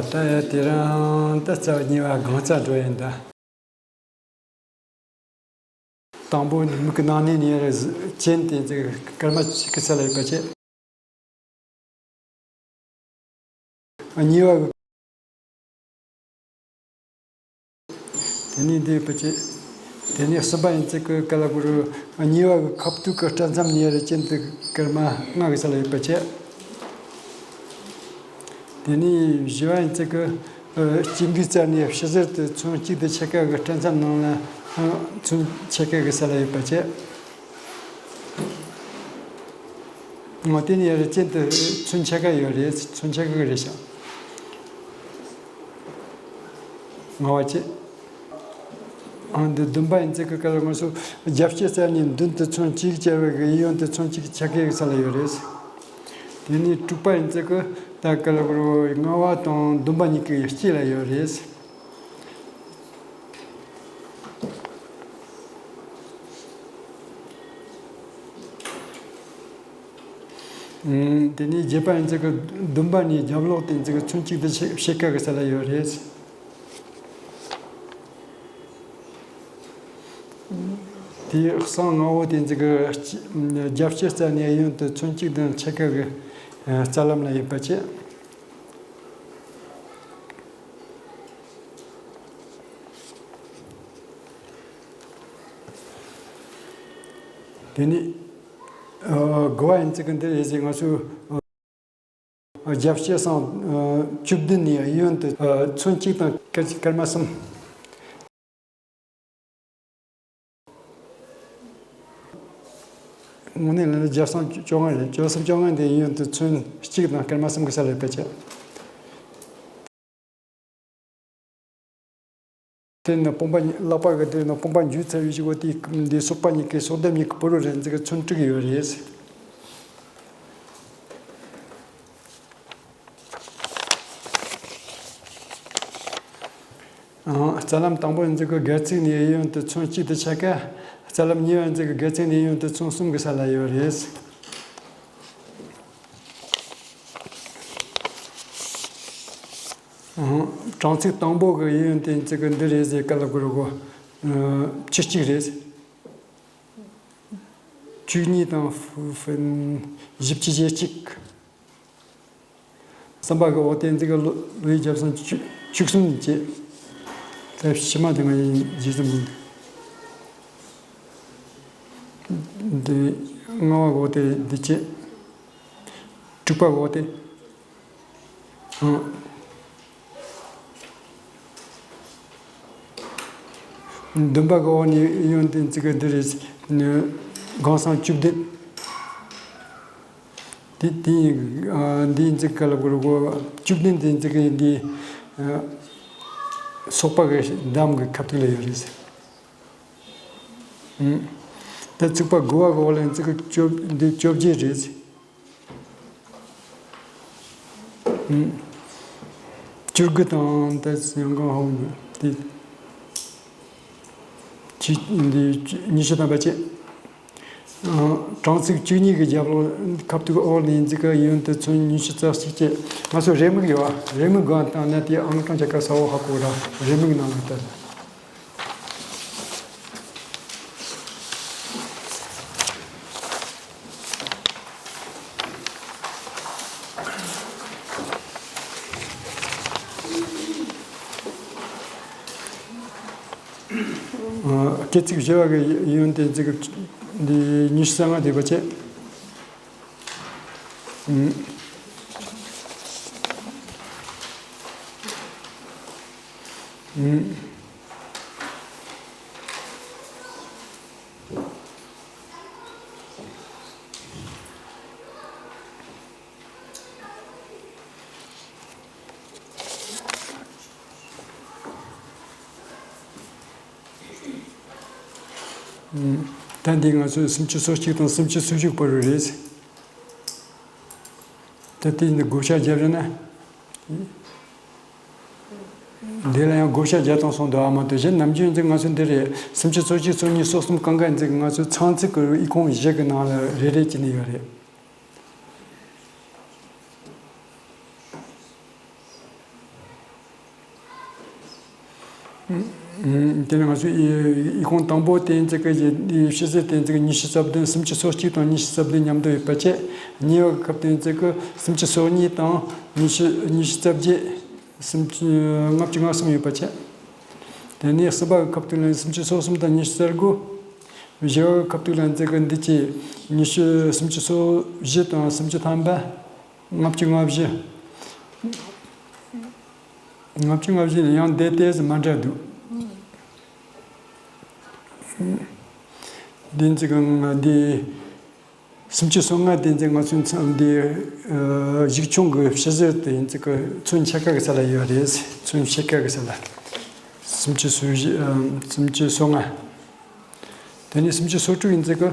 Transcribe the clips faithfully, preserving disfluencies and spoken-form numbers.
ད་ཡ་དེ་རིང་ད་རྩ་བ་གཉིས་པ་སྒང་རྩ་འགྲོ་ཡིན་ད། དང་པོ་མིག་གི་ནང་ནས་ནི་རེ་ཅན་དེ་ཚིག་སྐར་མ་གཅིག་གི་ས་ལ་ཡོད་པ་བྱས། གཉིས་པ། དེ་ནས་འདི་ཕལ་ཆེར། དེ་ནས་གསུམ་པ་ཡིན་ཚིག་གི་ཀ་ལ་གུ་རུ། གཉིས་པ་གི་ཁ་ཐུག་གི་སྐྲ་མཚམས་ནས་རེ་ཅན་དེ་སྐར་མ་ལྔ་གི་ས་ལ་ཡོད་པ་བྱས། དེ་ནས་བཞི་བ་ཡིན་ཚིག་གི། ཨ། དཀྱིལ་འགུལ་རྩ་ནས་ཕྱི་ཟུར་དུ་ཚོན་གཅིག་དང་ཕྱེད་ཀ་གི་སྐྲ་མཚམས་ནང་ལ་ཚོན་ཕྱེད་ཀ་གི་ས་ལ་ཡོད་པ་བྱས། ངོ་། དེ་ནས་རེ་ཅན་དུ་ཚོན་ཕྱེད་ཀ་ཡོད་རེད། ཚོན་ཕྱེད་ཀ་གི་རེད་ཤག་ལྔ་པ་བྱས། ཨང་འདི་བདུན་པ་ཡིན་ཚིག་གི་ཀ་ལ་ང་ཚོ་རྒྱབ་ཕྱེ་རྩ་ནས་མདུན་དུ་ཚོན་གཅིག་བཅལ་བའི་གཡས་གཡོན་དུ་ཚོན་གཅིག་ཕྱེད་ཀའི་ས་ལ་ཡོད་རེད། དེ་ནས་དྲུག་པ་ཡིན་ཚིག་གི་ད་ཀ་ལ་གུ་རུ་ལྔ་པ་དང་བདུན་པ་གཉིས་ཀའི་དཀྱིལ་ལ་ཡོད་རེད། ཨུམ། དེ་ནས་བརྒྱད་པ་ཡིན་ཚིག་གི་བདུན་པ་ནས་རྒྱབ་ལོགས་དེ་ཚིག་གི་ཚོན་གཅིག་དང་ཕྱེད་ཀ་གི་ས་ལ་ཡོད་རེད། དེའི་གསང་ལྔ་པོ་དེ་ཚིག་གི་རྒྱབ་ཕྱེ་རྩ་ནས་གཡས་གཡོན་དུ་ཚོན་གཅིག་དང་ཕྱེད་ཀ་གི་རྩ་ལམ་ལ་ཡོད་པ་བྱས། དེ་ནས། ཨ། དགུ་པ་ཡིན་ཚིག་གི་འདི་རེད་ཟེར་ང་ཚོས། ཨ། རྒྱབ་ཕྱེ་སང་། ཨ། བཅུ་བདུན་ནས་གཡོན་དུ། ཨ། ཚོན་གཅིག་དང་སྐར་སྐར་མ་གསུམ། དངོས་གནས་ལ་ནི་རྒྱབ་སང་བཅོ་ལྔ་རེད། རྒྱབ་སང་བཅོ་ལྔ་འདི་གཡོན་དུ་ཚོན་གཅིག་དང་སྐར་མ་གསུམ་གི་ས་ལ་ཡོད་པ་བྱས། དེ་ནི་དཔུང་པ་གཉིས། ལག་པ་གི་དེ་ནི་དཔུང་པ་འཇུས་ཚར་བའི་གཞུག་གུ་དེ་འདི་སོག་པ་གཉིས་ཀའི་སོག་ལྡེབས་གཉིས་ཀྱི་བར་རུ་རེ་ཟིག་གི་ཚོན་དྲུག་ཡོད་རེད། ཨང་། རྩ་ལམ་དང་པོ་ཡིན་ཚིག་གི་སྒལ་ཚིགས་ནས་གཡས་གཡོན་དུ་ཚོན་གཅིག་དང་ཕྱེད་ཀ། རྩ་ལམ་གཉིས་པ་ཡིན་ཚིག་གི་སྒལ་ཚིགས་ནས་གཡས་གཡོན་དུ་ཚོན་གསུམ་གྱི་ས་ལ་ཡོད་རེད། ཨང་། གྲངས་ཚིག་དང་པོ་གི་གཡས་གཡོན་དེ་ཡིན་ཚིག་གི་འདི་རེད་ཟེར་ག་ལ་གོ་རུ་གོ། ཨ། བཅུ་གཅིག་རེད། བཅུ་གཉིས་དང་། བཞི་བཅུ་ཞེ་གཅིག་གསུམ་པ་གི་འོག་དེ་འཛིན་གྱི་ལོ་ལོའི་རྒྱབ་སང་བཅུ་བཅུ་གསུམ་བྱས། ད་ཕྱི་མ་དེ་ང་ཡིན་རྗེས་སུ་འབུལ། འདི་ལྔ་པ་གི་འོག་དེ་འདི་བྱས། དྲུག་པ་གི་འོག་དེ། ཨང་། བདུན་པ་གི་འོག་ནས་གཡོན་དེ་འཛིན་གྱི་འདི་རེད། སྒང་སང་བཅུ་བདུན། དེ་དེ་ཡིན། ཨ། འདིའི་འཛིན་ག་ལ་གོ་རུ་གོ། བཅུ་བདུན་དེ་འཛིན་གི་འདི། ཨ། སོག་པ་གི་འདམ་གི་ཁ་ཐུག་ལ་ཡོད་རེད། ཨུམ། ད་ཚིག་པ་དགུ་པ་གི་འོག་ལ་འཛིན་གི་བཅོ་འདི་བཅོ་བརྒྱད་རེད། ཨུམ། བཅུ་དགུ་དང་ད་ཡང་གང་ཧོ་དེ། ཆི། འདི་ཉི་ཤུ་ཐམ་པ་བྱས། ཨ། གྲངས་ཚིག་བཅུ་གཉིས་ཀྱི་རྒྱབ་ལོགས་ཁ་ཐུག་འོག་ནས་འཛིན་གྱི་གཡོན་དུ་ཚོན་ཉི་ཤུ་རྩ་གཅིག་བྱས། ང་ཚོ་རེའུ་མིག་ཡོད་པ། རེའུ་མིག་སྒང་བཏང་ན་དེ་ཨང་གྲངས་ཀྱི་སྐད་གསལ་བོ་ཧ་གོ་ར། རེའུ་མིག་ནང་ལ་བལྟ། ཨ། སྐད་ཚིག་བཞི་པ་གི་གཡོན་དེ་འཛིན་གྱི་འདི་ཉི་ཤུ་རྩ་ལྔ་དེ་བྱས། ཨུམ། ཨུམ། ད་འདི་ང་ཚོས་སུམ་ཅུ་སོ་གཅིག་དང་སུམ་ཅུ་སོ་བཞི་བར་རེད། ད་དེ་འདི་བགོ་བཤའ་བརྒྱབ་རེད་ན། འདི་ལ་ཡང་བགོ་བཤའ་བརྒྱབ་བཏང་སོང་འདུག་ཨ། མ་གཏོགས་གཞན་ནམ་རྒྱུན་འདི་ང་ཚོ་འདི་རེད། སུམ་ཅུ་སོ་གཅིག་སོ་གཉིས་སོ་གསུམ་གང་ག་འཛིན་ང་ཚོའི་ཚང་ཚིག་གི་ཨི་ཁུང་བཞི་གི་ནང་ལ་རེ་རེ་བྱས་ནས་ཡོད་རེད། དེ་ནས་ང་ཚོས་ཡི་ཡི་ཁུངས་དང་པོ་དེ་ཡིན་ཙི་གི་ཡི་ཡི་ཕྱི་ཟེར་དེ་ཡིན་ཙི་གི་ཉི་ཤུ་རྩ་བདུན། སུམ་ཅུ་སོ་གཅིག་དང་ཉི་ཤུ་རྩ་བདུན་མཉམ་དུ་ཡོད་པ་བྱས། གཉིས་པ་གི་སྐབས་དེ་ཡིན་ཙི་གི་སུམ་ཅུ་སོ་གཉིས་དང་ཉི་ཤུ་ཉི་ཤུ་རྩ་བརྒྱད། སུམ་ཅུ་ལྔ་བཅུ་ང་གསུམ་ཡོད་པ་བྱས། དེ་ནས་གསུམ་པ་གི་སྐབས་དེ་ལ་སུམ་ཅུ་སོ་གསུམ་དང་ཉི་ཤུ་རྩ་དགུ། བཞི་པ་གི་སྐབས་དེ་ལ་ཡིན་ཙི་གི་འདི་ཅི་ཉི་ཤུ་སུམ་ཅུ་སོ་བཞི་དང་སུམ་ཅུ་ཐམ་པ། ལྔ་བཅུ་ང་བཞི། ལྔ་བཅུ་ང་བཞི་ནི་ཡང་འདི་ཏོག་ཙམ་མ་འདྲ་འདུག་འདི་ཚིག་གི་འདི་སུམ་ཅུ་སོ་ལྔ་དེ་ཚིག་ང་ཚོའི་མཚམས་འདི་གཞུག་ཆུང་གི་ཕྱི་ཟེར་དེ་ཡིན་ཚིག་གི་ཚོན་ཕྱེད་ཀ་གི་ས་ལ་ཡོད་རེད། ཚོན་ཕྱེད་ཀ་གི་ས་ལ། སུམ་ཅུ་སོ་བཞི། སུམ་ཅུ་སོ་ལྔ། དེ་ནས་སུམ་ཅུ་སོ་དྲུག་ཡིན་ཚིག་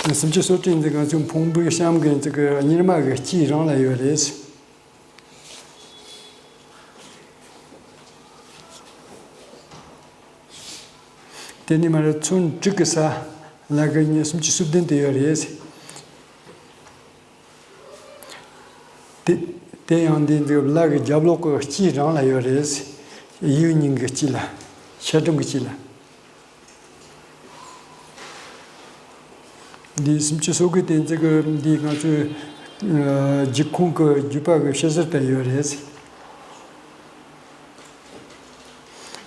གི་སུམ་ཅུ་སོ་བདུན་ཡིན་ཙང་ང་ཚོའི་ཕུང་པོའི་གཤམ་གྱི་ཡིན་ཙང་གི་གཉེར་མ་གི་དཀྱིལ་རང་ལ་ཡོད་རེད། དེ་ནས་མར་ཚོན་དྲུག་གི་ས་ལ་གི་ཉི་སུམ་ཅུ་སོ་བདུན་དེ་ཡོད་རེད། དེ་དེ་ཡང་འདི་འདི་ལ་གི་རྒྱབ་ལོགས་ཀྱི་དཀྱིལ་རང་ལ་ཡོད་རེད། ཡིག་རྙིང་གི་དཀྱིལ་ལ། ཤར་གྲུམ་གྱི་དཀྱིལ་ལ། འདི་སུམ་ཅུ་སོ་དགུ་དེ་ཚིག་གི་འདི་ང་ཚོའི་ཨ་རྒྱུད་ཁུངས་ཀྱི་བརྒྱུད་པ་གི་ཕྱི་ཟུར་དུ་ཡོད་རེད།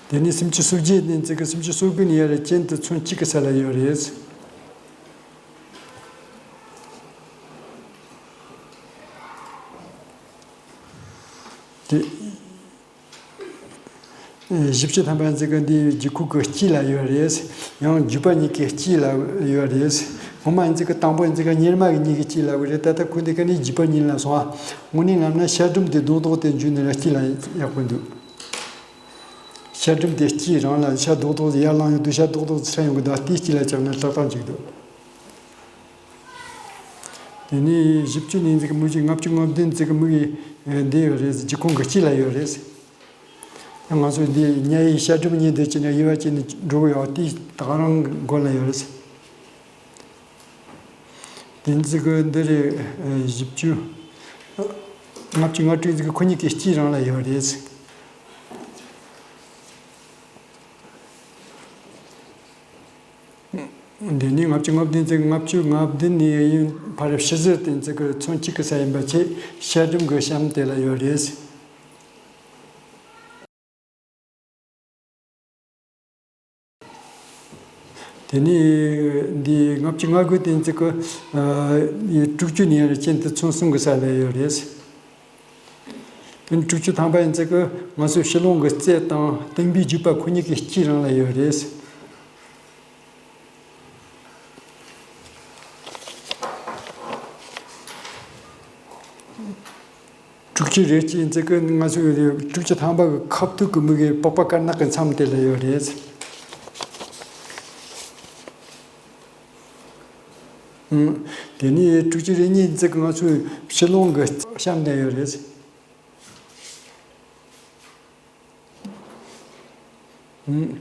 དེ་ནས་སུམ་ཅུ་སོ་བརྒྱད་དེ་ཚིག་གི་སུམ་ཅུ་སོ་དགུ་ནས་ཡར་གྱེན་དུ་ཚོན་གཅིག་གི་ས་ལ་ཡོད་རེད། དེ། བཞི་བཅུ་ཐམ་པ་ཚིག་གི་འདིའི་རྒྱུད་ཁུངས་ཀྱི་དཀྱིལ་ལ་ཡོད་རེད། ཡང་བརྒྱུད་པ་གཉིས་ཀྱི་དཀྱིལ་ལ་ཡོད་རེད། སྔོན་མ་ཚིག་གི་དང་པོ་ཚིག་གི་གཉེར་མ་གི་གཉིས་ཀྱི་དཀྱིལ་ལ་ཡོད་རེད། ད་ལྟ་ཁོ་འདི་ག་ནས་བརྒྱུད་པ་གཉིས་ལ་སོང་བ། དངོས་གནས་ལབ་ན་ཤར་གྲུམ་དེ་རྡོག་རྡོག་དེ་འཇུས་ནས་ར་དཀྱིལ་ལ་ཡག་པོ་འདུག་ཤར་གྲུམ་དེ་དཀྱིལ་རང་ལ་ཤར་རྡོག་རྡོག་ཡར་ལངས་ཡོང་དུས་ཤར་རྡོག་རྡོག་ཚུར་ཡོང་གི་འདུག་དེའི་དཀྱིལ་ལ་བཅག་ན་ཏག་ཏག་འཇུག་འདུག་དེ་ནས་བཞི་བཅུ་ནས་ཚིག་གི་མུ་བཞི། ལྔ་བཅུ་ང་བདུན་ཚིག་གི་མུ་གི་འདི་ཡོད་རེད། རྒྱུད་ཁུངས་ཀྱི་དཀྱིལ་ལ་ཡོད་རེད། ང་ཚོ་འདི་ཉ་ཡི་ཤར་གྲུམ་གཉིས་འདི་ཅི་ནས་དབྱེ་བ་ཅི་ནས་འགྲོ་གི་ཡོད་དེ་ད་ག་རང་མགོ་ལ་ཡོད་རེད། དེ་ཚིག་གི་འདི་རེད། བཞི་བཅུ། ལྔ་བཅུ་ང་དྲུག་ཚིག་གི་ཁོ་གཉིས་ཀྱི་དཀྱིལ་རང་ལ་ཡོད་རེད། འདི་ནི་ལྔ་བཅུ་ང་བདུན་ཚིག་ལྔ་བཅུ་ང་བདུན་ནས་ཡིན་ཕར་ཕྱི་ཟུར་དེ་ཚིག་གི་ཚོན་གཅིག་གི་ས་ཡིན་པ་བྱས། ཤར་གྲུམ་གྱི་གཤམ་དེ་ལ་ཡོད་རེད། དེ་ནས་འདི་ལྔ་བཅུ་ང་དགུ་དེ་ཚིག་གི་ཨ་ཡི་དྲུག་ཅུ་ནས་ཡར་གྱེན་དུ་ཚོན་གསུམ་གྱི་ས་ལ་ཡོད་རེད། དེ་ནས་དྲུག་ཅུ་ཐམ་པ་ཡིན་ཚིག་གི་ང་ཚོའི་ཕྱི་ལོང་གི་རྩེ་དང་སྟེང་པའི་རྒྱུད་པ་ཁོ་གཉིས་ཀྱི་དཀྱིལ་རང་ལ་ཡོད་རེད། དྲུག་ཅུ་རེ་གཅིག་ཡིན་ཚིག་གི་ང་ཚོའི་དྲུག་ཅུ་ཐམ་པ་གི་ཁ་ཐུག་གི་མུ་གེ་པགས་པ་དཀར་ནག་གི་མཚམས་དེ་ལ་ཡོད་རེད། ཨང་། དེ་ནས་དྲུག་ཅུ་རེ་གཉིས་ཡིན་ཚིག་གི་ང་ཚོའི་ཕྱི་ལོང་གི་གཤམ་དེ་ཡོད་རེད། ཨང་།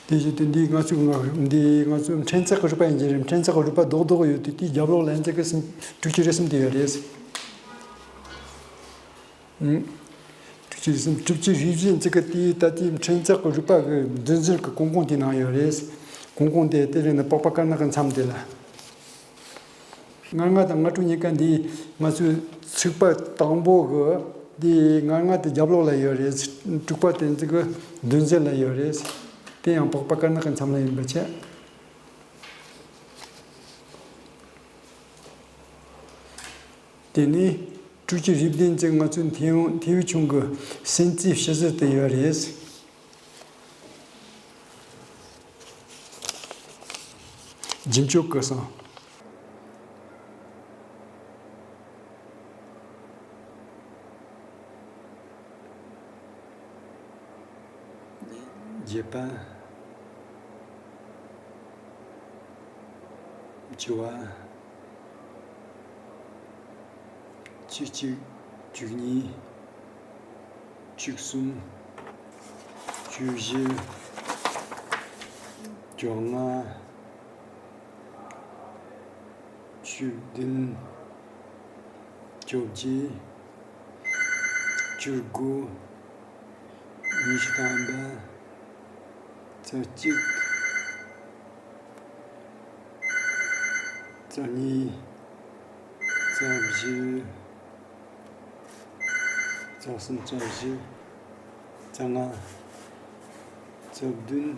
དེ་བཞིན་དུ་འདི་ང་ཚོའི་ང་འདི་ང་ཚོའི་ཕྲེང་ཚེག་གི་རིག་པ་ཡིན་གྱི་རེད། ཕྲེང་ཚེག་གི་རིག་པ་རྡོག་རྡོག་ཡོད་དུས་དེའི་རྒྱབ་ལོགས་ལ་ཡིན་ཚིག་གི་གསུམ་དྲུག་ཅུ་རེ་གསུམ་དེ་ཡོད་རེད། ཨང་། དྲུག་ཅུ་རེ་གསུམ། དྲུག་ཅུ་རེ་བཞི་ཡིན་ཚིག་གི་དེའི་ད་ལྟའི་ཕྲེང་ཚེག་གི་རིག་པ་གི་མདུན་ཟུར་གི་གོང་གོང་དེའི་ནང་ཡོད་རེད། གོང་གོང་དེ་དེ་རེད་ན་པགས་པ་དཀར་ནག་གི་མཚམས་དེ་ལ། ལྔ་ལྔ་དང་ལྔ་དྲུག་གཉིས་ཀ་འདི་ང་ཚོའི་ཚིག་པ་དང་པོ་གི་འདི་ལྔ་ལྔ་དེ་རྒྱབ་ལོགས་ལ་ཡོད་རེད། དྲུག་པ་དེ་ཚིག་གི་མདུན་ཟུར་ལ་ཡོད་རེད། དེ་ཡང་པགས་པ་དཀར་ནག་གི་མཚམས་ལ་ཡིན་པ་བྱས། དེ་ནས་དྲུག་ཅུ་རེ་བདུན་ཚིག་ང་ཚོའི་མཐེ་བོང་མཐེ་བོང་ཆུང་གི་སེན་རྩེའི་ཕྱི་ཟུར་དུ་ཡོད་རེད། རྒྱུན་སྤྱོད་ཀྱི་སོང་། བརྒྱད་པ། བཅུ་བ། བཅུ་གཅིག་བཅུ་གཉིས། བཅུ་གསུམ། བཅུ་བཞི། བཅོ་ལྔ། བཅུ་བདུན། བཅོ་བརྒྱད། བཅུ་དགུ། ཉི་ཤུ་ཐམ་པ། རྩ་གཅིག་རྩ་གཉིས། རྩ་བཞི། རྩ་གསུམ། རྩ་བཞི། རྩ་ལྔ། རྩ་བདུན།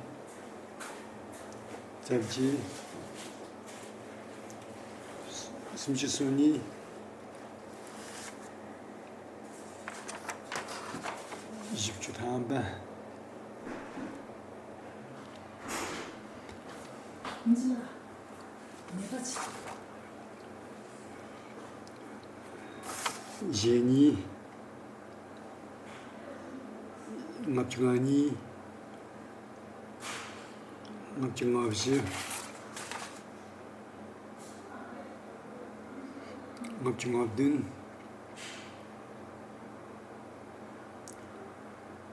རྩ་བརྒྱད། སུམ་ཅུ་སོ་གཉིས། བཞི་བཅུ་ཐམ་པ། ཞེ་གཉིས། ལྔ་བཅུ་ང་གཉིས། ལྔ་བཅུ་ང་བཞི། ལྔ་བཅུ་ང་བདུན།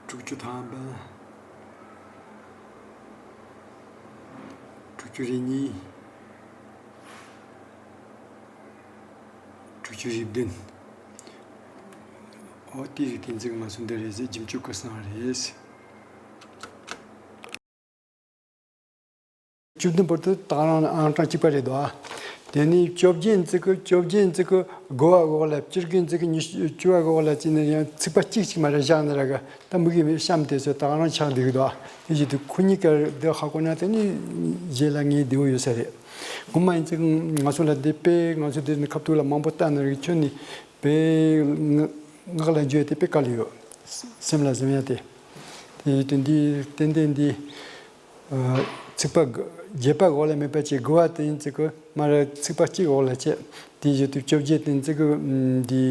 དྲུག་ཅུ་ཐམ་པ། དྲུག་ཅུ་རེ་གཉིས། དྲུག་ཅུ་རེ་བདུན། ཨོ་དེ་རིགས་དེ་ཚོ་ང་ཚོ་འདི་རེད་ཟེར། རྒྱུན་སྤྱོད་ཀྱི་གསང་རེད། བཅུ་བདུན་བར་དུ་ད་རང་ཨང་གྲངས་གཅིག་པ་རེད་དོ། དེ་ནས་བཅོ་བརྒྱད་ཚིག་གི་བཅོ་བརྒྱད་ཚིག་གི་དགུ་བ་འགོག་ལ། བཅུ་དགུ་ཚིག་གི་ཉི་ཤུ་བཅུ་བ་འགོག་ལ་བྱས་ནས་ཡང་ཚིག་པ་གཅིག་གཅིག་མ་རེད་བཞག་ནི་ར་གི། ད་མི་གི་མི་གཤམ་དེ་ཚོ་ད་རང་ཆགས་འདུག་དོ། དེ་བཞིན་དུ་ཁོ་གཉིས་ཀ་འདི་ཧ་གོ་ན་དེ་ནི་རྗེས་ལ་ངའི་བདེ་བོ་ཡོད་ས་རེད། ངོ་མ་ཡིན་ཚིག་ང་ཚོ་ལ་འདི་དཔེ་ང་ཚོ་འདི་ནི་ཁ་ཐུག་ལ་མང་པོ་བལྟས་ནི་ར་གི། ཁྱོད་ནི་དཔེ་ངག་ལ་འཇུ་ཡ་དེ་དཔེ་དཀའ་ལས་ཡོད། སེམས་ལ་ཟིན་ཡ་དེ། དེ་ཡོད་དུས་འདི་ཏན་ཏན་འདི། ཚིག་པ་བརྒྱད་པ་འོག་ལ་མེད་པ་བྱས། དགུ་བ་དེ་ཡིན་ཚིག་གི་མ་ར་ཚིག་པ་གཅིག་འོག་ལ་བྱས། དེ་བཞིན་དུ་བཅོ་བརྒྱད་དེ་ཡིན་ཚིག་གི་འདི་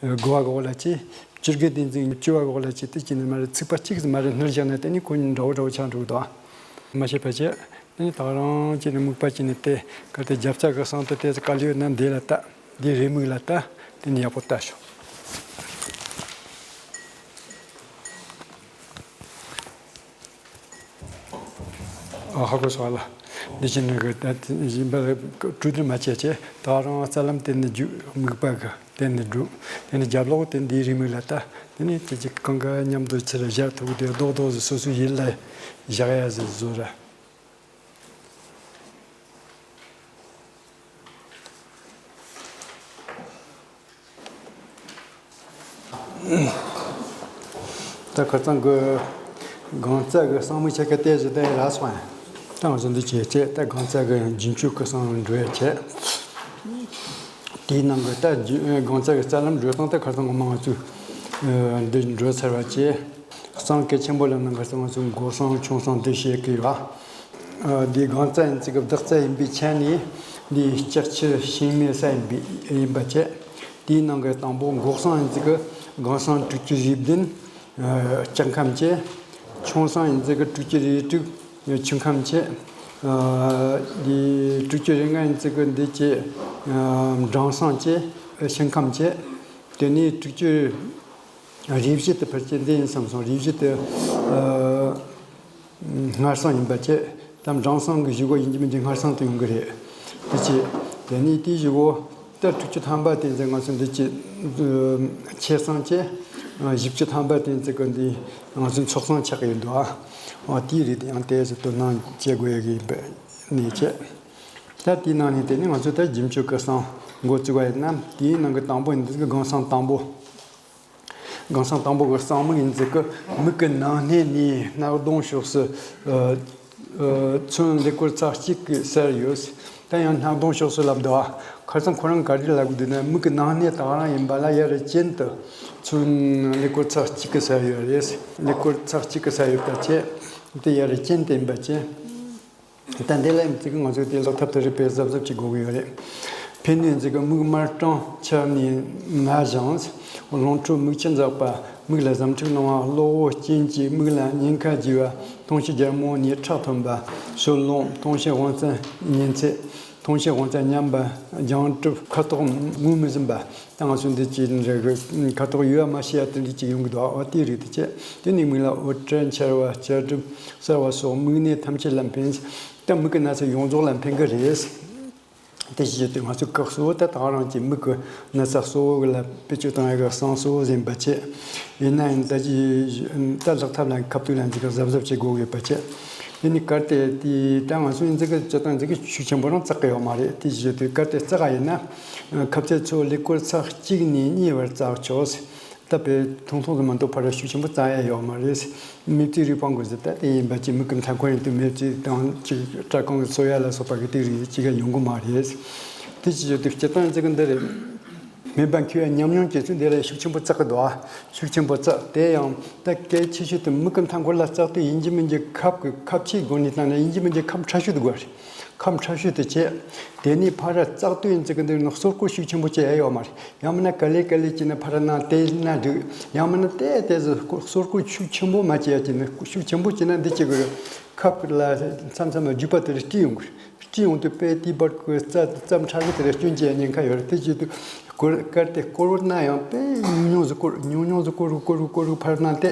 དགུ་བ་འོག་ལ་བྱས། བཅུ་དགུ་དེ་ཡིན་ཚིག་བཅུ་བ་འོག་ལ་བྱས། དེ་བྱས་ནས་མ་ར་ཚིག་པ་གཅིག་མ་ར་སྣུར་བཞག་ན་དེ་ནི་ཁོ་འདྲ་བོ་འདྲ་བོ་ཆགས་འགྲོ་གི་འདུག་མ་ཤེས་པ་བྱས། དེ་ནི་ད་རང་བྱས་ནས་དམིགས་པ་བྱས་ནས་དེ་ག་དེ་རྒྱབ་རྩ་གི་གསང་དེ་དེ་དཀའ་ལས་ཡོད་ན་འདི་ལ་ལྟ། འདི་རེའུ་མིག་ལ་ལྟ། དེ་ནི་ཡག་པོ་ལྟ་ཤོག་ཨ་ཧ་གོ་སོང་ལ། འདི་བྱས་ནས་གི་ད་ཡིན་པ་ལ་གྲོས་བསྡུར་མ་བྱས་བྱས། ད་རང་རྩ་ལམ་དེ་ནས་རྒྱུགས། དམིགས་པ་གི་དེ་ནས་འགྲོ། དེ་ནས་རྒྱབ་ལོགས་དེ་འདི་རེའུ་མིག་ལ་ལྟ། དེ་ནས་དེ་གཅིག་གང་ག་མཉམ་དུ་ཕྱིར་བཞག་ཐུབ་དེ་རྡོག་རྡོག་ཟིག་སོ་སོའི་ཡིད་ལ་བཞག་ཡ་ཟིག་བཟོ་ར། ད་ཁ་སང་གི་སྒང་རྩ་གི་གསང་མིག་ཆ་ག་ཏེ་ཟིག་ད་རག་སོང་ཡ། ད་ང་ཚོ་འདི་བྱས་བྱས་ད་སྒང་རྩ་གི་རྒྱུན་སྤྱོད་ཀྱི་གསང་འགྲོ་ཡ་བྱས། དེའི་ནང་གི་ད་རྒྱུ་སྒང་རྩ་གི་རྩ་ལམ་འགྲོ་སྟངས་ད་ཁ་སང་ངོ་མ་ང་ཚོས་འདི་འགྲོ་ཚར་བ་བྱས། གསང་གལ་ཆེན་པོ་ལ་ནང་གི་གསང་ཚུལ་འགོག་གསང་མཆོང་གསང་དེ་བཤད་ཀྱི་ཡོད། འདི་སྒང་རྩ་ཡིན་ཚིག་གི་བདག་རྩ་ཡིན་པའི་ཆ་ནས་འདི་ལྕགས་ཁྱི་ཤིང་མེད་ས་ཡིན་པའི་ཡིན་པ་བྱས། དེའི་ནང་གི་དང་པོ་འགོག་གསང་ཡིན་ཚིག་གི་སྒང་གསང་དྲུག་ཅུ་རེ་བདུན་ལྕགས་ཁམས་བྱས། མཆོང་གསང་ཡིན་ཚིག་གི་དྲུག་ཅུ་རེ་དྲུག་ཆུ་ཁམས་བྱས། འདི་དྲུག་ཅུ་རེ་ལྔ་ཡིན་ཚིག་གི་འདི་བྱས། སྦྲང་གསང་བྱས། ཤིང་ཁམས་བྱས། དེ་ནས་དྲུག་ཅུ་རེ་བཞི་དེ་ཕལ་ཆེར་འདི་ཡིན་བསམ་སོང་། རེ་བཞི་དེ་ཨ་སྔར་སང་ཡིན་པ་བྱས། ད་སྦྲང་གསང་གི་བཞི་གོ་ཡིན་གྱི་མིན་གྱི་སྔར་སང་དུ་ཡོང་གི་རེད། དེ་བྱས་དེ་ནས་དེའི་བཞི་གོ་ད་དྲུག་ཅུ་ཐམ་པ་དེ་ཚོ་ང་ཚོ་འདི་ཅི་ཨ་ཆེ་གསང་བྱས། ཨ་བཞི་བཅུ་ཐམ་པ་དེ་ཚོ་གི་འདི་ང་ཚོ་མཚོ་གསང་ཆགས་ཀྱི་ཡོད་འདུག་ཨ་དེའི་རིགས་དེ་ཡང་དེ་ཚོ་དོ་སྣང་བྱེད་དགོས་ཡ་གི་ཡིན་པ་ནས་བྱས། ད་དེའི་ནང་ནས་དེ་ནི་ང་ཚོ་ད་རྒྱུན་སྤྱོད་ཀྱི་གསང་འགོ་བཙུགས་པ་ཡིན་ན། དེའི་ནང་གི་དང་པོ་ཡིན་འདི་གི་སྒང་གསང་དང་པོ། སྒང་གསང་དང་པོ་གི་གསང་མིག་ཡིན་ཚིག་གི་མིག་གི་ནང་སྣེ་ནས་སྣ་གདོང་ཕྱོགས་སུ་ཨ་ཨ་ཚོན་ཀླད་ཀོར་ཚེག་གཅིག་གི་གསལ་ཡོད། ད་ཡང་སྣ་གདོང་ཕྱོགས་སུ་ལབ་འདུག་ཨ་ཁ་སང་ཁོ་རང་ག་རེ་ལབ་གི་འདུག་ན། མིག་གི་ནང་སྣེ་དེ་རང་ཡིན་པ་ལ་ཡ་རེ་གྱེན་དུ་ཚོན་ཀླད་ཀོར་ཚེག་གཅིག་གི་གསལ་ཡོད་རེད། ཀླད་ཀོར་ཚེག་གཅིག་གི་གསལ་ཡོད་པ་བྱས། དེ་ཡ་རེ་གྱེན་དུ་ཡིན་པ་བྱས། ད་འདི་ལ་ཡིན་ཚིག་གི་ང་ཚོས་དེ་ལག་ཐབས་དེ་རིགས་དཔེ་གཟབ་གཟབ་བྱེད་དགོས་ཀྱི་ཡོད་རེད། ཕན་ནུས་ཡིན་ཚིག་གི་མིག་དམར་སྐྲངས་ཆགས་ནས་ན་བཞིན། རླུང་ཁྲོད་མིག་ཆུ་འཛག་པ། མིག་ལ་ཟམ་འཁྲུག་སྣང་བ། གློག་འོད་རྐྱེན་གྱིས་མིག་ལ་ཉེན་ཁ་རྒྱས་པ། མཐོང་ཤེས་རྒྱལ་མོ་ནས་ཁྲག་ཐོན་པ། ཕྱོགས་ལྷུང་། མཐོང་ཤེས་དབང་རྩ་ཉན་ཚད། མཐོང་ཤེས་དབང་རྩ་ཉམས་པ། རྒྱང་གྲུབ། ཁ་དོག་ངོས་མི་ཟིན་པ། ད་ང་ཚོ་འདི་ཅིག་འདྲ་གི་ཁ་དོག་ཡོད་མ་ཤེས་ཡ་དེ་འདྲ་ཅིག་ཡོང་གི་འདུག་ཨ་དེའི་རིགས་དེ་བྱས། དེ་ནས་མིག་ལ་འོད་འཕྲོས་འཆར་བ། འཆར་སྒྲིབ་གསལ་བ་སོགས་མིག་ནད་ཐམས་ཅད་ལ་ཕན། ད་མིག་གི་ན་ཚ་ཡོངས་རྫོགས་ལ་ཕན་གི་རེད། དེ་བཞིན་དུ་ང་ཚོའི་སྐབས་སུ་ད་ད་ག་རང་གི་མིག་གི་ན་ཚ་གཙོ་བོ་ལ་བེད་སྤྱོད་བཏང་ཡག་གི་བསང་གཙོ་བོ་ཟིན་པ་བྱས། ཡིན་ན་ཡང་ད་ཅི་ད་ལག་ཐབས་ལ་ཁབ་ཏུ་ལ་འཛིན་གཟབ་གཟབ་བྱེད་དགོས་ཡོད་པ་བྱས། དེ་ནི་གལ་ཏེ་དེ་ད་ང་ཚོའི་འཛིན་གི་སྤྱི་བཏང་འཛིན་གི་ཤུགས་ཆེན་པོ་རང་བཙག་གི་ཡོད་མ་རེད། དེ་བཞིན་དུ་གལ་ཏེ་བཙག་ག་ཡིན་ན་ཁབ་ཚད་ཚོ་ལས་སྐོར་ཚག་གཅིག་ནས་གཉིས་བར་བཙག་ཆོག། ད་དཔེ་ཐུང་ཐུང་དུ་མ་གཏོགས་ཕར་ཤུགས་ཆེན་པོ་བཙག་ཡ་ཡོད་མ་རེད། མེ་བཙོག་རིགས་སྤང་དགོས་ཟེར། ད་དེ་ཡིན་པ་ཅི་མི་ཀུན་ཐང་ཁོ་ཡིན་དུས་མེ་བཙོག་དང་ཅིག་སྐྲ་རྐང་གི་ཚོ་ཡ་ལ་སོགས་པ་གི་དེ་རིགས་ཅི་ག་ཡོང་གི་མ་རེད། དེ་ཅི་ཡོད་དུས་སྤྱིར་བཏང་ཅི་གི་འདི་རེད། སྨན་པ་མཁས་པའི་ཉམས་མྱོང་བཅས་ཚུལ་འདི་ལ་ཤུགས་ཆེན་པོ་བཙག་གི་འདུག་ཨ། ཤུགས་ཆེན་པོ་བཙག་དེ་ཡང་ད་གལ་ཆེ་ཤོས་དུ་མི་ཀུན་ཐང་ཁོ་ལ་བཙག་དུས་ཡིན་གཅིག་མིན་གཅིག་ཁབ་གི་ཁབ་ཆེའི་སྒོ་ནས་བཏང་ན་ཡིན་གཅིག་མིན་གཅིག་ཁབ་ཕྲ་ཤོས་དུ་དགོས་རེད། ཁམས་ཁྲ་ཤོས་དུ་བྱས། དེ་ནས་ཕར་བཙག་དུས་ཡིན་ཚིག་གི་འདིར་ནི་གསོར་སྐུ་ཤུགས་ཆེན་པོ་བྱེད་ཨེ་ཡོད་མ་རེད། ཡང་མིན་ན་ག་ལེ་ག་ལེ་བྱས་ན་ཕར་ན་དེ་ན་འགྲིག། ཡང་མིན་ན་དེ་དེ་ཟི་གསོར་སྐུ་ཤུགས་ཆེན་པོ་མ་བྱེད་ཡ་བྱས་ནས་ཤུགས་ཆེན་པོ་བྱས་ན་འདི་གཅིག་གི་ཁབ་ལ་མཚམས་མཚམས་ལ་རྒྱུས་པ་དེར་སྐྱི་ཡོང་གི་རེད། སྐྱི་ཡོང་དུས་དཔེ་དེའི་བར་གྱི་རྩ་རྩ་ཕྲ་གི་དེར་སྐྱོན་བྱེད་ཡ་ཉེན་ཁ་ཡོད་རེད། དེ་བྱེད་དུས་སྐོར་གར་དེ་སྐོར་བ་ན་ཡང་དཔེ་ཉུང་ཉུང་ཟིག་སྐོར་ཉུང་ཉུང་ཟིག་སྐོར་སྐོར་སྐོར་ཕར་ན་དེ་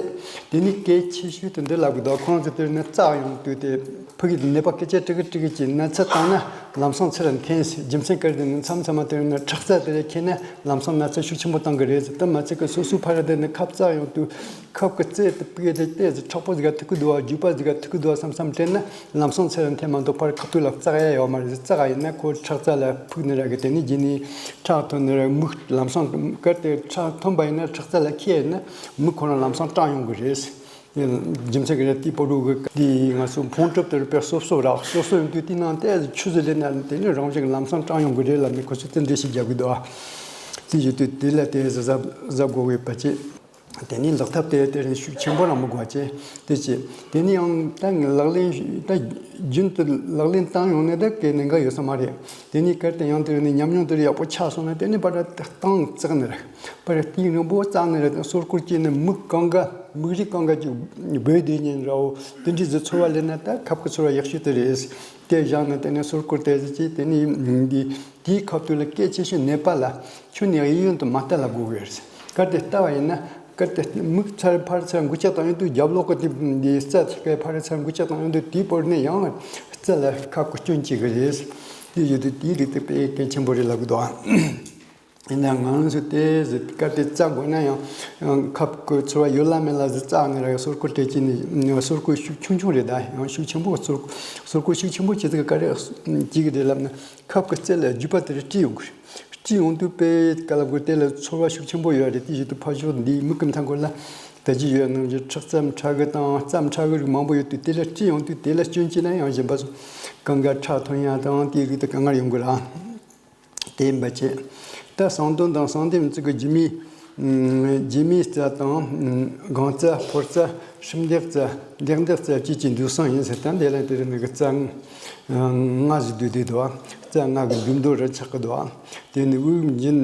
དེ་ནི་གལ་ཆེ་ཤོས་དེ་འདི་ལབ་གི་འདུག་ཁོང་ཚོ་དེར་ནི་བཙག་ཡོང་དུས་དེ། ཕུགས་ཀྱི་ནད་པ་སྐད་ཆ་དྲི་གི་དྲི་གི་ཅིག་ན་ཚ་བཏང་ན་ལམ་སང་ཚུར་འཐེན་ཟེར། རྒྱུ་མཚན་ག་རེ་ཟེར་ན་མཚམས་མཚམས་མ་དེར་ན་ཁྲག་རྩ་དེ་རེ་ཁྱེར་ན་ལམ་སང་ན་ཚ་ཤུགས་ཆེན་པོ་བཏང་གི་རེད་ཟེར། དེ་མ་ཚད་ཀྱི་སོ་སོའི་ཕར་དེ་ནི་ཁབ་བཙག་ཡོང་དུས་ཁབ་ཀྱི་རྩེ་དེ་ཕུགས་དེ་ལྟས་ཟེར་མཁྲེགས་པོ་ཟིག་ག་ཐུག་གི་འདུག་བ། རྒྱུས་པ་ཟིག་ག་ཐུག་གི་འདུག་བ་བསམ་བསམ་དྲན་ན་ལམ་སང་ཚུར་འཐེན་མ་གཏོགས་ཕར་ཁ་ཐུག་ལ་བཙག་ཡ་ཡོད་མ་རེད་ཟེར། བཙག་ཡ་ཡིན་ན་ཁོ་ཁྲག་རྩ་ལ་ཕུགས་ནི་ར་གི་དེ་ནི་རྗེས་ནས་ཁྲག་ཐོན་ནི་ར་མིག་ལམ་སང་གལ་ཏེ་ཁྲག་ཐོན་པ་ཡིན་ན་ཁྲག་རྩ་ལ་ཁྱེར་ཡིན་ན་མིག་ཁོ་རང་ལམ་སང་སྐྲངས་ཡོང་གི་རེད། རྒྱུ་མཚན་གྱི་རེད། དེའི་པོ་རུ་གི་དེའི་ང་ཚོ་ཕུང་གྲུབ་དེ་རུ་དཔེ་སོབ་སོབ་རག་སོབ་སོབ་ཡོང་དུས་དེའི་ནང་ཏོག་ཙམ་ཆུ་ཟིག་ལེན་ན་དེ་ནི་རང་བཞིན་གྱི་ལམ་སང་སྐྲངས་ཡོང་གི་རེད་ལབ་ནས་ཁོ་ཚོས་རྟེན་འབྲེལ་ཞིག་རྒྱག་གི་འདུག་ཨ། དེ་བཞིན་དུ་དེ་ལ་དེ་གཟབ་གཟབ་དགོས་པའི་བར་ཆད། དེ་ནི་ལག་ཐབས་དེ་དེ་རིང་ཤུགས་ཆེན་པོ་རང་མི་དགོས་བྱས་དེ་བྱས། དེ་ནི་ཡང་ད་ལག་ལེན་ད་རྒྱུན་དུ་ལག་ལེན་བཏང་ཡོང་ནས་ད་གའི་གནད་འགག་ཡོད་ས་མ་རེད། དེ་ནི་གལ་ཏེ་ཡང་དེ་རིང་ནི་ཉམས་མྱོང་དེ་རིང་ཡག་པོ་ཆགས་སོང་ན་དེ་ནི་པར་བཏང་བཙག་ནི་རེད། པར་དེའི་རིང་པོ་བཙག་ནི་རེད། སོར་སྐུར་སྐྱེས་ནི་མིག་གང་ག་མིག་རིག་གང་ག་ཅིག་སྦོས་བསྡད་ཉིན་ར་བོ་དེ་འདྲའི་ཟི་ཚོར་བ་ལེན་ན་ད་ཁབ་ཀྱི་ཚོར་བ་ཡག་ཤོས་དེ་རེད། དེ་བཞག་ནས་དེ་ནས་སོར་སྐུར་དེ་ཟི་ཅིག་དེ་ནས་འདི་དེའི་ཁ་ཐུག་ལ་སྐད་ཆེ་ཤོས་ནད་པ་ལ་ཁྱོད་ནས་གཡས་གཡོན་དུ་མ་ལྟ་ལ་དགོས་གི་རེད། གལ་ཏེ་ལྟ་བ་ཡིན་ན་གལ་ཏེ་མིག་ཚར་ཕར་ཚར་འགུལ་སྐྱོད་བཏང་ཡོང་དུས་རྒྱབ་ལོགས་ཀྱི་དེ་འདི་རྩ་དེ་གའི་ཕར་ཚར་འགུལ་སྐྱོད་བཏང་ཡོང་དུས་དེའི་བར་ནས་ཡང་རྩ་ལ་ཁབ་ཀྱི་སྐྱོན་སྐྱེ་གི་རེད། དེ་ཡོད་དུས་དེའི་རིགས་དེ་དཔེ་གལ་ཆེན་པོ་རེད་ལབ་གི་འདུག་ཨ། ཡིན་ནའང་ང་རང་ཚོས་དེ་ཟེར་གལ་ཏེ་བཙག་དགོས་ན་ཡང་ཁབ་ཀྱི་ཚོར་བ་ཡོད་ལ་མེད་ལ་ཟེར་བཙག་ནས་ར་སོར་སྐུར་སྤྲད་ཀྱི་ནི་སོར་སྐུར་ཤུགས་ཆུང་ཆུང་རེད། ད་ཡང་ཤུགས་ཆེན་པོ་སོར་སོར་སྐུར་ཤུགས་ཆེན་པོ་བྱེད་ཚིག་ག་རེ་བྱེད་ཀྱི་རེད་ལབ་ན་ཁབ་ཀྱི་རྩེ་ལ་རྒྱུས་པ་དེ་རུ་སྐྱི་ཡོང་གི་རེད། སྐྱི་ཡོང་དུས་དཔེ་ག་ལ་དགོས་དེ་ལ་ཚོར་བ་ཤུགས་ཆེན་པོ་ཡོད་རེད། དེ་བཞིན་དུ་ཕར་ཕྱོགས་འདིའི་མིག་གི་མཐའ་འཁོར་ལ་ད་ཅི་ཡོད་ནང་བཞིན་ཁྲག་རྩ་ཕྲ་གི་དང་རྩ་ཕྲ་གི་རིགས་མང་པོ་ཡོད་དུས་དེ་ལ་སྐྱི་ཡོང་དུས་དེ་ལ་སྐྱོན་བྱས་ན་ཡང་གཞན་པ་སོགས་གང་ག་ཁྲག་ཐོན་ཡ་དང་དེའི་རིགས་དེ་ག་ངར་ཡོང་གི་རེད། དེ་ཡིན་པ་བྱས། ད་བསང་དོན་དང་བསང་ལྡེམ་བཅས་ཀྱི་རྒྱུ་མའི་རྒྱུ་མའི་རྩ་དང་། སྒང་རྩ། ཕོར་རྩ། ཧྲིམ་ལྡེག་རྩ། ལྡེག་ལྡེག་རྩ་བཅས་ཀྱི་འདུས་བསང་ཡིན་ཟེར། ད་འདི་ལ་དེ་རིང་ནི་རྩ་ལྔ་ཞིག་བསྡུས་ཏེ་འདུག་རྩ་ལྔ་གི་འདུས་མདོ་རུ་ཆགས་ཀྱི་འདུག་དེ་ནི་དབུགས་འབྱིན་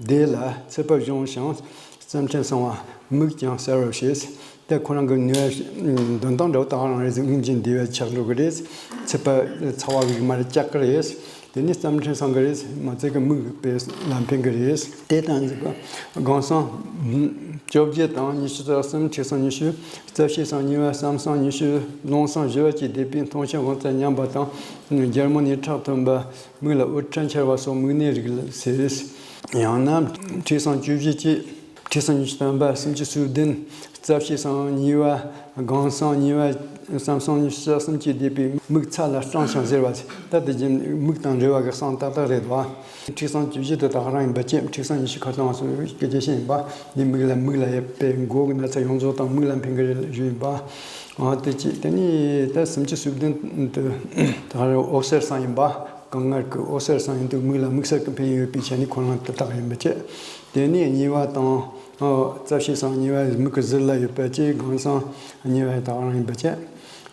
བདེ་ལ་ཚད་པ་གཞུང་ཞིང་རྩ་ཕྲན་བསང་བ། མིག་ཀྱང་གསལ་བར་བྱེད། དེ་ཁོ་རང་གི་ནུས་པ་འདོན་སྟངས་འདྲ་བོ་དང་རང་རེད་ཟེར། དབུགས་འབྱིན་བདེ་བའི་ཆགས་འགྲོ་གི་རེད། ཚད་པ་ཚ་བ་གི་མར་བཅག་གི་རེད། དེ་ནས་རྩ་ཕྲན་བསང་གི་རེད། མ་ཚད་ཀྱི་མིག་དཔེ་ལ་ཕན་གི་རེད། དེ་དང་གཅིག་པ་སྒང་བསང་བཅོ་བརྒྱད་དང་ཉི་ཤུ་རྩ་གསུམ། མཁྲིས་བསང་ཉི་ཤུ། རྩ་བཤལ་བསང་གཉིས་པ། བསམ་བསང་ཉི་ཤུ། རླུང་བསང་བཞི་པ་བཅས་བསྡེབས་པའི་མཐོང་ཆོས་དབང་རྩ་ཉམས་པ་དང་། རྒྱལ་མོ་ནས་ཁྲག་ཐོན་པ། མིག་ལ་འོད་འཕྲོ་འཆར་བ་སོགས་མིག་ནད་རིགས་ལ་ཟེར། ཡང་ན་མཁྲིས་བསང་བཅུ་བཞི་བཅས། མཁྲིས་བསང་ཉི་ཤུ་ཐམ་པ། སུམ་ཅུ་སོ་བདུན། རྩ་བཤལ་བསང་གཉིས་པ། སྒང་བསང་གཉིས་པ། བསམ་བསང་ཉི་ཤུ་རྩ་གསུམ་བཅས་བསྡེབས་པའི་མིག་ཚ་ལ་སྐྲངས་ཤིང་གཟེར་བ། ད་དེ་བཞིན་མིག་དང་འབྲེལ་བ་གི་བསང་ཏག་ཏག་རེད་དོ། མཁྲིས་བསང་བཅུ་བཞི་དེ་དག་རང་ཡིན་པ་བཅས། མཁྲིས་བསང་ཉི་ཤུ་ཁ་སང་སོ་སྐད་ཆ་བཤད་ཡིན་པ། འདི་མིག་ལ་མིག་ལ་ཡོད་པའི་མགོ་གི་ན་ཚ་ཡོངས་རྫོགས་དང་མིག་ལ་ཕན་གི་རེད་ཞུ་ཡིན་པ། ཨ་དེ་ཅི་དེ་ནི་ད་སུམ་ཅུ་སོ་བདུན་དུ་ད་རེ་འོད་གསལ་བསང་ཡིན་པ། གང་ངར་གྱི་འོད་གསལ་བསང་ཡིན་དུས་མིག་ལ་དམིགས་བསལ་གྱི་ཕན་ཡོན་ཡོད་པའི་ཆ་ནས་ཁོ་རང་དེ་དག་ཡིན་པ་བཅས། དེ་ནས་གཉིས་པ་དང་། རྩ་བཤལ་བསང་གཉིས་པ་མིག་གི་ཟུར་ལ་ཡོད་པ་བཅས། སྒང་བསང་གཉིས་པ་དག་རང་ཡིན་པ་བཅས།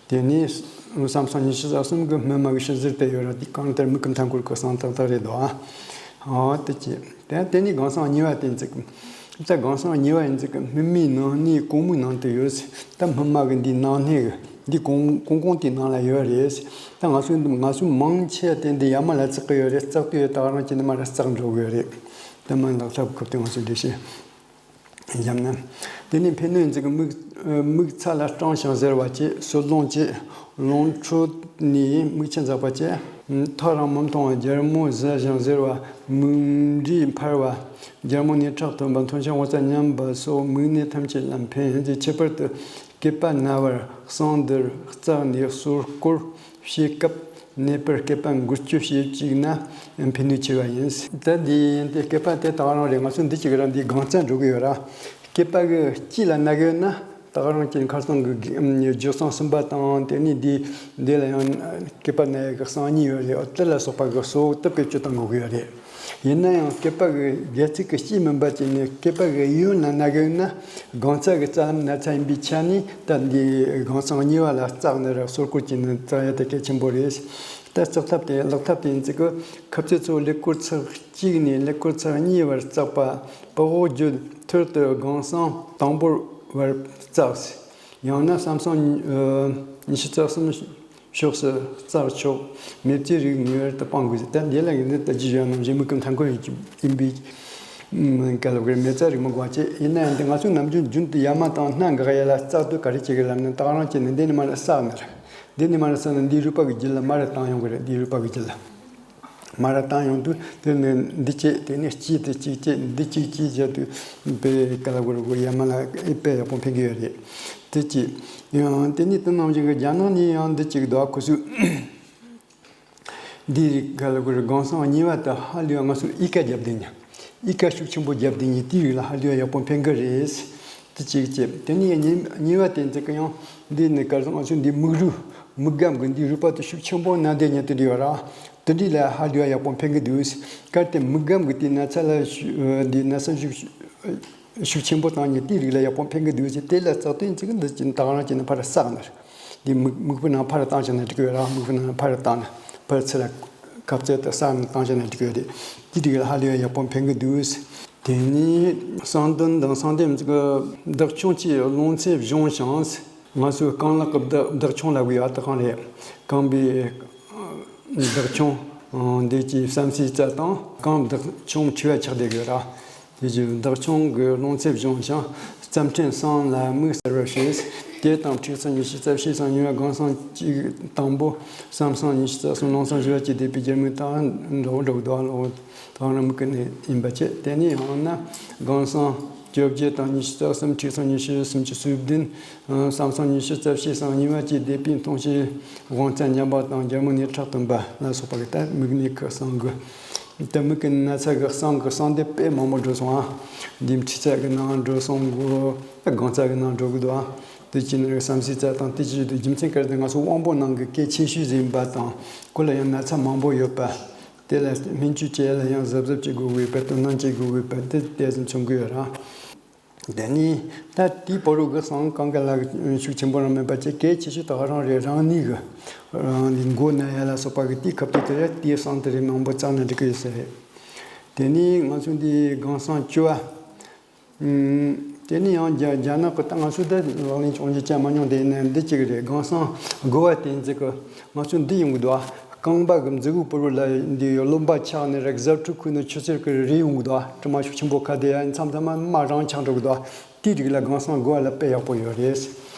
དེ་ནས་བསམ་བསང་ཉི་ཤུ་རྩ་གསུམ་གྱི་སྨིན་མ་གི་ཤུལ་ཟུར་དེ་ཡོད་ར། དེ་གང་ལྟར་མིག་གི་མཐའ་འཁོར་གྱི་བསང་ཏག་ཏག་རེད་དོ། ཨ་དེ་བཅས། དེ་དེ་ནས་སྒང་བསང་གཉིས་པ་དེ་ཚིག་ད་སྒང་བསང་གཉིས་པ་ཡིན་ཚིག་གི་སྨིན་མའི་ནང་ནས་གོང་མའི་ནང་དུ་ཡོད། ད་སྨིན་མ་གི་འདི་ནང་ནས་འདི་གོང་གོང་གོང་དེའི་ནང་ལ་ཡོད་རེད། ད་ང་ཚོ་ང་ཚོ་མང་ཆེ་དེ་འདི་ཡར་མར་ལ་བཙག་གི་ཡོད་རེད། བཙག་དུས་ཡོད་ད་རང་གི་ནི་མར་བཙག་འགྲོ་གི་ཡོད་རེད། ད་མ་ལག་ཐབས་ཁུར་དེ་ང་ཚོ་འདི་བྱེད། འཇམ་ནི། དེ་ནས་ཕན་གནོད་འཛིན་གྱི་མིག་མིག་ཚ་ལ་སྐྲངས་ཤིང་གཟེར་བ་བཅས། སོལ་རླུང་བཅས། རླུང་ཁྲོད་ནས་མིག་ཆུ་འཛག་པ་བཅས། ཐག་རིང་མི་མཐོང་བ། རྒྱལ་མོ་གཟི་ཞིང་གཟེར་བ། མིག་འབྲས་འཕར་བ། རྒྱལ་མོ་ནས་ཁྲག་ཐོན་པ། མཐོང་ཆོས་དབང་རྩ་ཉམས་པ་སོགས་མིག་ནད་ཐམས་ཅད་ལ་ཕན་ཡིན་ཏེ། ཁྱད་པར་དུ་སྐེད་པ་ན་བར། གསང་འདར། བརྩེགས་ནས་སོལ་སྐོར་བྱེད་སྐབས་ནད་པར་སྐེད་པ་འགུལ་སྐྱོད་བྱེད་བཅུག་ན་ཕན་གནོད་ཆེ་བ་ཡིན། ད་འདི་ཡིན་ཏེ་སྐེད་པ་དེ་དག་རང་རེད། ང་ཚོ་འདི་གཅིག་ར་འདི་དགོང་རྩ་འགྲོ་གི་ཡོད་ར། སྐེད་པ་གི་དཀྱིལ་ལ་ན་གི་ཡོད་ན་དག་རང་གི་ཁ་སང་གི་རྒྱུ་སྲང་གསུམ་པ་དང་དེ་ནས་འདི་འདི་ལ་ཡང་སྐེད་པ་ན་ཡ་གི་གསང་གཉིས་ཡོད་རེད། དེ་ལ་སོགས་པ་གི་སོ་དུབ་ཀྱི་བཅུ་བཏང་དགོས་ཀྱི་ཡོད་རེད། ཡིན་ན་ཡང་སྐེད་པ་གི་སྒལ་ཚིགས་ཀྱི་དཀྱིལ་མིན་པ་ཅིག་ནས་སྐེད་པ་གི་གཡོན་ལ་ན་གི་ཡོད་ན་དགོང་རྩ་གི་རྩ་ལམ་ན་ཚ་ཡིན་པའི་ཆ་ནས་ད་འདི་དགོང་སང་གཉིས་པ་ལ་བརྩེགས་ནས་ར་སོལ་སྐོར་གྱིས་ནི་བརྩེགས་ཡ་དེ་གལ་ཆེན་པོ་རེད། ད་བརྩེགས་ཐབས་དེ་ལག་ཐབས་དེ་ཡིན་ཚིག་གི་ཁ་ཚིག་ཚོ་ཀླད་ཀོར་ཚེག་གཅིག་ནས་ཀླད་ཀོར་ཚེག་གཉིས་བར་བརྩེགས་པ། པགས་འོག་རྒྱུད་ཐུར་དུ་དགོང་སང་དང་པོར་བར་བརྩེགས། ཡང་ན་ཟམ་སང་ཉི་ཤུ་རྩ་གསུམ་ཕྱོགས་སུ་བརྩེགས་ཆོག། མེ་བཙའི་རིགས་ངེས་པར་དུ་སྤང་དགོས། ད་འདི་ལ་ཡིན་ན་ད་ཅི་ཞུ་ཡ་ནང་བཞིན་མི་ཀུན་ཐང་ཀོ་ཡིན་གྱི་ཡིན་པའི་ག་ལ་བར་མེ་བཙའ་རིགས་མི་དགོས་པ་བྱས། ཡིན་ན་ཡང་འདི་ང་ཚོ་ནམ་རྒྱུན་རྒྱུན་དུ་ཡ་མ་དང་སྣ་འགག་ཡ་ལ་བརྩེགས་དུས་ག་རེ་བྱེད་གི་ལབ་ན་དག་རང་བྱས་ནས་འདི་ནི་མ་རེད་བསགས་ནི་རེད། འདི་ནི་མ་རེད་བསགས་ན་འདིའི་རུས་པ་གི་རྒྱུད་ལ་མ་རེད་བཏང་ཡོང་གི་རེད། འདིའི་རུས་པ་གི་རྒྱུད་ལ། མ་ར་བཏང་ཡོང་དུས་དེ་ནི་འདི་བྱས་དེ་ནི་གཅིག་དེ་གཅིག་བྱས་འདི་གཅིག་གཅིག་བྱས་དུས་དཔེ་ག་ལ་གོ་རུ་གོ་ཡ་མ་ལ་དཔེ་ཡག་པོ་ཕན་གི་ཡོད་རེད། དེ་གཅིག་ཡང་དེ་ནི་དེ་ནང་བཞིན་གི་རྒྱ་ནག་ནས་ཡང་འདི་གཅིག་འདུག་ཁོ་ཚོས་འདི་ག་ལ་གོ་རུ་དགོང་སང་གཉིས་པ་དེ་ཧ་ལས་ང་ཚོ་ཨི་ཀ་རྒྱབ་བསྡད་ཉ། ཨི་ཀ་ཤུགས་ཆེན་པོ་རྒྱབ་བསྡད་ཉ་དེའི་རིགས་ལ་ཧ་ལས་ཡག་པོ་ཕན་གི་རེད། དེ་གཅིག་བྱས་དེ་ནི་གཉིས་གཉིས་པ་དེ་འདི་ག་ཡང་འདི་ནི་ག་རེ་ང་ཚོ་འདི་མིག་རུས་མིག་སྒམ་གི་འདི་རུས་པ་དེ་ཤུགས་ཆེན་པོ་ན་བསྡད་ཉ་དེ་འདྲ་ཡོད་ར། དེ་འདྲ་ལ་ཧ་ལས་ཡག་པོ་ཕན་གི་འདུག་གལ་ཏེ་མིག་སྒམ་གི་དེ་ན་ཚ་ལ་ཤུ་འདི་ན་ཚ་ཤུགས་ཤུགས་ཆེན་པོ་བཏང་ཉིན་དེའི་རིགས་ལ་ཡག་པོ་ཕན་གི་འདུག་ཟེར། དེ་ལ་བརྩེགས་དུས་ཚིག་འདི་ཅི་ད་ག་རང་བྱས་ནས་ཕར་བསགས་ནས་འདི་མིག་མིག་སྤུ་ནང་ཕར་བཏང་བྱས་ནས་འགྲིག་གི་ཡོད་ར། མིག་སྤུ་ནང་ཕར་བཏང་ནས་ཕར་ཚུར་ལ་ཁབ་རྩེ་དུ་བསགས་ནས་བཏང་བྱས་ནས་འགྲིག་གི་ཡོད་རེད། དེའི་རིགས་ལ་ཧ་ལས་ཡག་པོ་ཕན་གི་འདུག་དེ་ནས་གསང་གདོན་དང་གསང་ལྡེམ་ཚོ་གི་བདག་སྐྱོང་བཅས་རླུང་ཚད་གཞུང་ཞིང་། ང་ཚོས་རྐང་ལག་གི་བདག་བདག་སྐྱོང་ལབ་དགོས་ཡ་ད་གང་རེད། རྐང་པའི་བདག་སྐྱོང་འདི་ཀྱི་བསམ་སེའི་རྩ་དང་རྐང་བདག་སྐྱོང་མཁྲིས་པ་ཆགས་བསྡད་དགོས་ར། དེ་ཀྱི་བདག་སྐྱོང་གི་རླུང་ཚད་གཞུང་ཞིང་། རྩམ་ཕྲན་སྲང་ལ་མིག་གསལ་བར་བྱེད། དེ་དང་འཁྲིག་སང་ཉི་ཤུ་རྩ་བཞི་སང་གཉིས་པ་དགོང་སང་གཅིག་དང་པོ། ཟམ་སང་ཉི་ཤུ་རྩ་གསུམ་རླུང་སང་བཞི་པ་བཅས་བསྡད་པའི་རྒྱལ་མོའི་དང་འགྲོ་འགྲོ་གི་འདུག་ལོ། དང་རང་མི་ཀུན་ནས་ཡིན་པ་བཅས། དེ་ནས་ཡང་ན་དགོང་སང་བཅོ་བརྒྱད་དང་ཉི་ཤུ་རྩ་གསུམ། འཁྲིག་སང་ཉི་ཤུ་སུམ་ཅུ་སོ་བདུན། ཨ་ཟམ་སང་ཉི་ཤུ་རྩ་བཞི་སང་གཉིས་པ་བཅས་བསྡད་པའི་མཐོང་ཆོས་དབང་རྩ་ཉམས་པ་དང་རྒྱལ་མོ་ནས་ཁྲག་ཐོན་པ་ལ་སོགས་པ་གི་ད་མིག་ནད་ཀྱི་གསང་གི་ད་མིག་གི་ན་ཚ་གི་གསང་གི་གསང་སྡེབ་དཔེ་མང་པོ་འགྲོ་སོང་ཨ། འདི་མཁྲིས་ཚད་ཀྱི་ནང་འགྲོ་སོང་གོ། ད་དགོང་རྩ་གི་ནང་འགྲོ་གི་འདུག་ཨ། དེ་ཅི་ནས་བསམ་སེའི་རྩ་དང་དེ་ཅི་ཞིག་ཏུ་རྒྱུ་མཚན་ག་རེ་ད་ང་ཚོ་དབང་པོ་ནང་གི་གལ་ཆེ་ཤོས་ཟིན་པ་དང་ཁོ་ལ་ཡང་ན་ཚ་མང་པོ་ཡོད་པ། དེ་ལ་སྨན་བཅོས་བྱེད་ཡ་ལ་ཡང་གཟབ་གཟབ་བྱེད་དགོས་པའི་དཔེ་དོ་སྣང་བྱེད་དགོས་པའི་དཔེ་དེ་ཏོག་ཙམ་མཚོན་གི་ཡོད་ར། དེ་ནི་ད་དེའི་བར་དུ་གི་གསང་གང་ག་ལ་ཤུགས་ཆེན་པོ་རང་མེད་པ་བཅས་གལ་ཆེ་ཤོས་དག་རང་རེད། རང་ནུས་གི་རང་ནི་མགོ་ན་ཡ་ལ་སོགས་པ་གི་དེའི་ཁ་ཐུག་དེ་རེད། དེའི་གསང་དེ་རེད། མང་པོ་བརྩེགས་ནས་འགྲིག་གི་ཡོད་ས་རེད། དེ་ནི་ང་ཚོ་འདི་དགོང་སང་བཅུ་བ། ཨུམ། དེ་ནས་ཡང་རྒྱ་རྒྱ་ནག་གི་ད་ང་ཚོ་ད་ལག་ལེན་བྱུང་རྒྱུ་ཅང་མ་མྱོང་། དེ་ནས་འདི་གཅིག་རེད། དགོང་སང་དགུ་བ་དེ་ཚོ་གི་ང་ཚོ་འདི་ཡོང་གི་འདུག་ཨ། རྐང་པ་གི་མཛུ་གུ་བར་དུ་ལ་འདི་རློན་པ་ཆགས་ནས་ར་གཟབ་ཁྲུ་ཁུ་ནས་ཆུ་སེར་གི་རེ་ཡོང་གི་འདུག་ཨ། དྲི་མ་ཤུགས་ཆེན་པོ་ཁ་དེ་ཡ་མཚམས་མཚམས་མ་མ་རང་ཆགས་འགྲོ་གི་འདུག་ཨ། དེའི་རིགས་ལ་དགོང་སང་དགུ་བ་ལ་དཔེ་ཡག་པོ་ཡོད་རེད།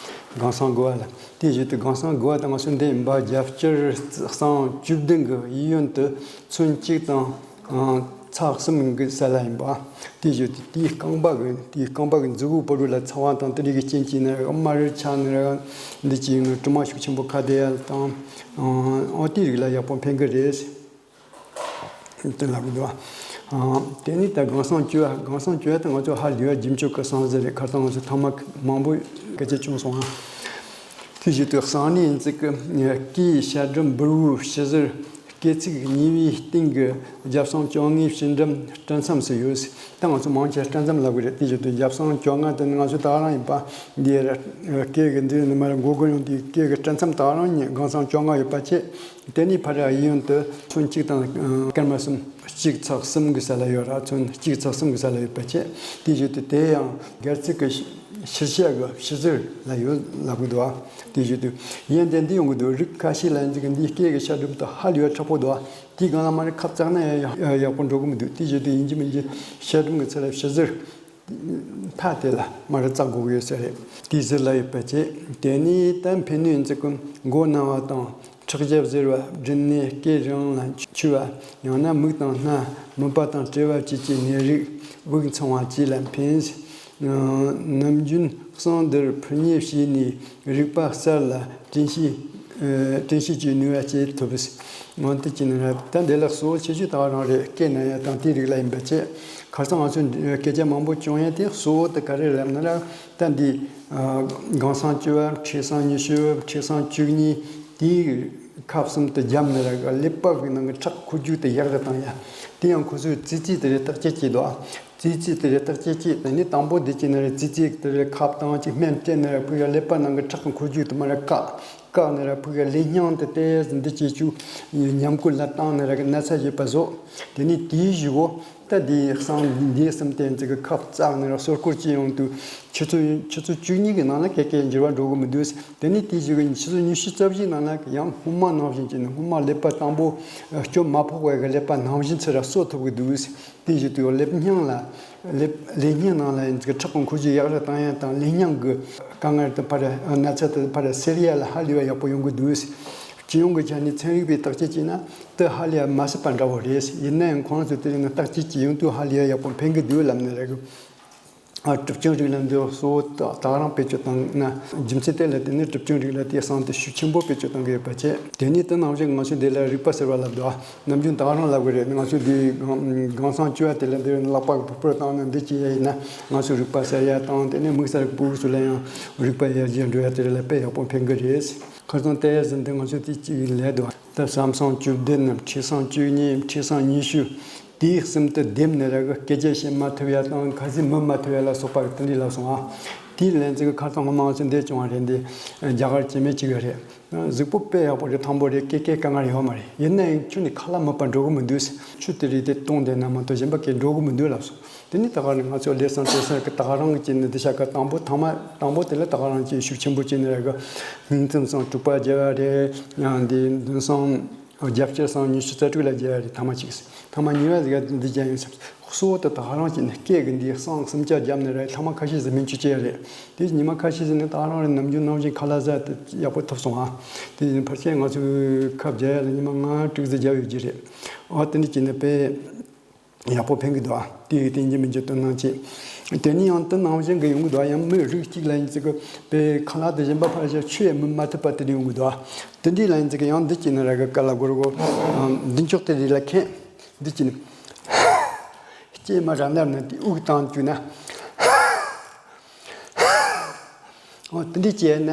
དགོང་སང་དགུ་བ་ལ་དེའི་གཞི་དུ་དགོང་སང་དགུ་བ་དང་ང་ཚོ་འདི་ཡིན་པ་རྒྱབ་སྐྱོར་གསང་བཅུ་བདུན་གི་གཡས་གཡོན་དུ་ཚོན་གཅིག་དང་། ཨང་། ཚེག་གསུམ་གྱི་ས་ལ་ཡིན་པ། དེའི་གཞི་དེ་དེའི་རྐང་པ་གི་དེའི་རྐང་པ་གི་མཛུ་གུ་བར་དུ་ལ་ཚ་བ་དང་དེ་རིགས་ཀྱི་རྐྱེན་གྱིས་ནི་དམར་ཆགས་ནི་ར་འདི་ཅིག་ནི་དྲི་མ་ཤུགས་ཆེན་པོ་ཁ་དེ་ཡ་དང་། ཨང་། དེའི་རིགས་ལ་ཡག་པོ་ཕན་གི་རེད། དེ་ལ་གི་འདུག་ཨ། དེ་ནི་ད་དགོང་སང་བཅུ་བ། དགོང་སང་བཅུ་བ་དེ་ང་ཚོ་ཧ་ལས་པ་རྒྱུན་སྤྱོད་ཀྱི་གསང་ཟེར་རེད། ཁ་སང་ང་ཚོ་ཐ་མག་མང་པོ་སྐད་ཆ་བྱུང་སོང་ཨ། དེའི་གཞི་དུ་གསང་གནས་ཡིན་ཚིག་གི་སྐེའི་ཤ་སྦྲམ་སྦུར་བོའི་ཕྱི་ཟུར། སྐེ་ཚིགས་གཉིས་པའི་སྟེང་གི་རྒྱབ་གསང་བཅོ་ལྔའི་ཕྱི་འགྲམ་སྤྲིན་མཚམས་སུ་ཡོད། ད་ང་ཚོ་མང་ཆེ་སྤྲིན་མཚམས་ལབ་གི་རེད། དེའི་གཞི་དུ་རྒྱབ་གསང་བཅོ་ལྔ་དེ་ནི་ང་ཚོ་ད་ག་རང་ཡིན་པ། འདི་ཡ་སྐེ་གི་འདི་ནི་མར་མགོ་སྒུར་ཡོང་དུས་སྐེ་གི་སྤྲིན་མཚམས་ད་ག་རང་ཉིད་དགོང་སང་བཅོ་ལྔ་ཡོད་པ་བྱས། དེ་ནས་ཕར་གཡས་གཡོན་དུ་ཚོན་གཅིག་དང་སྐར་མ་གསུམ། གཅིག་ཚེག་གསུམ་གྱི་ས་ལ་ཡོད་ར། ཚོན་གཅིག་ཚེག་གསུམ་གྱི་ས་ལ་ཡོད་པ་བྱས། དེའི་གཞི་དུ་དེ་ཡང་སྒལ་ཚིགས་ཀྱི་ཕྱི་ཕྱི་ཤ་གི་ཕྱི་ཟུར་ལ་ཡོད་ལབ་གི་འདུག་ཨ། དེའི་གཞི་དུ་ཡན་དེ་འདི་ཡོང་གི་འདུག་རིགས་ཁ་ཤས་ལ་ཡིན་ཚིག་གི་འདིའི་སྐེ་གི་ཤ་སྦྲུམ་དུ་ཧ་ལས་པ་མཁྲེགས་པོ་འདུག་ཨ། དེའི་སྒང་ལ་མ་ནི་ཁབ་བཙགས་ན་ཡང་ཡག་པོ་འགྲོ་གི་མི་འདུག་དེའི་གཞི་དུ་ཡིན་གཅིག་མིན་གཅིག་ཤ་སྦྲུམ་གྱི་ཚུར་ལ་ཕྱི་ཟུར། མཐའ་དེ་ལ་མར་བཙག་དགོས་ཀྱི་ཡོད་ས་རེད། དེ་ཟུར་ལ་ཡོད་པ་བྱས། དེ་ནས་ད་ཕན་ནུས་འཛིན་ཀུན་མགོ་ན་བ་དང་། ཁྲག་རྒྱབ་གཟེར་བ། མགྲིན་ནད་སྐེ་རིང་ལ་འཆི་བ། ཡང་ན་མིག་དང་སྣ། མུད་པ་དང་བྲེལ་བ་བཅས་ཀྱི་ནད་རིགས། དབུགས་འཚང་བ་བཅས་ལ་ཕན། ནམ་རྒྱུན་གསང་བདེར་ཕུ་ཉེ་བྱས་ནས་རིག་པ་གསལ་ལ་དྲན་ཤེས། ཨ། དྲན་ཤེས་ཀྱི་ནུས་པ་སྐྱེད་ཐུབ། འོན་ཏེ་ཅི་ནི་ར་ད་འདི་ལ་གཙོ་བོ་ཆེ་ཤོས་ད་ག་རང་རེད། སྐེ་ན་ཡ་དང་དེའི་རིགས་ལ་ཡིན་པ་བྱས། ཁ་སང་ང་ཚོས་སྐད་ཆ་མང་པོ་བྱུང་ཡ་དེ་གཙོ་བོ་དེ་ག་རེ་རེད་ལབ་ན་ར། ད་འདི་ཨ་སྒང་གསང་བཅུ་པ། མཁྲིས་གསང་ཉི་ཤུ། མཁྲིས་གསང་བཅུ་གཉིས། དེའི་ཁབ་གསུམ་དུ་བརྒྱབ་ནི་ར་གི་ཀླད་པ་གི་ནང་གི་ཁྲག་འཁོར་རྒྱུག་དེ་ཡག་རུ་བཏང་ཡ། དེ་ཡང་ཁོ་ཚོས་ཙི་ཙི་དེ་རེད་བརྟག་དཔྱད་བྱས་འདུག་ཨ། ཙི་ཙི་དེ་རེད་བརྟག་དཔྱད་བྱས། དེ་ནས་དང་པོ་འདི་བྱས་ན་རེད། ཙི་ཙི་དེ་རེད་ཁབ་བཏང་ཅིག་སྨན་སྤྲད་ན་རེད། ཕུ་ག་ཀླད་པ་ནང་གི་ཁྲག་འཁོར་རྒྱུག་དེ་མར་ར་བཀག་བཀག་ནས་ར་ཕུ་ག་ལས་སྙིང་དེ་ཏོག་ཙམ་འདི་བྱེད་བཅུག་ཉམས་རྒུད་ལ་བཏང་ནས་ར་གི་ན་ཚ་ཡོད་པ་བཟོ། དེ་ནས་དེའི་གཞུག་གུ་ད་འདི་གསང་འདི་གསུམ་དེ་ཚོ་གི་ཁབ་བཙགས་ནས་ར་གསོ་སྐོར་བྱེད་ཡོང་དུས་ཆུ་ཚོད་ཆུ་ཚོད་བཅུ་གཉིས་ཀྱི་ནང་ལ་ཀེ་ཀེ་འགྱུར་བ་འགྲོ་གི་མི་འདུག་དེ་ནས་དེའི་གཞུག་གི་ཆུ་ཚོད་ཉི་ཤུ་རྩ་བཞིའི་ནང་ལ་ཡང་སྔོན་མ་ནང་བཞིན་བྱས་ནས་སྔོན་མ་ཀླད་པ་དང་པོ་སྐྱོན་མ་ཕོག་པའི་གི་ཀླད་པ་ནང་བཞིན་ཚུར་ར་གསོ་ཐུབ་གི་འདུག་དེའི་གཞུག་ཏུ་ལས་སྙིང་ལ། ལས་ལས་སྙིང་ནང་ལ་ཡིན་ཚེ་ཁྲག་གི་འཁོར་རྒྱུག་ཡག་རུ་བཏང་ཡ་དང་། ལས་སྙིང་གི་དཀའ་ངལ་དེ་ཕར་ན་ཚ་དེ་ཕར་སེལ་ཡ་ལ་ཧ་ལས་པ་ཡག་པོ་ཡོང་གི་འདུག་སྤྱི་ཡོངས་ཀྱི་ཆ་ནས་ཚན་རིག་པས་བརྟག་དཔྱད་བྱས་ན་དེ་ཧ་ལས་པ་མ་སྲིད་པ་འདྲ་བོ་རེད། ཡིན་ན་ཡང་ཁོང་ཚོས་དེ་རིང་ནས་བརྟག་དཔྱད་ཀྱི་ཡོང་དུས་ཧ་ལས་པ་ཡག་པོ་ཕན་གི་འདུག་ལབ་ནས་རེད་གི། ཨ། གྲུབ་ཆའི་རིགས་ལ་འདི་གཙོ་བོ་ད་ག་རང་བེད་སྤྱོད་བཏང་ན། རྒྱུ་མཚན་དེ་ལ་བརྟེན་ནས་གྲུབ་ཆའི་རིགས་ལ་དེ་བསམ་དུ་ཤུགས་ཆེན་པོ་བེད་སྤྱོད་གཏོང་གི་ཡོད་པ་བྱས། དེ་ནས་དེ་ནང་བཞིན་ང་ཚོས་འདི་ལ་རིག་པ་ཟེར་བ་ལབ་འདུག་ནམ་རྒྱུན་ད་ག་རང་ལབ་གི་རེད། ང་ཚོས་འདི་སྒང་གསང་བཅུ་པ་དེ་ལ་འདི་ལག་པ་གི་ཕུར་ཕུར་བཏང་ནས་འདི་བྱས་ཡ་ཡིན་ན། ང་ཚོའི་རིག་པ་གསལ་ཡ་དང་། དེ་ནས་དམིགས་བསལ་གྱི་ཕྲུ་གུ་ཚོ་ལ་ཡང་རིག་པ་ཡར་རྒྱས་འགྲོ་ཡ་དེ་ལ་དཔེ་ཡག་པོ་ཕན་གི་རེད། ཁ་སང་ལྟ་ཡ་ཟིན་དུས་ང་ཚོས་དེ་གཅིག་ལས་འདུག་ད་གསང་བཅུ་བདུན་ནམ། མཁྲིས་གསང་བཅུ་གཉིས། མཁྲིས་གསང་ཉི་ཤུ། དེའི་གསུམ་དུ་བསྡེབས་ནས་ར་གི་སྐད་ཆ་བཤད་མ་ཐུབ་ཡ་དང་། ཁ་ཟས་མིད་མ་ཐུབ་ཡ་ལ་སོགས་པ་གི་དེ་འདྲ་ལབ་སོང་ཨ། དེའི་ལན་ཚིག་གི་ཁ་སང་སྔོན་མ་ང་ཚོ་འདིར་བྱུང་བ་རེད། འདི་རྒྱ་གར་སྐྱེ་དམན་གཅིག་ཡོད་རེད། གཟུགས་པོ་དཔེ་ཡག་པོ་རེད། ཐང་པོ་རེད། སྐེ་སྐེ་དཀའ་ངལ་ཡོད་མ་རེད། ཡིན་ན་ཡང་ཁྱོད་ནི་ཁ་ལག་མིད་པ་འགྲོ་གི་མི་འདུག་ཆུ་དེ་རིགས་དེ་བཏུང་བསྡད་ན་མ་གཏོགས་གཞན་པ་གས་འགྲོ་གི་མི་འདུག་ལབ་སོང་། དེ་ནས་ད་ག་རང་ང་ཚོ་ལས་བསམ་དེ་བསམ་གི་ད་ག་རང་གི་བྱས་ནས་འདི་ཤ་ཁ་དང་པོ་ཐང་མ་དང་པོ་དེ་ལ་ད་ག་རང་གིས་ཤུགས་ཆེན་པོ་བྱས་ནས་ར་གི་སྙིང་གཏམ་སང་དྲུག་པ་བརྒྱབ་ཡ་རེད། ཡང་འདི་མདུན་སང་རྒྱབ་སྐྱེལ་སང་ཉི་ཤུ་རྩ་དྲུག་ལ་བརྒྱབ་ཡ་རེད། ཐ་མ་གཅིག་ཐ་མ་གཉིས་པ་ཟིག་འདི་བརྒྱབ་ཡིན་ཟེར། གཙོ་བོ་དེ་ད་ག་རང་བྱས་ནས་སྐད་གི་འདི་སང་གསུམ་ཆ་བརྒྱབ་ནས་ར་ཐ་མ་ཁ་ཤས་ཟིག་སྨན་བཅོས་བྱས་ཡ་རེད། དེ་ཉི་མ་ཁ་ཤས་ཟིག་ནས་ད་ག་རང་རེད། ནམ་རྒྱུན་ནང་བཞིན་ཁ་ལག་ཟ་དེ་ཡག་པོ་ཐུབ་སོང་ཨ། དེ་ཡིན་ཕལ་ཆེར་ང་ཚོས་ཁབ་བརྒྱབ་ཡ་ལ་ཉི་མ་ལྔ་དྲུག་ཟིག་བརྒྱབ་ཡོད་ཀྱི་རེད། ཨ། དེ་འདྲ་བྱས་ནས་དཔེ་ཡག་པོ་ཕན་གི་འདུག་ཨ། དེ་ཡི་སྟེང་གི་མི་འགྱུར་དོ་སྣང་བྱེད། དེ་ནས་ཡང་དེ་ནང་བཞིན་གི་ཡོང་གི་འདུག་ཨ། ཡང་མི་རིགས་གཅིག་ལ་ཡིན་ཙི་གི་དཔེ་ཁ་ལག་དེ་གཞན་པ་ཕར་བཞག་ཆུ་ཡང་མིད་མ་ཐུབ་པ་དེ་འདྲ་ཡོང་གི་འདུག་ཨ། དེ་འདྲའི་ལ་ཡིན་ཙི་གི་ཡང་འདི་བྱས་ནས་ར་གི་ཀ་ལ་གོར་གོ་འདི་ཕྱོགས་དེ་རིགས་ལ་ཁེངས་འདི་བྱས་ནས་སྐྱེས་མ་ར་ནར་ནས་དེ་དབུགས་བཏང་བཅུག་ན། འོ་དེ་འདྲ་བྱས་ན་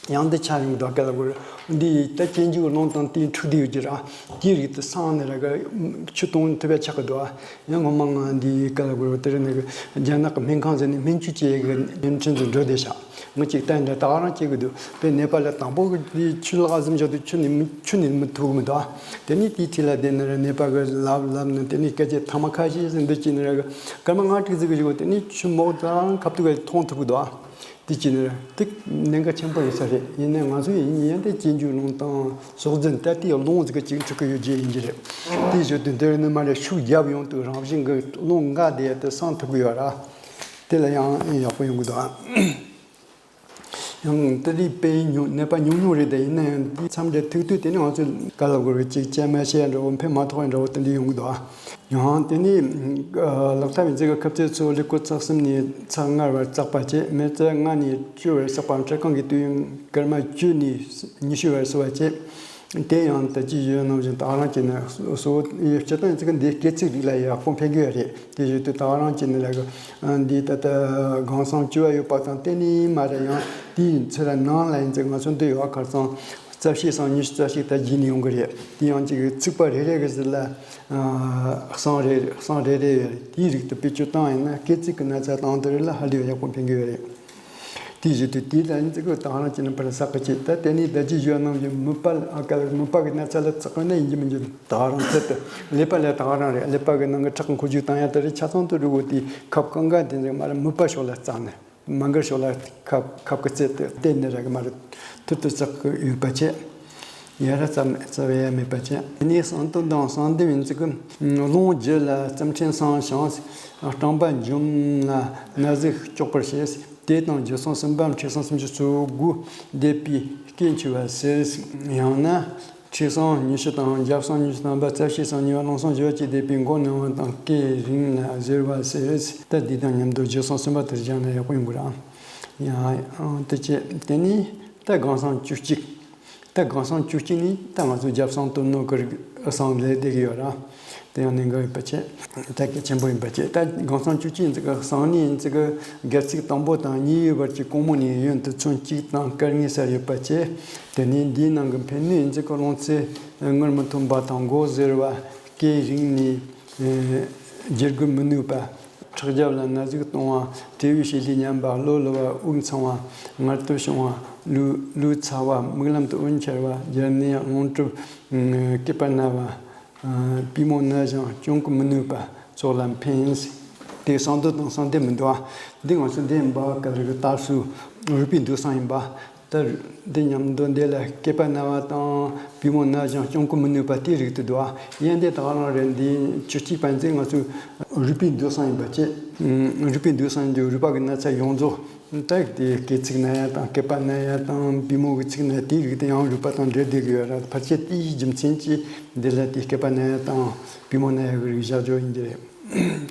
ཡང་འདི་ཆ་ཡོང་འདུག་ག་ལ་གོ། འདི་ད་སྐྱེ་འཇུག་རླུང་དང་དེའི་འཁྲུགས་བསྡད་ཡོད་ཀྱི་ར། དེའི་རིགས་དེ་སངས་ནས་ར་གི་ཆུ་བཏུང་ཐུབ་པ་ཆགས་ཀྱི་འདུག་ཨ། ཡང་སྔོན་མ་ང་འདི་ག་ལ་གོ་དེ་རིང་ནས་རྒྱ་ནག་གི་སྨན་ཁང་ཟེར་ནས་སྨན་བཅོས་བྱེད་ཡས་ཀྱི་བརྙན་འཕྲིན་ཚོ་འགྲོ་བསྡད་ཤག་ང་གཅིག་ལྟ་འདྲ་ད་ག་རང་སྐྱེ་གི་འདུག་དཔེ་ནད་པ་ལ་དང་པོ་གི་དེ་ཆུ་ལག་ཟིན་ཆོག་དུས་ཆུ་ནི་མི་ཆུ་ནི་མི་ཐུབ་མི་འདུག་ཨ། དེ་ནས་དེའི་འཁྲིས་ལ་བསྡད་ནས་ར་ནད་པ་གི་ལབ་ལབ་ནས་དེ་ནས་སྐད་ཆ་ཐ་མ་ཁ་ཤས་ཟིན་འདི་བྱས་ནས་ར་གི་སྐར་མ་ལྔ་དྲུག་ཟིག་གི་བཞུགས་དེ་ནས་ཆུ་མོག་ཙམ་ཁབ་ཏུ་ག་མཐོང་ཐུབ་གི་འདུག་ཨ། དེ་བྱས་ནས་དེ་གནད་འགག་ཆེན་པོ་ཡིན་ས་རེད། ཡིན་ནའི་ང་ཚོ་ཡིན་ཡང་དེ་སྐྱེ་འཇུག་རླུང་དང་སྲོག་འཛིན་ད་ལྟའི་རླུང་ཟིག་གཅིག་འཁྲུག་གི་ཡོད་རྒྱུ་ཡིན་གྱི་རེད། དེའི་ཞོར་དུ་འདིར་ནི་མ་རེད་ཤུགས་རྒྱབ་ཡོང་དུས་རང་བཞིན་གྱི་རླུང་འགག་བསྡད་དེ་སངས་ཐུབ་གི་ཡོད་ར། དེ་ལ་ཡང་ཡག་པོ་ཡོང་གི་འདུག་ཨ། ཡང་དེ་ལས་དཔེ་ཉུང་ནད་པ་ཉུང་ཉུང་རེད། དེ་ཡིན་ན་ཡང་དེ་མཚམས་རེ་ཐུག་དུས་དེ་ནི་ང་ཚོས་ག་ལ་གོ་རེ་གཅིག་ཅན་མ་བྱས་འདྲ་བོ་ཕན་མ་ཐོགས་འདྲ་བོ་དེ་འདྲ་ཡོང་གི་འདུག་ཨ། ཡང་དེ་ནས་ལག་ཐབས་ཡིན་ཚིག་གི་ཁབ་རྩེ་ཚོ་ཀླད་ཀོར་ཚེག་གསུམ་ནས་ཚེག་ལྔ་བར་བརྩེགས་པ་བྱས། མི་ཚེ་ལྔ་ནས་བཅུ་བར་བརྩེགས་པའམ་འཕྲལ་ཁང་གི་དུས་ཡུན་སྐར་མ་བཅུ་ནས་ཉི་ཤུ་བར་བཟོ་བ་བྱས། དེ་ཡང་ད་ཅི་ཡོད་ནང་བཞིན་ད་ག་རང་བྱས་ནས་གཙོ་བོ་སྤྱིར་བཏང་ཡིན་ཚིག་གི་འདིའི་སྐེ་ཚིག་རིགས་ལ་ཡག་པོ་ཕན་གི་ཡོད་རེད། དེ་བཞིན་དུ་ད་ག་རང་བྱས་ནས་ལ་གི་འདི་ད་ལྟ་སྒང་གསང་བཅུ་བ་ཡོད་པ་དང་བསྟུན་ནས་མ་རེད། ཡང་དེའི་ཚེ་ལ་ནང་ལ་ཡིན་ཚིག་ང་ཚོ་འདི་ཡོད་ཁར་སང་། རྩ་བཤད་སང་ཉི་ཤུ་རྩ་གཅིག་ད་བརྗེས་ནས་ཡོང་གི་རེད། དེ་ཡང་གཅིག་ཚིག་པ་རེ་རེ་གི་ཟུར་ལ་གསང་རེ་གསང་རེ་རེ་ཡོད་རེད། དེའི་རིགས་དེ་བེད་སྤྱོད་བཏང་ཡིན་ན་སྐེ་ཚིག་གི་ན་ཚ་དང་དེ་རིགས་ལ་ཧ་ལས་ཡག་པོ་ཕན་གི་ཡོད་རེད། དེའི་གཞི་དུ་དེའི་ལ་ཡིན་ཚིག་གི་ད་ག་རང་བྱས་ན་ཕར་ཟག་གི་བྱེད། ད་དེ་ནས་ད་ཅི་ཞུ་ཡ་ནང་བཞིན་མིད་པ་ཨ་ཀ་མིད་པ་གི་ན་ཚ་ལ་ཚགས་པ་ན་ཡིན་གྱི་མིན་གྱི་ད་ག་རང་ཚད་དུ་ཀླད་པ་ལ་ད་ག་རང་རེད། ཀླད་པ་གི་ནང་གི་ཁྲག་གི་འཁོར་རྒྱུག་བཏང་ཡ་དེ་རིགས་ཆ་ཚང་དུ་རུ་བོ་དེ་ཁབ་གང་ག་དེ་ཚིག་མ་ར་མིད་པ་ཕྱོགས་ལ་བཙགས་ནས། མ་འགར་ཕྱོགས་ལ་ཁབ་ཁབ་ཀྱི་རྩེ་དེ་བསྟན་ནས་ར་གི་མ་རེད། ཐུར་དུ་བཙག་གི་ཡོད་པ་བྱས། ཡ་ར་ཙམ་རྩ་བའི་ཡ་མེད་པ་བྱས། དེ་ནས་གསང་བསྟོད་དང་གསང་འདེབས་ཡིན་ཚིག་གི། རླུང་རྒྱུད་ལ་རྩིབས་ཕྲན་སངས་ཤིང་། རྐང་པ་འཇོམས་ལ་ན་ཟུག་སྐྱོག་པར་བྱེད། དེ་དང་རྒྱུ་སྲང་གསུམ་པ་མཁྲིས་སྲང་སུམ་ཅུ་སོ་དགུ་འདེབས་པའི་སྐད་འཆུ་བ་ཟེར། ཡང་ན། མཁྲིས་སྲང་ཉི་ཤུ་དང་རྒྱབ་སྲང་ཉི་ཤུ་ཐམ་པ་རྩ་ཤེས་སྲང་གཉིས་པ་རླུང་སྲང་བཞི་བ་བཅས་འདེབས་པའི་མགོ་ན་བ་དང་སྐེ་རིང་ལ་གཟེར་བ་ཟེར། ད་འདི་དང་མཉམ་དུ་རྒྱུ་སྲང་གསུམ་པ་དེར་སྦྱར་ན་ཡག་པོ་ཡོང་གི་རེད། ཡང་དེ་བྱས་དེ་ནས་ད་སྒང་སྲང་བཅུ་གཅིག་ད་སྒང་སྲང་བཅུ་གཅིག་ནས་ད་ང་ཚོ་རྒྱབ་སྲང་སྟོད་ནོར་གྱི་རིགས་ཨ་སང་ལས་བསྡད་ཀྱི་ཡོད་ར། དེ་ཡང་གནད་འགག་ཡིན་པ་བྱས། ད་གལ་ཆེན་པོ་ཡིན་པ་བྱས། ད་སྒང་སྲང་བཅུ་གཅིག་ཡིན་ཚིག་གི་གསང་ནས་ཡིན་ཚིག་གི་སྒལ་ཚིགས་དང་པོ་དང་གཉིས་པའི་བར་གྱི་གོང་མ་ནས་གཡོན་དུ་ཚོན་གཅིག་དང་སྐར་གཉིས་ས་ཡོད་པ་བྱས། དེ་ནས་འདིའི་ནང་གི་འཕེན་ནུས་ཡིན་ཚིག་གི་རླུང་ཚད་སྔར་མི་མཐོང་བ་དང་མགོ་གཟེར་བ། སྐེ་རིང་ནས། ཨེ། བརྗེ་རྒོལ་མི་ནུས་པ། ཁྲག་རྒྱབ་ལ་ན་ཟུག་གཏོང་བ། བྲེལ་བའི་བྱེད་ལས་ཉམས་པ། གློ་ལུ་བ། དབུགས་འཚང་བ། ངལ་དུབ་བྱུང་བ། ལུས་ལུས་ཚ་བ། མིག་ལམ་དུ་འོད་འཆར་བ། སྦྱར་ནས་རླུང་གྲུབ། ཨེ། སྐེད་པ་ན་བ། ཨེ། པུས་མོ་ན་ཞིང་སྐྱོང་གི་མི་ནུས་པ་སོགས་ལ་འཕེན། དེ་གསང་བསྟོད་དང་གསང་འདེབས་མི་འདུག་ཨ། འདི་ང་ཚོ་འདི་ཡིན་པ་ག་རེ་གི་ལྟ་སུ་རུས་པའི་འདུག་སང་ཡིན་པ། ད་འདི་མཉམ་དུ་འདི་ལ་སྐེད་པ་ན་བ་དང་པུས་མོ་ན་ཞིང་སྐྱོང་གི་མི་ནུས་པ་དེའི་རིགས་དེ་འདུག་ཨ། ཡན་དེ་དག་རང་རེད། འདི་བཅུ་གཅིག་པ་འཛིན་ང་ཚོས་རུས་པའི་འདུག་སང་ཡིན་པ་བཅས། རུས་པའི་འདུག་སང་ཡིན་རྒྱུ་རུས་པ་གི་ན་ཚ་ཡོངས་རྫོགས་ད་དེ་སྐེ་ཚིགས་ན་ཡ་དང་སྐེད་པ་ན་ཡ་དང་པུས་མོ་གི་ཚིགས་ན་དེའི་རིགས་དེ་ཡང་རུས་པ་དང་འབྲེལ་བསྡད་ཀྱི་ཡོད་ར། ཕལ་ཆེར་དེའི་རྒྱུ་མཚན་གྱིས་འདི་ལ་དེ་སྐེད་པ་ན་ཡ་དང་པུས་མོ་ན་ཡ་གི་རིགས་བཞག་རྒྱུ་ཡིན་གྱི་རེད།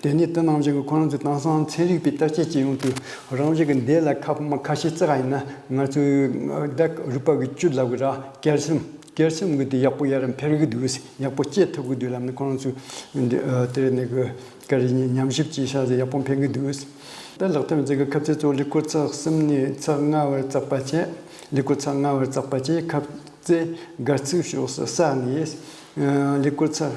དེ་ནས་དེ་ནང་བཞིན་གྱི་ཁོ་རང་ཚོའི་དེང་སང་ཚན་རིག་པའི་བརྟག་དཔྱད་ཀྱི་ཡོང་དུས་རང་བཞིན་གྱི་འདི་ལ་ཁ་ཁ་ཤས་བརྩི་བ་ཡིན་ན་ང་ཚོའི་ད་རུས་པ་གི་བཅུད་ལབ་གི་ར། གལ་སྲིད་གལ་སྲིད་གི་དེ་ཡག་པོ་ཡར་འཕེལ་གི་འདུག་ཡག་པོ་སྐྱེ་ཐུབ་གི་འདུག་ལབ་ན་ཁོ་རང་ཚོའི་འདི་ཨ་དེ་ནས་གི་ག་རེ་ཉམས་ཞིབ་བྱས་ཤག་ཟེར་ཡག་པོ་འཕེལ་གི་འདུག་ད་ལག་ཐབས་འཛིན་གི་ཁ་ཚིག་གཙོ་བོ་ལུས་སྐོར་ཚེག་གསུམ་ནས་ཚེག་ལྔ་བར་བརྩེགས་པ་བྱས། ལུས་སྐོར་ཚེག་ལྔ་བར་བརྩེགས་པ་བྱས། ཁ་ཚིག་སྒལ་ཚིགས་ཕྱོགས་སུ་ས་ནས། ཨ། ལུས་སྐོར་ཚེག་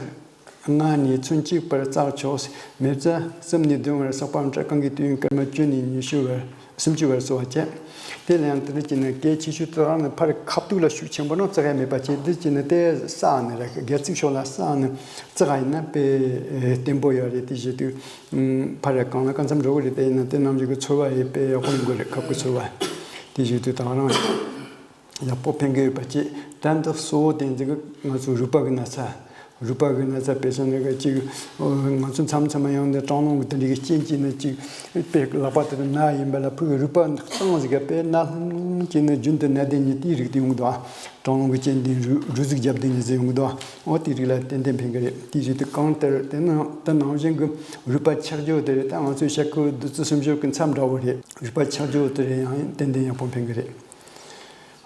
ལྔ་ནས་ཚོན་གཅིག་བར་བརྩེགས་ཆོག་མེ་བཙའ་གསུམ་ནས་བདུན་བར་བསགས་པ་འབྲ་རྐང་གི་དུས་ཡུན་སྐར་མ་བཅུ་ནས་ཉི་ཤུ་བར་སུམ་ཅུ་བར་སོ་བ་བྱས། དེ་ལ་ཡང་དེ་འདྲ་བྱས་ན་གལ་ཆེ་ཤོས་དེ་རང་ནི་ཕར་ཁ་ཐུག་ལ་ཤུགས་ཆེན་པོ་ནང་བརྩེགས་ཡ་མེད་པ་བྱས། འདི་བྱས་ན་དེ་ས་ནི་ར་སྒལ་ཚིགས་ཕྱོགས་ལ་ས་ནི་བརྩེགས་ཡིན་ན་དཔེ་བརྟན་པོ་ཡོད་རེད། དེ་བྱེད་དུས་ཕར་གང་ལ་གང་འཚམ་འགྲོ་གི་རེད། དེ་ཡིན་ན་དེ་ནམ་ཞིག་གི་ཚོར་བ་ཡི་དཔེ་ཡག་པོ་ཡོང་གི་རེད། ཁབ་ཀྱི་ཚོར་བ། དེ་བྱེད་དུས་དེ་རང་ཡག་པོ་ཕན་གི་ཡོད་པ་བཅས། ད་འདི་གཙོ་བོ་དེ་འཛིན་གི་ང་ཚོ་རུས་པ་གི་ན་ཚ། རུས་པ་གི་ན་ཚ་དཔེ་བཞག་ན་གཅིག་ང་ཚོ་མཚམས་མཚམས་ཡང་འདི་གྲང་རླུང་གི་དེ་འདྲའི་རྐྱེན་གྱིས་ནི་གཅིག་དཔེ་ལག་པ་དེ་ན་ཡིན་པ་ལ་ཕུག་གི་རུས་པ་གཙང་ཟིག་ག་དཔེ་ན་ལྷུང་གྱིས་ནི་རྒྱུན་དུ་ན་བསྡད་ཉིན་དེའི་རིགས་དེ་ཡོང་གི་འདུག་ཨ། གྲང་རླུང་གི་རྐྱེན་དེ་རུས་རུས་ཟིག་རྒྱབ་བསྡད་ཉིན་ཟིག་ཡོང་གི་འདུག་ཨ། འོ་དེའི་རིགས་ལ་ཏན་ཏན་ཕན་གི་རེད། དེའི་རིགས་དེ་གང་ལྟར་དེ་ན་དེ་ནང་བཞིན་གི་རུས་པ་ཆག་རྒྱུ་དེ་རེད། ད་ང་ཚོའི་ཤ་ཁུ་བདུད་རྩི་སུམ་ཅུ་གི་མཚམས་འདྲ་བོ་རེད། རུས་པ་ཆག་རྒྱུ་དེ་རེད། ཡང་ཏན་ཏན་ཡག་པོ་ཕན་གི་རེད།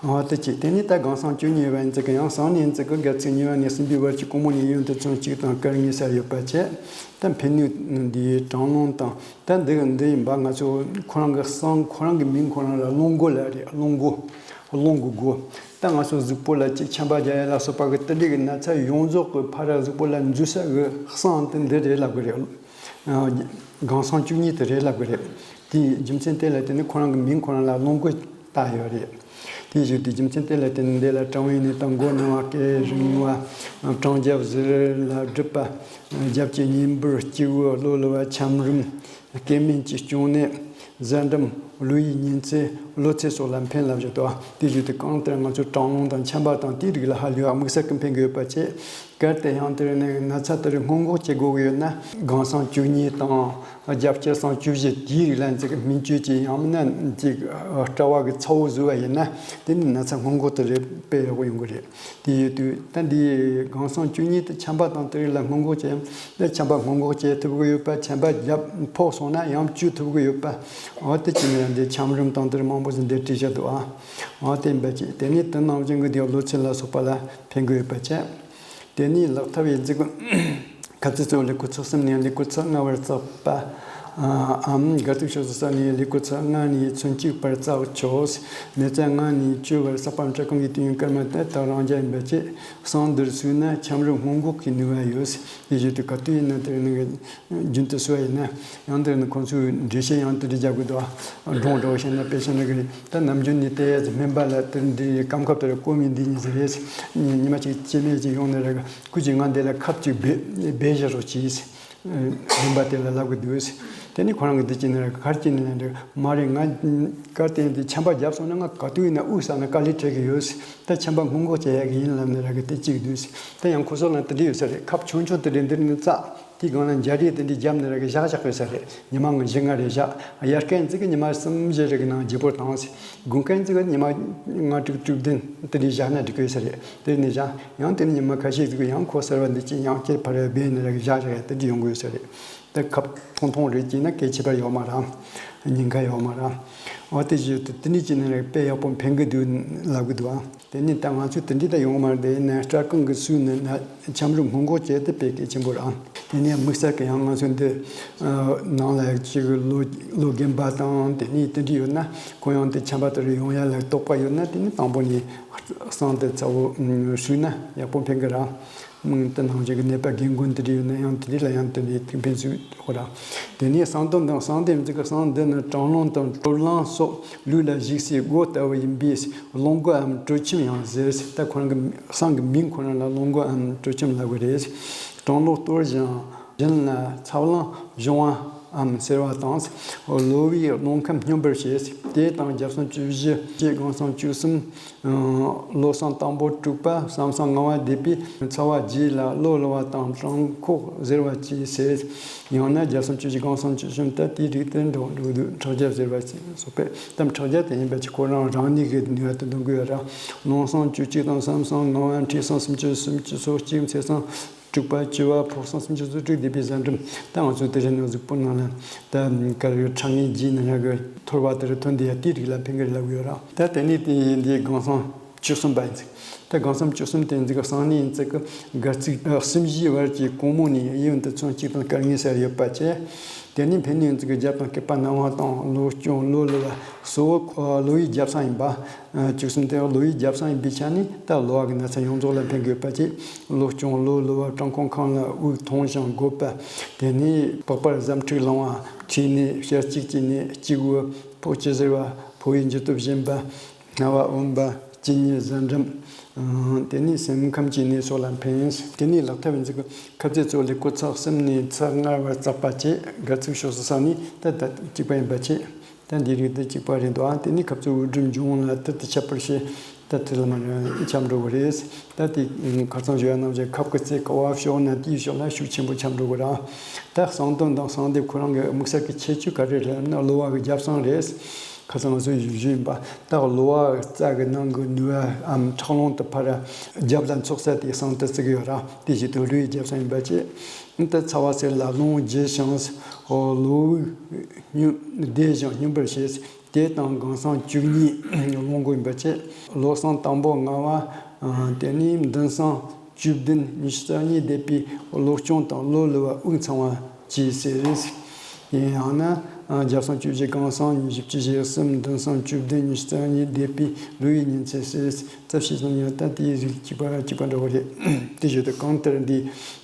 འོ་དེ་གཅིག་དེ་ནས་ད་སྒང་སང་བཅུ་གཉིས་པ་ཡིན་ཚིག་གི་ཡང་སང་ནས་ཡིན་ཚིག་གི་སྒལ་ཚིགས་གཉིས་པ་ནས་གསུམ་པའི་བར་གྱི་གོང་མ་ནས་གཡོན་དུ་ཚོན་གཅིག་དང་སྐར་གཉིས་ས་ཡོད་པ་བྱས། ད་འཕེན་ནུས་འདིའི་གྲང་རླུང་དང་ད་འདི་འདི་ཡིན་པ་ང་ཚོ་ཁོ་རང་གི་སང་ཁོ་རང་གི་མིང་ཁོ་རང་ལ་རླུང་མགོ་ལབ་རེད། རླུང་མགོ། རླུང་གི་མགོ། ད་ང་ཚོ་གཟུགས་པོ་ལ་གཅིག་ཆམ་པ་རྒྱག་ཡ་ལ་སོགས་པ་གི་དེ་འདྲའི་གི་ན་ཚ་ཡོངས་རྫོགས་གི་ཕར་གཟུགས་པོ་ལ་འཛུལ་ས་གི་སང་དེ་འདི་རེད་ལབ་གི་རེད། སྒང་སང་བཅུ་གཉིས་དེ་རེད་ལབ་གི་རེད། དེའི་རྒྱུ་མཚན་དེ་ལ་བརྟེན་ནས་ཁོ་རང་གི་མིང་ཁོ་རང་ལ་རླུང་མགོ་བཏགས་ཡོད་རེད། དེའི་གཞུག་དེ་རྒྱུ་མཚན་དེ་ལ་བརྟེན་ནས་འདི་ལ་གྲང་བའི་ནད་དང་མགོ་ན་བ། སྐེ་རིང་བ། གྲང་རྒྱབ་གཟེར་ལ་སྒྲིབ་པ། རྒྱབ་ཀྱི་གཉེན་འབུར་སྐྱུག་པ། གློ་ལུ་བ། ཆམ་རིམས། སྐེ་སྨད་ཀྱི་གཅོང་ནད། གཟན་འགྲམ། གློ་ཡི་གཉན་ཚད། གློ་ཚད་སོགས་ལ་ཕན་ལབ་བཞག་འདུག་དེའི་གཞུག་དེ་གང་ལྟར་ང་ཚོ་གྲང་རླུང་དང་ཆམ་པ་དང་དེའི་རིགས་ལ་ཧ་ལས་པ་དམིགས་བསལ་གྱི་ཕན་གྱི་ཡོད་པ་བྱས། གལ་ཏེ་ཡང་དེར་ནི་ན་ཚ་དེར་སྔོན་འགོག་བྱེད་དགོས་ཀྱི་ཡོད་ན་སྒང་སང་བཅུ་གཉིས་དང་རྒྱབ་སྐྱེལ་སང་བཅུ་བཞི་དེའི་རིགས་ལ་འཛེག་སྨན་བཅོས་ཀྱི་ཡང་མིན་ན་འཛེག་སྐྲ་བ་གི་ཚ་བོ་བཟོས་པ་ཡིན་ན་དེ་ནི་ན་ཚ་སྔོན་འགོག་དེ་རེད་དཔེ་ཡག་པོ་ཡོང་གི་རེད། དེ་ཡོད་དུས་ད་འདི་སྒང་སང་བཅུ་གཉིས་དེ་ཆམ་པ་དང་དེ་རིགས་ལ་སྔོན་འགོག་བྱེད་ཡང་ད་ཆམ་པ་སྔོན་འགོག་བྱེད་ཐུབ་ཀྱི་ཡོད་པ། ཆམ་པ་རྒྱབ་ཕོག་སོང་ན་ཡང་བཅོས་ཐུབ་ཀྱི་ཡོད་པ། འོ་དེ་བྱས་ན་ཡང་འདི་ཆམ་རིམས་དང་དེར་མང་པོ་ཞིག་འདིར་བྲིས་བཞག་འདུག་ཨ། འོ་དེ་འབད་ཅིག་དེ་ནས་དེ་ནང་བཞིན་གྱི་འདི་གློ་ཚད་ལ་སོགས་པ་ལ་ཕན་གྱི་ཡོད་པ་བྱས། དེ་ནས་ལག་ཐབས་ཡི་འཛུགས། ཁ་ཚིག་གཙོ་བོ་ལུས་སྐོར་ཚེག་གསུམ་ནས་ལུས་སྐོར་ཚེག་ལྔ་བར་བརྩེགས་པའམ་སྒལ་ཚིགས་ཕྱོགས་སུ་ས་ནས་ལུས་སྐོར་ཚེག་ལྔ་ནས་ཚོན་གཅིག་བར་བརྩེགས་ཆོག་མེ་བཙའ་ལྔ་ནས་བཅུ་བར་བསགས་པ་འབྲ་རྐང་གི་དུས་ཡུན་སྐར་མ་དེ་ལྟར་རང་རྒྱ་ཡིན་པ་བཅས་སང་འདིར་ཟུག་ན་ཆམ་རིམས་སྔོན་འགོག་གི་ནུས་པ་ཡོད། དེ་བཞིན་དུ་ག་དུས་ཡིན་ན་དེར་ནི་རྒྱུན་དུ་ཟུག་པ་ཡིན་ན་ཡང་དེར་ནི་ཁོང་ཚོས་འགྲེལ་བཤད་ཡང་དེ་འདྲ་རྒྱག་དགོས་འདུག་སྒྲུང་འདྲ་བོ་བཤད་ན་དཔེ་ཆ་ནི་གི་ད་ནམ་རྒྱུན་ནས་བལྟས་ཡ་ཚོ་སྨན་པ་ལ་དེར་འདི་སྐམ་ཁབ་དེར་སྐོམ་ཡིན་འདི་ཡིན་ཟེར་རེད། ཉི་མ་གཅིག་སྐྱེ་དམན་ཅིག་ཡོང་ནས་ར་སྐུ་མཁྱེན་ང་འདི་ལ་ཁབ་ཅིག་སྦས་སྦས་བཞག་རོགས་གྱིས། སྨན་པ་དེ་ལ་ལབ་དགོས་འདུག་དེ་ནས་ཁོ་རང་གིས་འདི་བྱས་ནས་ར་གར་བྱས་ནས་ལབ་འདུག་མ་རེད། ང་གར་དེ་འདི་ཆམ་པ་བརྒྱབ་སོང་ན་ང་ག་དུས་ཡིན་ན་དབུགས་ཟ་ན་དཀའ་ལས་འཕྲད་ཀྱི་ཡོད། ད་ཆམ་པ་སྔོན་འགོག་བྱེད་ཡག་གི་ཡིན་ལབ་ནས་ར་གི་དེ་གཅིག་འདུག་ད་ཡང་ཁོ་ཚོ་ལ་དེ་འདྲ་ཡོད་ས་རེད། ཁབ་ཆུང་ཆུང་དེ་འདྲ་འདིར་ནས་བཙགས། དེའི་སྒང་ལ་འཇའ་རིས་དེ་འདྲ་བརྒྱབ་ནས་ར་གི་བཞག་བཞག་ཡོད་ས་རེད། ཉི་མ་ང་བཞི་ལྔ་རེ་བཞག་དབྱར་ཁའི་ཚིག་གི་ཉི་མ་གསུམ་བཞི་རེ་གི་ནང་བརྗེ་སྤོར་བཏང་ཟེར། དགུན་ཁའི་ཚིག་གི་ཉི་མ་ལྔ་དྲུག་དྲུག་བདུན་དེ་འདྲ་བཞག་ན་འགྲིག་གི་ཡོད་ས་རེད། དེ་ནས་བཞག་ཡང་དེ་ནས་ཉི་མ་ཁ་ཤས་ཚིག་གི་ཡང་ཁོ་གསར་བ་འདི་གཅིག་ཡང་བསྐྱར་ཕར་ར་སྦས་ནས་ར་གི་བཞག་བཞག་ཡ་དེ་འདྲ་ཡོང་གི་ཡོད་ས་རེད། ད་ཁབ་ཐུང་ཐུང་རེ་བྱས་ན་གལ་ཆེ་བ་ཡོད་མ་རེད། ཉེན་ཁ་ཡོད་མ་རེད། འོ་དེ་བཞིན་དུ་དེ་འདྲ་བྱས་ན་ར་དཔེ་ཡག་པོ་ཕན་གི་འདུག་ལབ་གི་འདུག་ཨ། དེ་ནས་ད་ང་ཚོས་དེ་འདྲ་ད་ཡོང་མ་རེད། དེ་ནས་སྐྲ་རྐང་གི་སུའི་ནི་ན་ཆམ་རུམ་སྔོན་འགོག་བྱས་ཏེ་དཔེ་གལ་ཆེན་པོ་རེད། དེ་ནས་དམིགས་བསལ་གྱི་ཡང་ང་ཚོ་འདི་ནང་ལ་ཅིག་ལོ་ལོ་རྒན་པ་དང་དེ་ནས་དེ་འདྲ་ཡོད་ན་ཁོ་ཡང་དེ་ཆམ་པ་དེ་རུ་ཡོང་ཡ་ལ་དོགས་པ་ཡོད་ན་དེ་ནས་དང་པོ་ནས་བསང་དེ་ཚ་བོ་བསྲུས་ན་ཡག་པོ་ཕན་གི་རེད། དེ་ནང་བཞིན་གྱི་ནད་པ་རྒན་རྒོན་དེ་འདྲ་ཡོད་ན་ཡང་དེ་འདྲ་ལ་ཡང་དེ་འདྲའི་ཐུགས་ཕན་གསོས་ཡོད་ར། དེ་ནས་བསང་དོན་དང་བསང་དེ་ཚིག་གི་བསང་འདི་ནི་གྲང་རླུང་དང་དྲོད་རླུང་སོགས་ལུས་ལ་ཞུགས་སའི་སྒོ་ལྟ་བུ་ཡིན་པས་རླུང་སྒོའམ་དྲོད་ཁྱིམ་ཡང་ཟེར། ད་ཁོ་རང་གི་བསང་གི་མིང་ཁོ་རང་ལ་རླུང་སྒོའམ་དྲོད་ཁྱིམ་ལབ་ཀྱི་རེད། གྲང་རླུང་གཏོར་ཞིང་བཞིན་ལ་ཚ་རླུང་གཞུང་བའམ་སེལ་བ་དང་། གློ་བའི་རླུང་ཁམས་སྙོམས་པར་བྱེད། དེ་དང་བརྒྱ་སོང་བཅུ་བཞི་བཅས་སྒང་སོང་བཅུ་གསུམ། ལོ་སོང་དང་པོ་དྲུག་པ་བསང་སོང་ལྔ་བ་འདས་པའི་ཚ་བ་རྗེས་ལ་གློ་ལུ་བ་དང་སྲང་ཁོག་གཟེར་བ་བཅས་སེལ། ཡང་ན་བརྒྱ་སོང་བཅུ་བཞི་སྒང་སོང་བཅུ་གསུམ་ལྟར་དེའི་རིགས་དེ་འགྲོ་འགྲོ་དུས་ཁྲག་རྒྱ་ཟེར་བ་བཅས་སོགས་པས་དམ་ཁྲག་རྒྱ་དེ་ཡིན་པ་ཅིག་ཁོ་རང་རང་ཉིད་ཀྱི་ནུས་པ་དུ་འདོན་དགོས་ར། ལོ་སོང་བཅུ་གཅིག་དང་བསང་སོང་ལྔ་བ་འཕྲལ་སོང་སུམ་ཅུ་སུམ་ཅུ་སོ་གཅིག་ཚེས་སོང་དྲུག་པ་བཅུ་བ་ཕོ་སོང་སུམ་ཅུ་སོ་དྲུག་འདས་པའི་གཟའ་འགྲམ། ད་ང་ཚོ་དེ་རིང་ནང་གཟུགས་པོ་ནང་ལ་ད་ག་རེ་ཁྲག་ངན་རྗེས་ནས་ཡག་གི་ཐོར་བ་དེར་ཐོན་དེ་ཡ་དེའི་རིགས་ལ་ཕན་གི་རེད་ལབ་ཡོད་ར། ད་དེ་ནས་དེ་ཡིན་དེ་སྒང་སོང་བཅུ་གསུམ་པ་ཡིན་ཚིག་ད་སྒང་སོང་བཅུ་གསུམ་དེ་ཚིག་བསང་ནི་ཡིན་ཚིག་གི་སྒལ་ཚིགས་གསུམ་བཞིའི་བར་གྱི་གོང་མོ་ནས་གཡོན་དུ་ཚོན་གཅིག་དང་སྐར་ལྔའི་སར་ཡོད་པ་བཅས། དེ་ནས་ཕན་ནུས་ཡིན་ཚིག་གི་རྒྱབ་དང་སྐེད་པ་ན་བ་དང་གློ་གཅོང་གློ་ལུ་བ་སོགས་གློ་བའི་རྒྱབ་བསང་ཡིན་པ། བཅུ་གསུམ་དེ་གློ་བའི་རྒྱབ་བསང་ཡིན་པའི་ཆ་ནས་ད་གློ་བ་གི་ན་ཚ་ཡོངས་རྫོགས་ལ་ཕན་དགོས་པ་བཅས། གློ་གཅོང་གློ་ལུ་བ་བྲང་ཁོག་ཁམས་ལ་དབུགས་ཐུང་ཞིང་རྒོད་པ། དེ་ནས་པགས་པར་ཟམ་འཁྲུག་ལངས་པ། མཁྲིས་ནད་ཤ་གཅིག་གི་ནད་གཅིག་པུ། ཕོ་སྐྱི་གཟེར་བ། ཕོ་བའི་འཇུ་སྟོབས་ཞན་པ། སྣ་བ་འོན་པ། གཅིན་སྙི་གཟན་འགྲམ། དེ་ནས་སེམས་ཁམས་ཀྱི་ནད་སོགས་ལ་ཕན། དེ་ནས་ལག་ཐབས་ཡིན་ཚིག་ཁབ་རྩེ་གཙོ་ལས་ཁོག་ཚད་གསུམ་ནས་ཚད་ལྔ་བར་བཙགས་པ་བཅས་སྒལ་ཚིགས་ཕྱོགས་སུ་བསང་ནས་ད་ལྟ་གཅིག་པ་ཡིན་པ་བཅས། ད་འདིའི་རིགས་དེ་གཅིག་པ་རེད་འདུག་ཨ། དེ་ནས་ཁབ་རྩེ་དབུགས་འགྲོས་འབྱུང་ལ་དུ་དུ་ཁྱབ་པར་བྱེད། ད་དུ་ལ་མ་རེད་ཁྱབ་འགྲོ་གི་རེད། ད་དེ་ཁ་སང་ཞུ་ཡ་ནང་བཞིན་ཁབ་ཀྱི་རྩེ་ཀ་བ་ཕྱོགས་ན་དེའི་ཕྱོགས་ལ་ཤུགས་ཆེན་པོ་ཁྱབ་འགྲོ་གི་རེད། ད་བསང་དོན་དང་བསང་དེ་ཁོ་རང་གི་དམིགས་བསལ་གྱི་ཁྱད་ཆོས་ག་རེ་རེད་ལབ་ན་གློ་བ་གི་རྒྱབ་བསང་རེད། ཁ་སང་ང་ཚོས་ཞུས་ཞུས་ཡིན་པ། ད་གློ་བ་རྩ་གི་ནང་གི་ནུས་པའམ་ཁྲག་རླུང་དུ་ཕར་རྒྱབ་ལ་འཚོགས་ས་དེ་བསང་དུ་བརྩི་གི་ཡོད་ར། དེ་བཞིན་དུ་གློ་བའི་རྒྱབ་བསང་ཡིན་པ་བཅས། ད་ཚ་བ་སེལ་ལ་རླུང་རྒྱུ་ཞིང་། གློ་བུ་བདེ་ཞིང་སྙོམས་པར་བྱེད། དེ་དང་སྒང་སང་བཅུ་གཉིས་རླུང་སྒོ་ཡིན་པ་བཅས། གློ་སང་དང་པོ་ལྔ་བ། དེ་ནས་མདུན་སང་བཅུ་བདུན་ཉི་ཤུ་རྩ་གཉིས་འདས་པའི་གློ་གཅོང་དང་གློ་ལུ་བ་དབུགས་འཚང་བ་བཅས་སེལ། ཡང་ན། རྒྱབ་སང་བཅུ་བཞི་སྒང་སང་ཉི་ཤུ་བཅུ་ཞེ་གསུམ་མདུན་སང་བཅུ་བདུན་ཉི་ཤུ་རྩ་གཉིས་འདས་པའི་གློ་བའི་ཉིན་མཚན་སེལ། རྩ་བྱེད་སང་ཡང་ད་དེའི་རིགས་གཅིག་པ་གཅིག་པ་འདྲ་བོ་རེད། དེ་བཞིན་དུ་གང་ལྟར་འདི་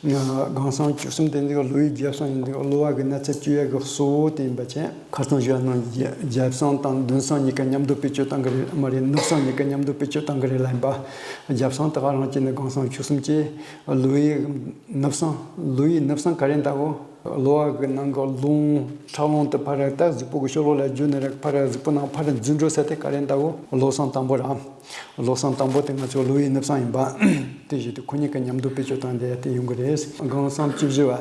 སྒང་སང་བཅུ་གསུམ་དེ་འདི་གློ་བའི་རྒྱབ་སང་ཡིན་འདི་གློ་བ་གི་ན་ཚ་བཅོས་ཡ་གི་གཙོ་བོ་དེ་ཡིན་པ་བྱས། ཁ་སང་ཞུ་བ་ནང་རྒྱབ་སང་དང་མདུན་སང་གཉིས་ཀ་མཉམ་དུ་བེད་སྤྱོད་གཏང་གི་རེད་མ་རེད། ནུབ་སང་གཉིས་ཀ་མཉམ་དུ་བེད་སྤྱོད་གཏང་གི་རེད་ལ་ཡིན་པ། རྒྱབ་སང་ད་ག་རང་བྱས་ནས་སྒང་སང་བཅུ་གསུམ་བཅས། གློ་བའི་ནུབ་སང་གློ་བའི་ནུབ་སང་ག་རེ་འདའ་གོ་གློ་བ་གི་ནང་གི་རླུང་ཁྲག་རླུང་དུ་ཕར་ད་གཟུགས་པོ་གི་ཤོག་ལོག་ལ་རྒྱུ་ནི་རེད་ཕར་གཟུགས་པོ་ནང་ཕར་འཛུལ་འགྲོ་ས་དེ་ག་རེ་འདའ་གོ་གློ་སང་དང་པོ་ར། གློ་སང་དང་པོ་དེ་ང་ཚོ་གློ་བའི་ནུབ་སང་ཡིན་པ། དེ་བཞིན་དུ་ཁོ་གཉིས་ཀ་མཉམ་དུ་བེད་སྤྱོད་བཏང་དེ་དེ་ཡོང་གི་རེད། སྒང་སང་བཅུ་བཞི་བ།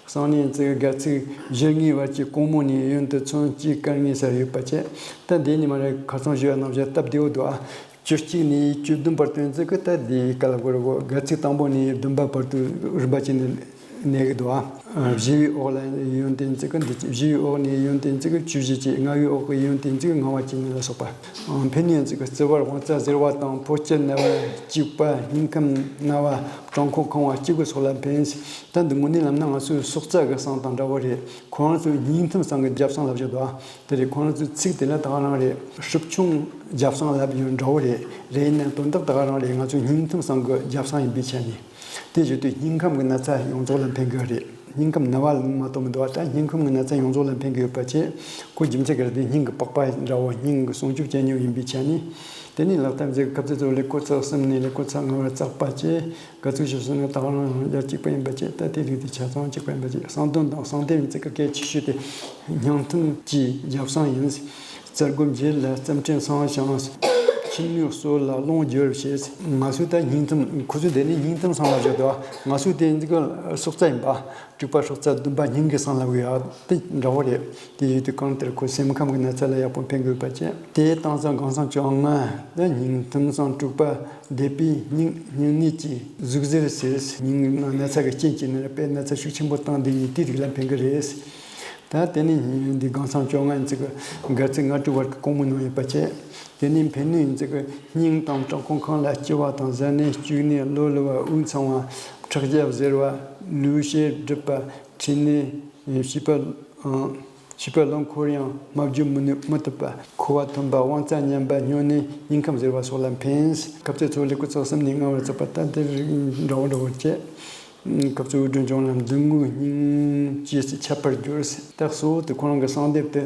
སང་ཉིན་ཚེས་སྒལ་ཚིགས་བཞི་གཉིས་བར་གྱི་གོང་མོ་ནས་གཡོན་དུ་ཚོན་གཅིག་སྐར་ལྔའི་སར་ཡོད་པ་བཅས། ད་འདི་ནི་མ་རེད་ཁ་སང་ཞུ་བ་ནང་བཞིན་སྟབས་བདེ་བོ་འདུག་ཨ། བཅུ་གཅིག་ནས་བཅུ་བདུན་བར་དོན་ཚིག་གི་ད་འདི་ག་ལ་གོ་རེ་གོ་སྒལ་ཚིགས་དང་པོ་ནས་བདུན་པ་བར་དུ་རིམ་པ་བྱས་ནས་གནས་གི་འདུག་ཨ། བཞི་བའི་འོག་ལ་ཡོན་ཏན་ཚིག་གི་འདི་བཞི་བའི་འོག་ནས་ཡོན་ཏན་ཚིག་གི་བཅུ་བཞི་བཅས། ལྔ་བའི་འོག་གི་ཡོན་ཏན་ཚིག་གི་ལྔ་བ་བཅས་ནས་ལ་སོགས་པ། ཕན་ཡོན་ཚིག་གི་རྩི་བར་དབང་རྩ་གཟེར་བ་དང་ཕོ་སྐྱི་ན་བ་གཅིག་པ་སྙིང་ཁམས་ན་བ་བྲང་ཁོག་ཁང་བ་གཅིག་གི་སོགས་ལ་ཕན། ད་འདི་དངོས་གནས་ལབ་ན་ང་ཚོའི་སྲོག་རྩ་གི་བསང་དང་འདྲ་བོ་རེད། ཁོ་རང་ཚོའི་སྙིང་ཐུམ་བསང་གི་རྒྱབ་བསང་ལབ་བཞག་འདུག་ཨ། དེ་རེད་ཁོ་རང་ཚོའི་ཚིག་དེ་ལ་ད་ག་རང་རེད། སྲིབ་ཆུང་རྒྱབ་བསང་ལབ་ཡོད་འདྲ་བོ་རེད། རེད་ཡིན་ན་དོན་དག་ད་ག་རང་རེད། ང་ཚོའི་སྙིང་ཐུམ་བསང་གི་རྒྱབ་བསང་ཡིན་པའི་ཆ་ནས། དེ་བཞིན་དུ་སྙིང་ཁམས་ཀྱི་ན་ཚ་ཡོངས་རྫོགས་ལ་ཕན་གྱི་རེད། སྙིང་ཁམས་ན་བ་ལ་མ་གཏོགས་མི་འདུག་བ། ད་སྙིང་ཁམས་ཀྱི་ན་ཚ་ཡོངས་རྫོགས་ལ་ཕན་གྱི་ཡོད་པ་བྱས། ཁོ་རྒྱུ་མཚན་ག་རེ་དེ་སྙིང་གི་པགས་པ་འདྲ་བོ་སྙིང་གི་སྲུང་སྐྱོབ་བྱེད་མྱོང་ཡིན་པའི་ཆ་ནས། དེ་ནས་ལག་ཐབས་མཛེས་ཀྱི་ཁབ་ཚད་གཙོ་བོ་ཀོ་ཚག་གསུམ་ནས་ཀོ་ཚག་ལྔ་བར་བཙགས་པ་བཅས། དགའ་ཚོར་ཞུ་སྲོལ་ནི་ད་ག་རང་ཡང་རྒྱ་གཅིག་པ་ཡིན་པ་བཅས། ད་དེ་རིགས་དེ་ཆ་ཚང་གཅིག་པ་ཡིན་པ་བཅས། གསང་འདུམ་དང་གསང་དེབ་ཡིན་ཚད་ཀྱི་གལ་ཆེ་ཤོས་དེ་སྙིང་ཐུམ་གྱི་རྒྱབ་གསང་ཡིན། རྩ་སྒོ་འབྱེད་ལ་རྩམ་ཕྲན་སྲང་ཞིང་། ཁྱི་སྣོད་གསོ་ལ་རླུང་རྒྱུ་བར་བྱེད། ང་ཚོས་ད་སྙིང་ཐུམ། ཁོ་ཚོས་དེ་ནི་སྙིང་ཐུམ་སྲང་ལ་བཞག་འདུག་ང་ཚོས་དེ་འདི་ག་སྲོག་རྩ་ཡིན་པ། དྲུག་པ་སྲོག་རྩ། བདུན་པ་སྙིང་གི་སྲང་ལ་བཞག་དེ་འདྲ་བོ་རེད། དེ་ཡོད་དུས་གང་ལྟར་ཁོ་སེམས་ཁམས་ཀྱི་ན་ཚ་ལ་ཡག་པོ་ཕན་དགོས་པ་བྱས། དེ་དང་སང་གང་སང་བཅོ་ལྔ་ནི་སྙིང་ཐུམ་སྲང་དྲུག་པ་འདེབས་པས་སྙིང་སྙིང་ནད་ཀྱི་ཟུག་གཟེར་སེལ། སྙིང་ནང་ན་ཚ་གི་རྐྱེན་གྱིས་ནི་དཔེ་ན་ཚ་ཤུགས་ཆེན་པོ་བཏང་དེ་ནི་དེའི་རིགས་ལ་ཕན་གི་རེད། ད་དེ་ནི་འདི་གང་སང་བཅོ་ལྔ་ཡིན་ཚིག་གི་སྒལ་ཚིགས་ལྔ་དྲུག་བར་གྱི་གོང་མའི་ནང་ཡོད་པ་བྱས། དེ་ནི་ཕན་ནུས་ཡིན་ཚིག་གི་སྙིང་དང་བྲང་ཁོག་ཁམས་ལ་སྐྱུ་བ་དང་གཟེར་ནད། སྐྱུག་ནད། གློ་ལུ་བ། དབུགས་འཚང་བ། ཁྲག་རྒྱ་གཟེར་བ། ལུས་ཤེད་སྒྲིབ་པ། མཁྲིས་ནད། བྱིས་པ། བྱིས་པ་རླངས་འཁོར་ཡང་མ་བརྒྱུད་མི་ནུས་མི་ཐུབ་པ། ཁུ་བ་ཐོན་པ། དབང་རྩ་ཉམས་པ། སྨྱོ་ནད། སྙིང་ཁམས་གཟེར་བ་སོགས་ལ་ཕན། ཁབ་ཚད་ཚོ་ལེ་ཀོ་ཚག་གསུམ་ནས་ལྔ་བར་བརྩེགས་པ། ད་འདིར་འདྲ་བོ་འདྲ་བོ་བྱས། ཁབ་ཚོ་འུར་སྒྲོན་བྱུང་ལ་མདུན་ངོས་སྙིང་ལྕེ་སུ་ཁྱབ་པར་གྱུར། ད་གཙོ་བོ་དེ་ཁོ་རང་གི་གསང་དེབ་དེ།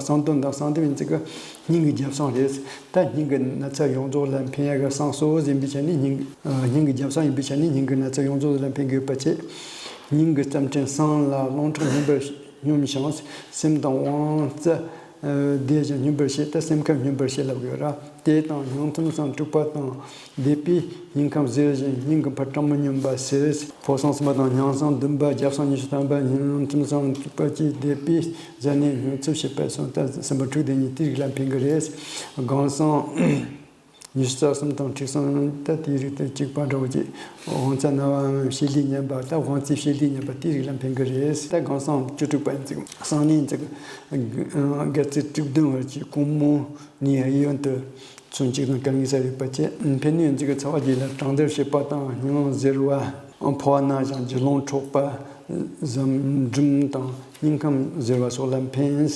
གསང་འདུམ་དང་གསང་དེབ་ཡིན་ཚིག་གི་སྙིང་གི་རྒྱབ་གསང་རེད། ད་སྙིང་གི་ན་ཚ་ཡོངས་རྫོགས་ལ་ཕན་ཡག་གི་གསང་གཙོ་བོ་ཡིན་པའི་ཆ་ནས་སྙིང་། སྙིང་གི་རྒྱབ་གསང་ཡིན་པའི་ཆ་ནས་སྙིང་གི་ན་ཚ་ཡོངས་རྫོགས་ལ་ཕན་གི་ཡོད་པ་བྱས། སྙིང་གི་རྩམ་ཕྲན་སྲང་ལ་རླུང་ཁྲག་སྙོམས་པར་སྙོམས་ཤིང་སེམས་དང་དབང་རྩ་བདེ་ཞིང་སྙོམས་པར་བྱེད། ད་སེམས་ཁམས་སྙོམས་པར་བྱེད་ལབ་དགོས་ར། དེ་དང་སྙིང་ཐུམ་སྲང་དྲུག་པ་དང་འདེབས་པས་སྙིང་ཁམས་གཟེར་ཞིང་སྙིང་གི་འཕར་གྲང་མོ་སྙོམས་པ་སེལ། ཕོ་སྲང་གསུམ་པ་དང་སྙིང་སྲང་བདུན་པ། རྒྱབ་སྲང་ཉི་ཤུ་ཐམ་པ། སྙིང་ཐུམ་སྲང་དྲུག་པ་བཅས་འདེབས་པས་གཟེར་ནད་སྙོམས་ཚུལ་བྱེད་པ་སོགས། ད་སེམས་པ་འཁྲུག་དེ་ནི་དེའི་རིགས་ལ་ཕན་གི་རེད། སྒང་སྲང་ཉི་ཤུ་རྩ་གསུམ་དང་མཁྲིས་སྲང་ད་དེའི་རིགས་དེ་གཅིག་པ་འདྲ་བོ་ཅིག་དབང་རྩ་ན་བའམ་ཤེད་ལས་ཉམས་པ། ད་དབང་རྩའི་ཤེད་ལས་ཉམས་པ་དེའི་རིགས་ལ་ཕན་གི་རེད། ད་སྒང་སྲང་བཅུ་དྲུག་པ་ཡིན་ཚིག་གསང་ནད་ཡིན་ཚིག་སྒལ་ཚིགས་དྲུག་བདུན་བར་གྱི་གོང་མོ་ནས་གཡོན་དུ་ཚོན་གཅིག་དང་སྐར་ལྔའི་སར་ཡོད་པ་བཅས། ཕན་ནུས་ཡིན་ཚིག་གི་ཚ་བ་རྒྱས་ལ་གྲང་འདར་བྱེད་པ་དང་སྙིང་གཟེར་བ། ཕོ་བ་ན་ཞིང་རྒྱུ་ལོང་འཕྲོག་པ། གཟུགས་འགྲིམ་དང་སྙིང་ཁམས་གཟེར་བ་སོགས་ལ་ཕན།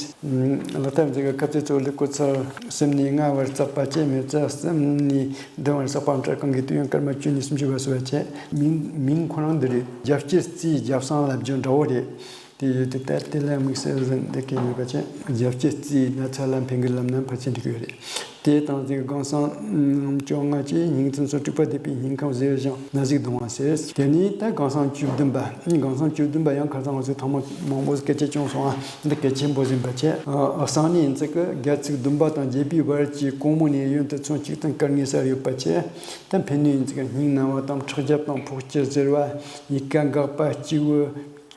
ལག་ཐབས་མཛེས་ཀྱི་ཁབ་ཚད་གཙོ་བོ་ལེ་ཀོ་ཚག་གསུམ་ནས་ལྔ་བར་བརྩེགས་པ་བཅས། མེ་བཙའ་གསུམ་ནས་བདུན་བར་བརྩེགས་པ། འབྲུ་རྐང་གི་དུས་ཡུན་སྐར་མ་བཅུ་ནས་སུམ་ཅུ་བར་སོ་བ་བཅས། མིང་མིང་ཁོ་རང་འདི་རེད། རྒྱལ་སྤྱིའི་རྩིས་རྒྱབ་གསང་ལ་བརྒྱུད་འདྲ་བོ་རེད། དེ་ཡོད་དུས་ད་དེ་ལ་དམིགས་བསལ་ཟིན་དེ་གས་ཡོད་པ་ཅན། རྒྱལ་སྤྱིའི་རྩིས་ན་ཚ་ལ་ཕན་གི་ལབ་ན་ཕལ་ཆེར་འགྲིག་གི་ཡོད་རེད། དེ་དང་གཅིག་སྒང་སྲང་བཅོ་ལྔ་བཅས་སྙིང་ཐུམ་སོགས་དཀྲུགས་པ་འདེབས་པས་སྙིང་ཁམས་གཟེར་ཞིང་ན་ཟུག་གདུང་བ་སེལ། དེ་ནས་ད་སྒང་སྲང་བཅུ་བདུན་པ། སྒང་སྲང་བཅུ་བདུན་པ་ཡང་ཁ་སང་ང་ཚོས་ཐེངས་མང་པོ་སྐད་ཆ་བྱུང་སོང་ཨ། འདི་གལ་ཆེན་པོ་ཟིན་པ་བཅས། གསང་ནད་ཡིན་ཚིག་གི་སྒལ་ཚིགས་བདུན་པ་དང་བརྒྱད་པའི་བར་གྱི་གོང་མོ་ནས་གཡོན་དུ་ཚོན་གཅིག་དང་སྐར་ལྔའི་སར་ཡོད་པ་བཅས། ད་ཕན་ནུས་ཡིན་ཚིག་གི་སྙིང་ན་བ་དང་ཁྲག་རྒྱབ་དང་ཕོག་སྐྱི་གཟེར་བ། ཡིད་ཀ་འགག་པ། སྐྱེས་བུ།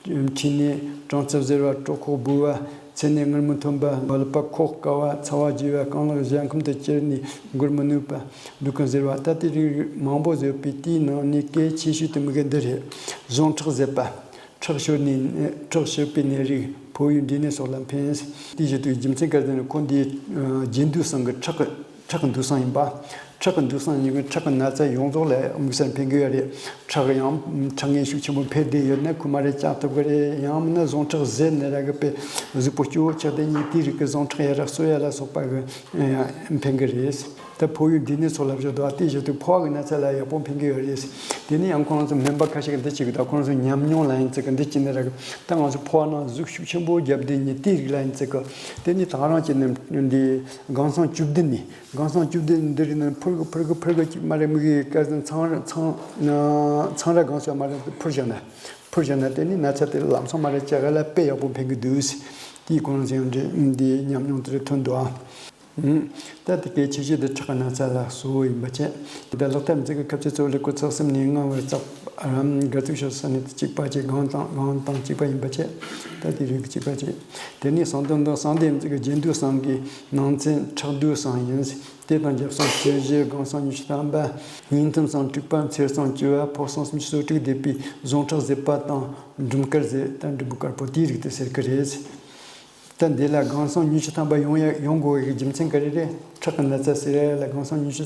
མཁྲིས་ནད། གྲང་རྩབ་གཟེར་བ། གྲོད་ཁོག་སྦུ་བ། མཚན་ནད་སྔར་མི་ཐོན་པ། ལུད་པ་ཁོག་དཀའ་བ། ཚ་བ་རྒྱས་པ། རྐང་ལག་གཞལ་ཁམས་དུ་གྱུར་ནས་འགུལ་མི་ནུས་པ། ལུས་ཁམས་གཟེར་བ། ད་དེ་རིགས་མང་པོ་བཟོས་པའི་དེའི་ནང་ནས་གལ་ཆེ་ཤོས་དེ་མི་གི་འདི་རེད། ཟུངས་ཁྲག་ཟད་པ། ཁྲག་ཤོར་ནས་ཁྲག་ཤོར་པའི་ནད་རིགས། ཕོ་བའི་འབྲས་ནད་སོགས་ལ་ཕན། དེའི་ཞུ་དུས་རྒྱུ་མཚན་ག་རེ་ཟེར་ན་ཁོ་འདི་རྒྱན་དུས་སང་གི་ཁྲག་གི་ཁྲག་གི་འདུས་སྲང་ཡིན་པ། ཁྲག་གི་འདུས་སྲང་ཡིན་པས་ཁྲག་གི་ན་ཚ་ཡོངས་རྫོགས་ལ་དམིགས་བསལ་ཕན་གི་ཡོད་རེད། ཁྲག་ཡང་ཁྲག་ངན་ཤུགས་ཆེན་པོ་འཕེལ་བསྡད་ཡོད་ན་ཁོ་མ་རེད་བཅག་ཐུབ་གི་རེད། ཡང་མིན་ན་ཟུངས་ཁྲག་ཟད་ནས་ར་གི་པའི་གཟུགས་པོ་སྐྱོ་བོ་ཆགས་བསྡད་ཉིན་དེའི་རིགས་ཀྱི་ཟུངས་ཁྲག་ཡར་ར་གསོ་ཡ་ལ་སོགས་པ་གི་ཕན་གི་རེད། ད་ཕོ་བའི་འབྲས་ནད་སོགས་ལ་བཞག་འདུག་ཨ། དེའི་ཞུ་དུས་ཕོ་བ་གི་ན་ཚ་ལ་ཡག་པོ་ཕན་གི་ཡོད་རེད། དེ་ནས་ཡང་ཁོང་ཚོ་སྨན་པ་ཁ་ཤས་ཀྱིས་འདི་བྱེད་གི་འདུག་ཁོང་ཚོ་ཉམས་མྱོང་ལ་ཡིན་ཚིག་གི་འདི་བྱེད་ནས་ར་གི་ད་ང་ཚོ་ཕོ་བ་ནང་ཟུག་ཤུགས་ཆེན་པོ་བརྒྱབ་བསྡད་ཉིན་དེའི་རིགས་ལ་ཡིན་ཚིག་གི་དེ་ནས་ད་ག་རང་བྱས་ནས་འདི་སྒང་སྲང་བཅུ་བདུན་ནས། སྒང་སྲང་བཅུ་བདུན་འདི་རིགས་ནི་ཕུར་གི་ཕུར་གི་ཕུར་གི་ཅིག་མ་རེད་མི་གི་སྐལ་ཟན་ཚང་ཚང་ཚང་ར་སྒང་སོ་མ་རེད་ཕུར་བཞག་ན། ཕུར་བཞག་ན་དེ་ནི་ན་ཚ་དེ་ལམ་སང་མ་རེད་ཅག་ག་ལ་དཔེ་ཡག་པོ་ཕན་གི་འདུག་དེའི་གོང་ཟེར་འདི་འདི་ཉམས་མྱོང་དེ་རེད་ཐོན་འདུག་ཨ། ད་དེ་གལ་ཆེ་ཤོས་དེ་ཁྲག་གི་ན་ཚ་ལ་གཙོ་བོ་ཡིན་པ་བྱས། དེ་ལྟར་ལག་ཐབས་མཛེས་ཀྱི་ཁབ་ཚད་གཙོ་བོ་ལེ་ཀོ་ཚག་གསུམ་ནས་ལྔ་བར་བརྩེགས། རམ་དགའ་ཚུགས་ཤོར་ས་ནས་གཅིག་པ་བཅས་སྒང་དང་སྒང་དང་གཅིག་པ་ཡིན་པ་བཅས། ད་དེ་རིགས་གཅིག་པ་བཅས། དེ་ནས་གསང་འདུམ་དང་གསང་དེབ་མཛེས་ཀྱི་རྒྱན་དུས་སང་གི་ནང་ཚན་ཁྲག་དུས་སང་ཡིན། དེ་དང་རྒྱབ་སང་ཆུ་བཞི། སྒང་སང་ཉི་ཤུ་ཐམ་པ། སྙིང་ཐུམ་སང་དྲུག་པ། མཚེར་སང་བཅུ་བ། ཕོ་སང་སུམ་ཅུ་སོ་དྲུག་འདེབས་པའི་ཟུངས་ཁྲག་ཟད་པ་དང་འབྲུམ་དཀར་ཟད། ད་འབྲུམ་བུ་དཀར་པོ་དེའི་རིགས་དེ་ཟེར་གི་རེད། ད་འདི་ལ་སྒང་སང་ཉི་ཤུ་ཐམ་པ་ཡོང་ཡ་ཡོང་དགོས་ཀྱི་རྒྱུ་མཚན་ག་རེ་རེད། ཁྲག་གི་ན་ཚ་ཟེར་ཡ་ལ་སྒང་སང་ཉི་ཤུ་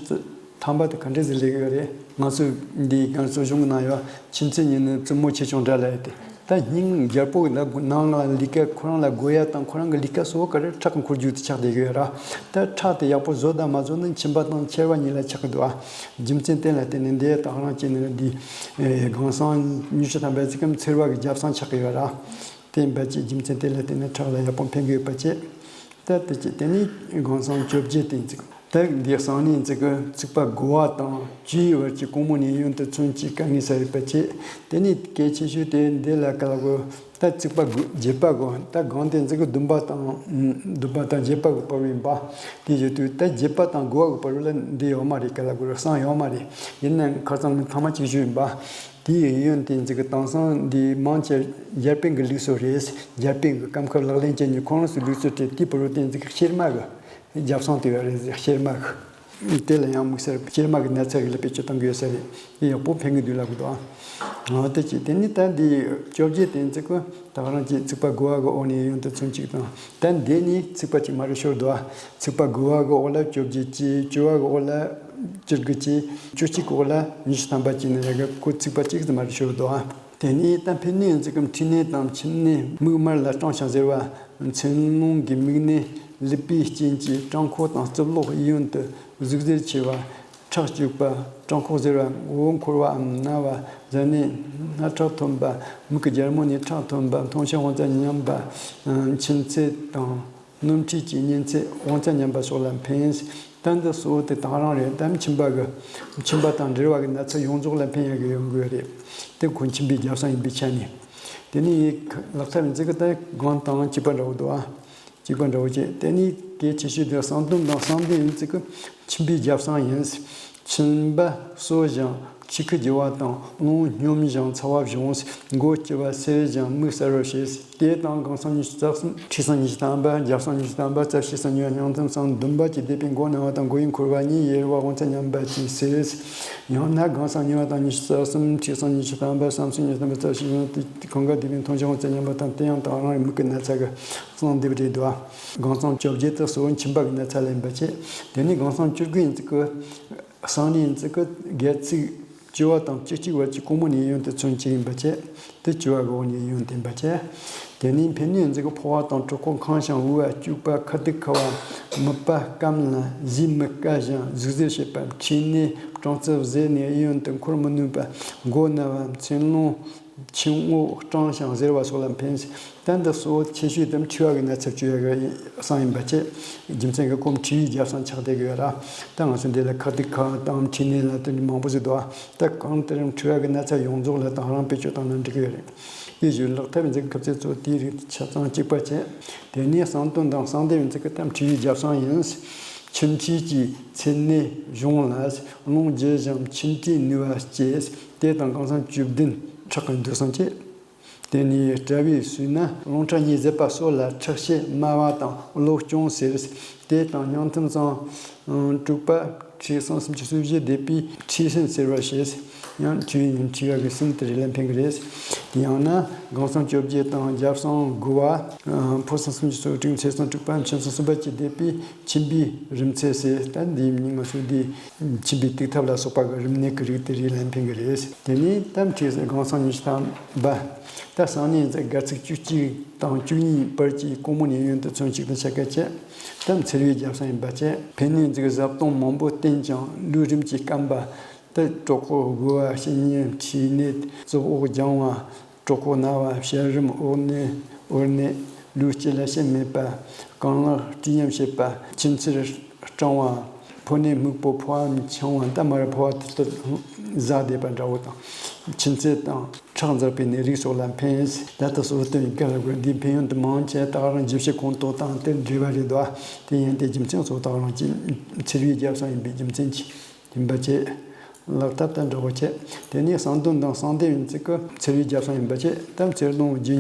ཐམ་པ་དེ་ག་འདྲས་ཟེར་ལེ་ཡོད་རེད། ང་ཚོ་འདི་སྒང་གསོ་སྦྱོང་གི་ནང་ཡོད། ཁྱིམ་མཚེས་གཉིས་ནི་བཙུན་མོ་ཆེ་ཆུང་འདྲ་ལ་ཡོད་དེ། ད་སྙིང་རྒྱལ་པོ་ནང་ལ་ལས་ཀ་ཁོ་རང་ལ་དགོས་ཡ་དང་ཁོ་རང་གི་ལས་ཀ་གཙོ་བོ་ག་རེ་ཁྲག་གི་འཁོར་རྒྱུག་དེ་ཆགས་བསྡད་ཀྱི་ཡོད་ར། ད་ཁྲག་དེ་ཡག་པོ་བཟོ་དང་མ་བཟོ་ནི་མཆིན་པ་དང་མཆེར་བ་གཉིས་ལ་ཆགས་ཀྱི་འདུག་ཨ། རྒྱུ་མཚན་དེ་ལ་བརྟེན་ནས་འདི་ད་ག་རང་བྱས་ནས་འདི་ཨེ་གང་ཟག་ཉི་ཤུ་ཐམ་པ་ཅིག་གམ་མཆེར་བ་གི་རྒྱབ་སང་ཆགས་ཀྱི་ཡོད་ར། དེ་ཡིན་པ་ཅིག་རྒྱུ་མཚན་དེ་ལ་བརྟེན་ནས་ཁྲག་ལ་ཡག་པོ་ཕན་གྱི་ཡོད་པ་ཅིག་ད་དེ་ཅི་དེ་ནི་གང་ཟག་བཅོ་བརྒྱད་དེ་ཚིག་ད་འདི་གསང་གནས་ཚིག་གི་ཚིག་པ་དགུ་བ་དང་བཅུའི་བར་གྱི་གོང་མོ་ནས་གཡོན་དུ་ཚུན་གྱི་དཀའ་ངལ་ས་ཡོད་པ་ཆེ། དེ་ནི་གལ་ཆེ་ཤོས་དེ་འདི་ལ་ག་ལ་གོ་ད་ཚིག་པ་དགུ་བརྒྱད་པ་གོ་ད་གང་དེ་ཚིག་གི་བདུན་པ་དང་བདུན་པ་དང་བརྒྱད་པ་གི་བར་ཡིན་པ། དེ་བཞིན་དུ་ད་བརྒྱད་པ་དང་དགུ་བ་གི་བར་ལ་འདི་ཡོད་མ་རེད། ག་ལ་གོ་གསང་ཡོད་མ་རེད། ཡིན་ནའང་ཁ་སང་ནི་ཐ་མ་གཅིག་ཞུ་ཡིན་པ། དེའི་གཡོན་དེ་ཚིག་གི་དེང་སང་འདི་མང་ཆེ་རྒྱལ་པོའི་གི་ལུགས་སྲོལ་རེད། རྒྱལ་པོའི་གི་སྐམ་ཁབ་ལག་ལེན་བྱེད་ཉིན་ཁོང་རང་ཚོའི་ལུགས་སྲོལ་དེ་དེའི་བར་དེ་ཚིག་གི་གཤེར་མ་གི་རྒྱབ་སང་དེ་བ་རེད། གཤེར་མ་གི་དེ་ལ་ཡང་དམིགས་བསལ་གཤེར་མ་གི་ནད་ཚ་གི་ལ་བེད་སྤྱོད་གཏོང་གི་ཡོད་ས་རེད། དེ་ཡག་པོ་ཕན་གི་འདུག་ལབ་གི་འདུག་ཨ། འོ་དེ་ཅི་དེ་ནི་ད་འདི་བཅོ་བརྒྱད་དེ་ཚིག་གི་ད་ག་རང་གི་ཚིག་པ་དགུ་བ་གི་འོག་ནས་གཡོན་དུ་ཚུན་གཅིག་དང་ད་འདི་ནི་ཚིག་པ་གཅིག་མ་རེད་ཤོར་འདུག་ཨ། ཚིག་པ་དགུ་བ་གི་འོག་ལ་བཅོ་བརྒྱད་ཀྱི་བཅུ་བ་གི་འོག་ལ་བཅུ་དགུ་ཀྱི་བཅུ་གཅིག་གི་འོག་ལ་ཉི་ཤུ་ཐམ་པ་གཅིག་ནི་རེ་གི་ཁོ་ཚིག་པ་གཅིག་ཙམ་མ་རེད་ཤོར་འདུག་ཨ། དེ་ནས་ད་ཕན་ནུས་ཚིག་གམ་མཁྲིས་ནད་དང་མཆིན་ནད་མིག་དམར་ལ་སྐྲངས་ཤིང་གཟེར་བ། མཚན་རླུང་གི་མིག་ནད་ལུད་པའི་རྐྱེན་གྱིས་སྐྲང་ཁོག་དང་རྩུབ་ལོག་གཡོན་དུ་ཟུག་གཟེར་ཆེ་བ། ཁྲག་སྐྱུག་པ། སྐྲང་ཁོག་གཟེར་བ། མགོ་བོ་འཁོར་བའམ་ན་བ། གཟེར་ནད། སྣ་ཁྲག་ཐོན་པ། མིག་གི་རྒྱལ་མོ་ནས་ཁྲག་ཐོན་པ། མཐོང་ཞིང་དབང་རྩ་ཉམས་པ། མཆིན་ཚད་དང་། སྣུམ་འཁྲུས་ཀྱི་གཉན་ཚད། དབང་རྩ་ཉམས་པ་སོགས་ལ་ཕན། ད་འདི་གཙོ་བོ་དེ་དེང་རང་རེད། ད་མཆིན་པ་གི་མཆིན་པ་དང་འབྲེལ་བ་གི་ན་ཚ་ཡོངས་རྫོགས་ལ་ཕན་ཡག་གི་ཡོང་གི་རེད། དེ་ཁོ་མཆིན་པའི་རྒྱབ་སང་ཡིན་པའི་ཆ་ནས། དེ་ནས་ལག་ཐབས་ཡིན་ཚིག་གི་ད་གང་དང་གཅིག་པ་འདྲ་བོ་འདུག་ཨ། གཅིག་པ་འདྲ་བོ་བྱས། དེ་ནས་གལ་ཆེ་ཤོས་དེ་གསང་གདོན་དང་གསང་བདེ་ཡིན་ཚིག་གི་མཆིན་པའི་རྒྱབ་སང་ཡིན། མཆིན་པ་གསོ་ཞིང་ཆུ་ཁུ་རྒྱུ་བ་དང་རླུང་སྙོམས་ཤིང་ཚ་བ་གཞོམ། མགོ་སྐྱི་བ་སེལ་ཞིང་མིག་གསལ་བར་བྱེད། དེ་དང་གང་ཟག་ཉི་ཤུ་རྩ་གསུམ། མཁྲིས་སང་ཉི་ཤུ་ཐམ་པ། རྒྱབ་སང་ཉི་ཤུ་ཐམ་པ། རྩ་ཤེས་སང་ཉི་བ། སྙིང་ཐུམ་སང་འདུན་པ་གྱིས་བསྡད་པའི་མགོ་ན་བ་དང་མགོ་ཡི་འཁོར་བ་གཉིས་ཡལ་བ་དབང་རྩ་ཉམས་པ་གྱིས་སེལ། ཡང་ན་གང་ཟག་ཉི་བ་དང་ཉི་ཤུ་རྩ་གསུམ། མཁྲིས་སང་ཉི་ཤུ་ཐམ་པ། བསམ་སང་ཉི་ཤུ་ཐམ་པ། རྩ་ཤེས་ཉི་བ་དེ་གང་ག་བསྡད་པའི་མཐོང་ཞིང་དབང་རྩ་ཉམས་པ་དང་། དེ་ཡང་དེང་རང་མིག་གི་ན་ཚ་གི་གསང་སྡེབ་རེད་འདུག་ཨ། གང་ཟག་བཅོ་བརྒྱད་དེ་གཙོ་བོ་མཆིན་པ་གི་ན་ཚ་ལ་ཡིན་པ་བྱས། དེ་ནས་གང་ཟག་བཅུ་དགུ་ཡིན་ཚིག་གི་གསང་གནས་ཡིན་ཚིག་གི་སྒལ་ཚིགས་བཅུ་བ་དང་བཅུ་གཅིག་བར་གྱི་གོང་མ་ནས་གཡོན་དུ་ཚུན་གཅིག་ཡིན་པ་བྱས། དེ་བཅུ་བ་གི་འོག་ནས་གཡོན་དུ་ཡིན་པ་བྱས། དེ་ནས་ཕན་ནུས་ཡིན་ཚིག་གི་ཕོ་བ་དང་གྲོད་ཁོག་འཁང་ཞིང་དབུ་བ་སྐྱུག་པ། ཁ་ཏིག་ཁ་བ། མིད་པ་སྐམ་ལ་གཟུགས་མི་དཀར་ཞིང་ཟུག་གཟེར་བྱེད་པ། མཁྲིས་ནད་སྐྲང་རྩུབ་གཟེར་ནད་གཡོན་དུ་འཁོར་མི་ནུས་པ། མགོ་ན་བ། མཚན་རླུང་། མཆིན་འོག་སྐྲངས་ཤིང་གཟེར་བ་སོགས་ལ་ཕན། ད་འདི་གཙོ་བོ་ཆེ་ཤོས་དེ་མཁྲིས་པ་གི་ན་ཚ་བཅོ་ཡག་གི་གསང་ཡིན་པ་བྱས། རྒྱུ་མཚན་གྱིས་ཁོ་མཁྲིས་པའི་རྒྱབ་སང་ཆགས་བསྡད་ཀྱི་ཡོད་ར། ད་ང་ཚོ་འདི་ལ་ཁ་ཏིག་ཁ་དང་མཁྲིས་ནད་ལ་དེ་འདྲ་མང་པོ་ཟིག་འདུག་ད་གང་ལྟར་མཁྲིས་པ་གི་ན་ཚ་ཡོངས་རྫོགས་ལ་དེང་རང་བེད་སྤྱོད་བཏང་ན་འགྲིག་གི་ཡོད་རེད། དེ་བཞིན་ལག་ཐབས་ཡིན་ཚིག་གི་ཁ་ཚིག་གཙོ་བོ་དེའི་རིགས་ཆ་ཚང་གཅིག་པ་བྱས། དེ་ནས་གསང་གདོན་དང་གསང་བདེ་ཡིན་ཚིག་གི་ད་མཁྲིས་པའི་རྒྱབ་སང་ཡིན། མཆིན་མཁྲིས་ཀྱི་ཚད་ནད་གཞུང་ལ་རླུང་རྒྱུ་ཞིང་མཆིན་མཁྲིས་ནུས་པ་སྐྱེད། དེ་དང་གང་ཟག་བཅུ་བདུན་ཁྲག་གི་འདུས་སང་བྱེད། དེ་ནས་དཔྲལ་བའི་ཟུག་ན་རླུང་ཁྲག་གཉིས་གཟེར་བ་སོགས་ལ་ཁྲག་ཤེད་དམའ་བ་དང་གློ་གཅོང་སེལ། དེ་དང་སྙིང་ཐུམ་སང་དྲུག་པ། མཁྲིས་སང་སུམ་ཅུ་སོ་བཞི་བསྡད་པས་མཁྲིས་སྲིན་སེལ་བར་བྱེད། ཡང་མཁྲིས་པའི་མཁྲིས་པ་གི་སྲིན་དེ་རེ་ལ་ཕན་གི་རེད། ཡང་ན་གང་ཟག་བཅོ་བརྒྱད་དང་རྒྱབ་སང་དགུ་བ། ཕོ་སང་སུམ་ཅུ་སོ་དྲུག་ཚེ་སང་དྲུག་པ། མཆིན་སང་གསུམ་པ་བཅས་བསྡད་པས་མཆིན་པའི་རིམས་ཚད་སེལ། ད་འདིའི་མིང་ང་ཚོ་འདི་མཆིན་པའི་ཏིག་ཐབས་ལ་སོགས་པ་གི་རིམས་ནད་ཀྱི་རིགས་དེ་རིགས་ལ་ཕན་གྱི་རེད། དེ་ནས་ད་མཁྲིས་གང་ཟག་ཉི་ཤུ་ཐམ་པ། ད་གསང་གནས་ཡིན་ཚིག་སྒལ་ཚིགས་བཅུ་གཅིག་དང་བཅུ་གཉིས་བར་གྱི་གོང་མ་ནས་གཡོན་དུ་ཚུན་གཅིག་དང་ཕྱེད་ཀ་བྱས། ད་མཚེར་བའི་རྒྱབ་སང་ཡིན་པ་བྱས། ཕན་ནུས་ཡིན་ཚིག་བཟའ་བཏུང་མང་པོ་བསྟེན་ཀྱང་ལུས་རིམས་ཀྱིས་སྐམ་པ། ད་གྲོད་ཁོག་ལྦུ་བ། བཤལ་གཉེན། མཁྲིས་ནད། རྩུབ་འོག་སྦྱང་བ། གྲོད་ཁོག་ན་བ། བཤལ་རིམས། འོར་ནད། འོར་ནད། ལུས་སྐྱེ་ལ་ཤེད་མེད་པ། རྐང་ལག་དཀྲིས་ཉམས་བྱེད་པ། མཆིན་ཚིལ་སྐྲང་བ། ཕོ་ནད་སྨུག་པོ་ཕོ་བའམ་ཆང་བ། ད་མར་ཕོ་བ་དེ་ལྟར་བཟའ་བསྡད་པ་འདྲ་བོ་དང་། མཆིན་ཚད་དང་ཁྲག་འཛག་པའི་ནད་རིགས་སོགས་ལ་ཕན། ད་ལྟ་སོ་སྟོན་ག་ལ་དགོས། འདིའི་ཕན་ཡོན་དུ་མང་ཆེ་ད་ག་རང་རྗེས་ཤུལ་ཁོང་ཏོག་དང་དེར་འབྲེལ་བ་རེད་དོ། དེ་ཡིན་ཏེ་རྒྱུ་མཚན་སོགས་ད་ག་རང་གི་མཚེར་བའི་རྒྱབ་སང་ཡིན་པའི་རྒྱུ་མཚན་གྱིས། ཡིན་པ་བྱས། ལག་ཐབས་དང་འདྲ་བོ་བྱས། དེ་ནས་གསང་གདོན་དང་གསང་བདེ་ཡིན་ཚིག་གི་མཚེར་བའི་རྒྱབ་སང་ཡིན་པ་བྱས། ད་མཚེར་གདོན་རྒྱུ་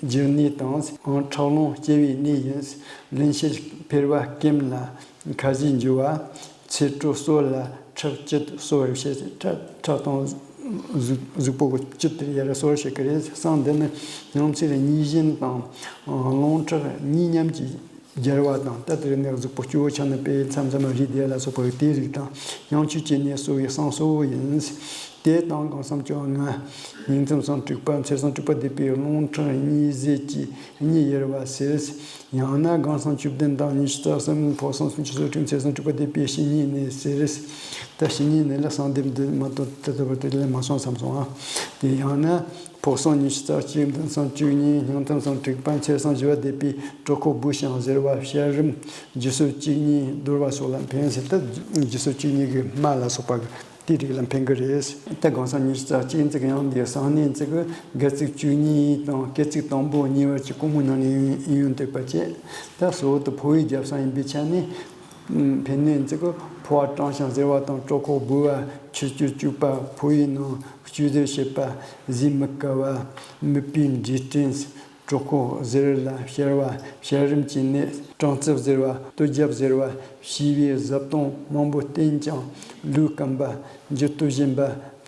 རྒྱུ་ནད་དང་ཁྲག་རླུང་སྐྱེ་བའི་ནད་ཡིན། ལན་ཕྱིར་འཕེལ་བ་སྐེམ་ལ་ཁ་ཟས་འཇུ་བ། མཚེར་དྲོད་གསོ་ལ་ཁྲག་བཅུད་གསོ་བར་བྱེད། ཁྲག་ཁྲག་དང་གཟུགས་གཟུགས་པོ་གི་བཅུད་དེ་ཡར་གསོ་བར་བྱེད་ཀྱི་རེད། གསང་འདི་ནི་སྙིང་མཚེར་གཉིས་གཞན་དང་རླུང་ཁྲག་གཉིས་མཉམ་གྱི་ སྦྱར་བ་དང་། ད་དེ་ནས་གཟུགས་པོ་སྐྱུ་བོ་ཆགས་ནས་པའི་མཚམས་མཚམས་རིལ་དེ་ལ་སོགས་པ་དེའི་རིགས་དང་། ཡང་ཆུ་བཅུད་ནས་གསོ་བའི་བསང་གསོལ་བ་ཡིན། དེ་དང་གང་བསམ་བཅོ་ལྔ། སྙིང་མཚམས་སུམ་དྲུག་པ་མཚེར་སུམ་དྲུག་པ་བསྡེབས་པའི་རླུང་ཕྲན་གཉིས་ཟས་ཀྱི་གཉིས་དབྱེ་བ་ཟེར། ཡང་ན་གང་བསམ་བཅུ་བདུན་དང་ཉི་ཤུ་རྩ་གསུམ་ཕོ་བསང་སུམ་ཅུ་སོ་དྲུག་མཚེར་སུམ་དྲུག་པ་བསྡེབས་པའི་བཤེས་གཉེན་ནས་ཟེར། ད་བཤེས་གཉེན་ནས་ལ་གསང་བསྡེབས་འདི་མ་གཏོགས་དེ་ལྟ་བུ་དེ་ལས་མ་སོང་བསམ་སོང་ཨ། དེ་ཡང་ན། ཕོ་བསང་ཉི་ཤུ་རྩ་གཅིག་མདུན་བསང་བཅུ་གཉིས། སྙིང་མཚམས་སུམ་དྲུག་པ་མཚེར་སུམ་བཞི་པ་བསྡེབས་པའི་གྲོད་ཁོག་སྦོས་ཤིང་གཟེར་བ། བཤལ་རིམས་ལྗིད་སོ་བཅུ་གཉིས་དོར་བ་སོགས་ལ་ཕན་ཟེར། ད་ལྗིད་སོ་བཅུ་གཉིས་ཀྱི་རྨ་ལ་སོགས་པ་དེའི་རིགས་ལ་ཕན་གྱི་རེད། ད་གང་བསམ་ཉི་ཤུ་རྩ་གཅིག་ཚིག་ཡང་འདི་གསང་གནས་ཚིག་སྒལ་ཚིགས་བཅུ་གཉིས་དང་སྐེད་ཚིགས་དང་པོ་གཉིས་བར་གྱི་ཀོང་མོ་ནང་ནས་ཡོང་དུས་པ་བཅས། ད་གཙོ་བོ་དེ་ཕོ་བའི་རྒྱབ་བསང་ཡིན་པའི་ཆ་ནས། ཕན་གནོད་ཚིག་ཕོ་བ་སྐྲངས་ཤིང་གཟེར་བ་དང་གྲོད་ཁོག་སྦོས་པ། ཆུ་སྐྱུར་སྐྱུག་པ། ཕོ་བའི་ནང་སྐྱུར་རྡོལ་བྱེད་པ། གཟུགས་མི་དཀར་བ། མིད་པའི་འབྲས་སྐྲན། གྲོད་ཁོག་གཟེར་ལ་བཤལ་བ། བཤལ་རིམས་ཀྱི་ནད། སྐྲང་རྩིབས་གཟེར་བ། སྟོད་རྒྱབ་གཟེར་བ། བཤལ་བའི་བཟའ་བཏུང་མང་པོ་བསྟེན་ཀྱང་ལུས་སྐམ་པ། འགྱུར་རྡོ་ཞན་པ།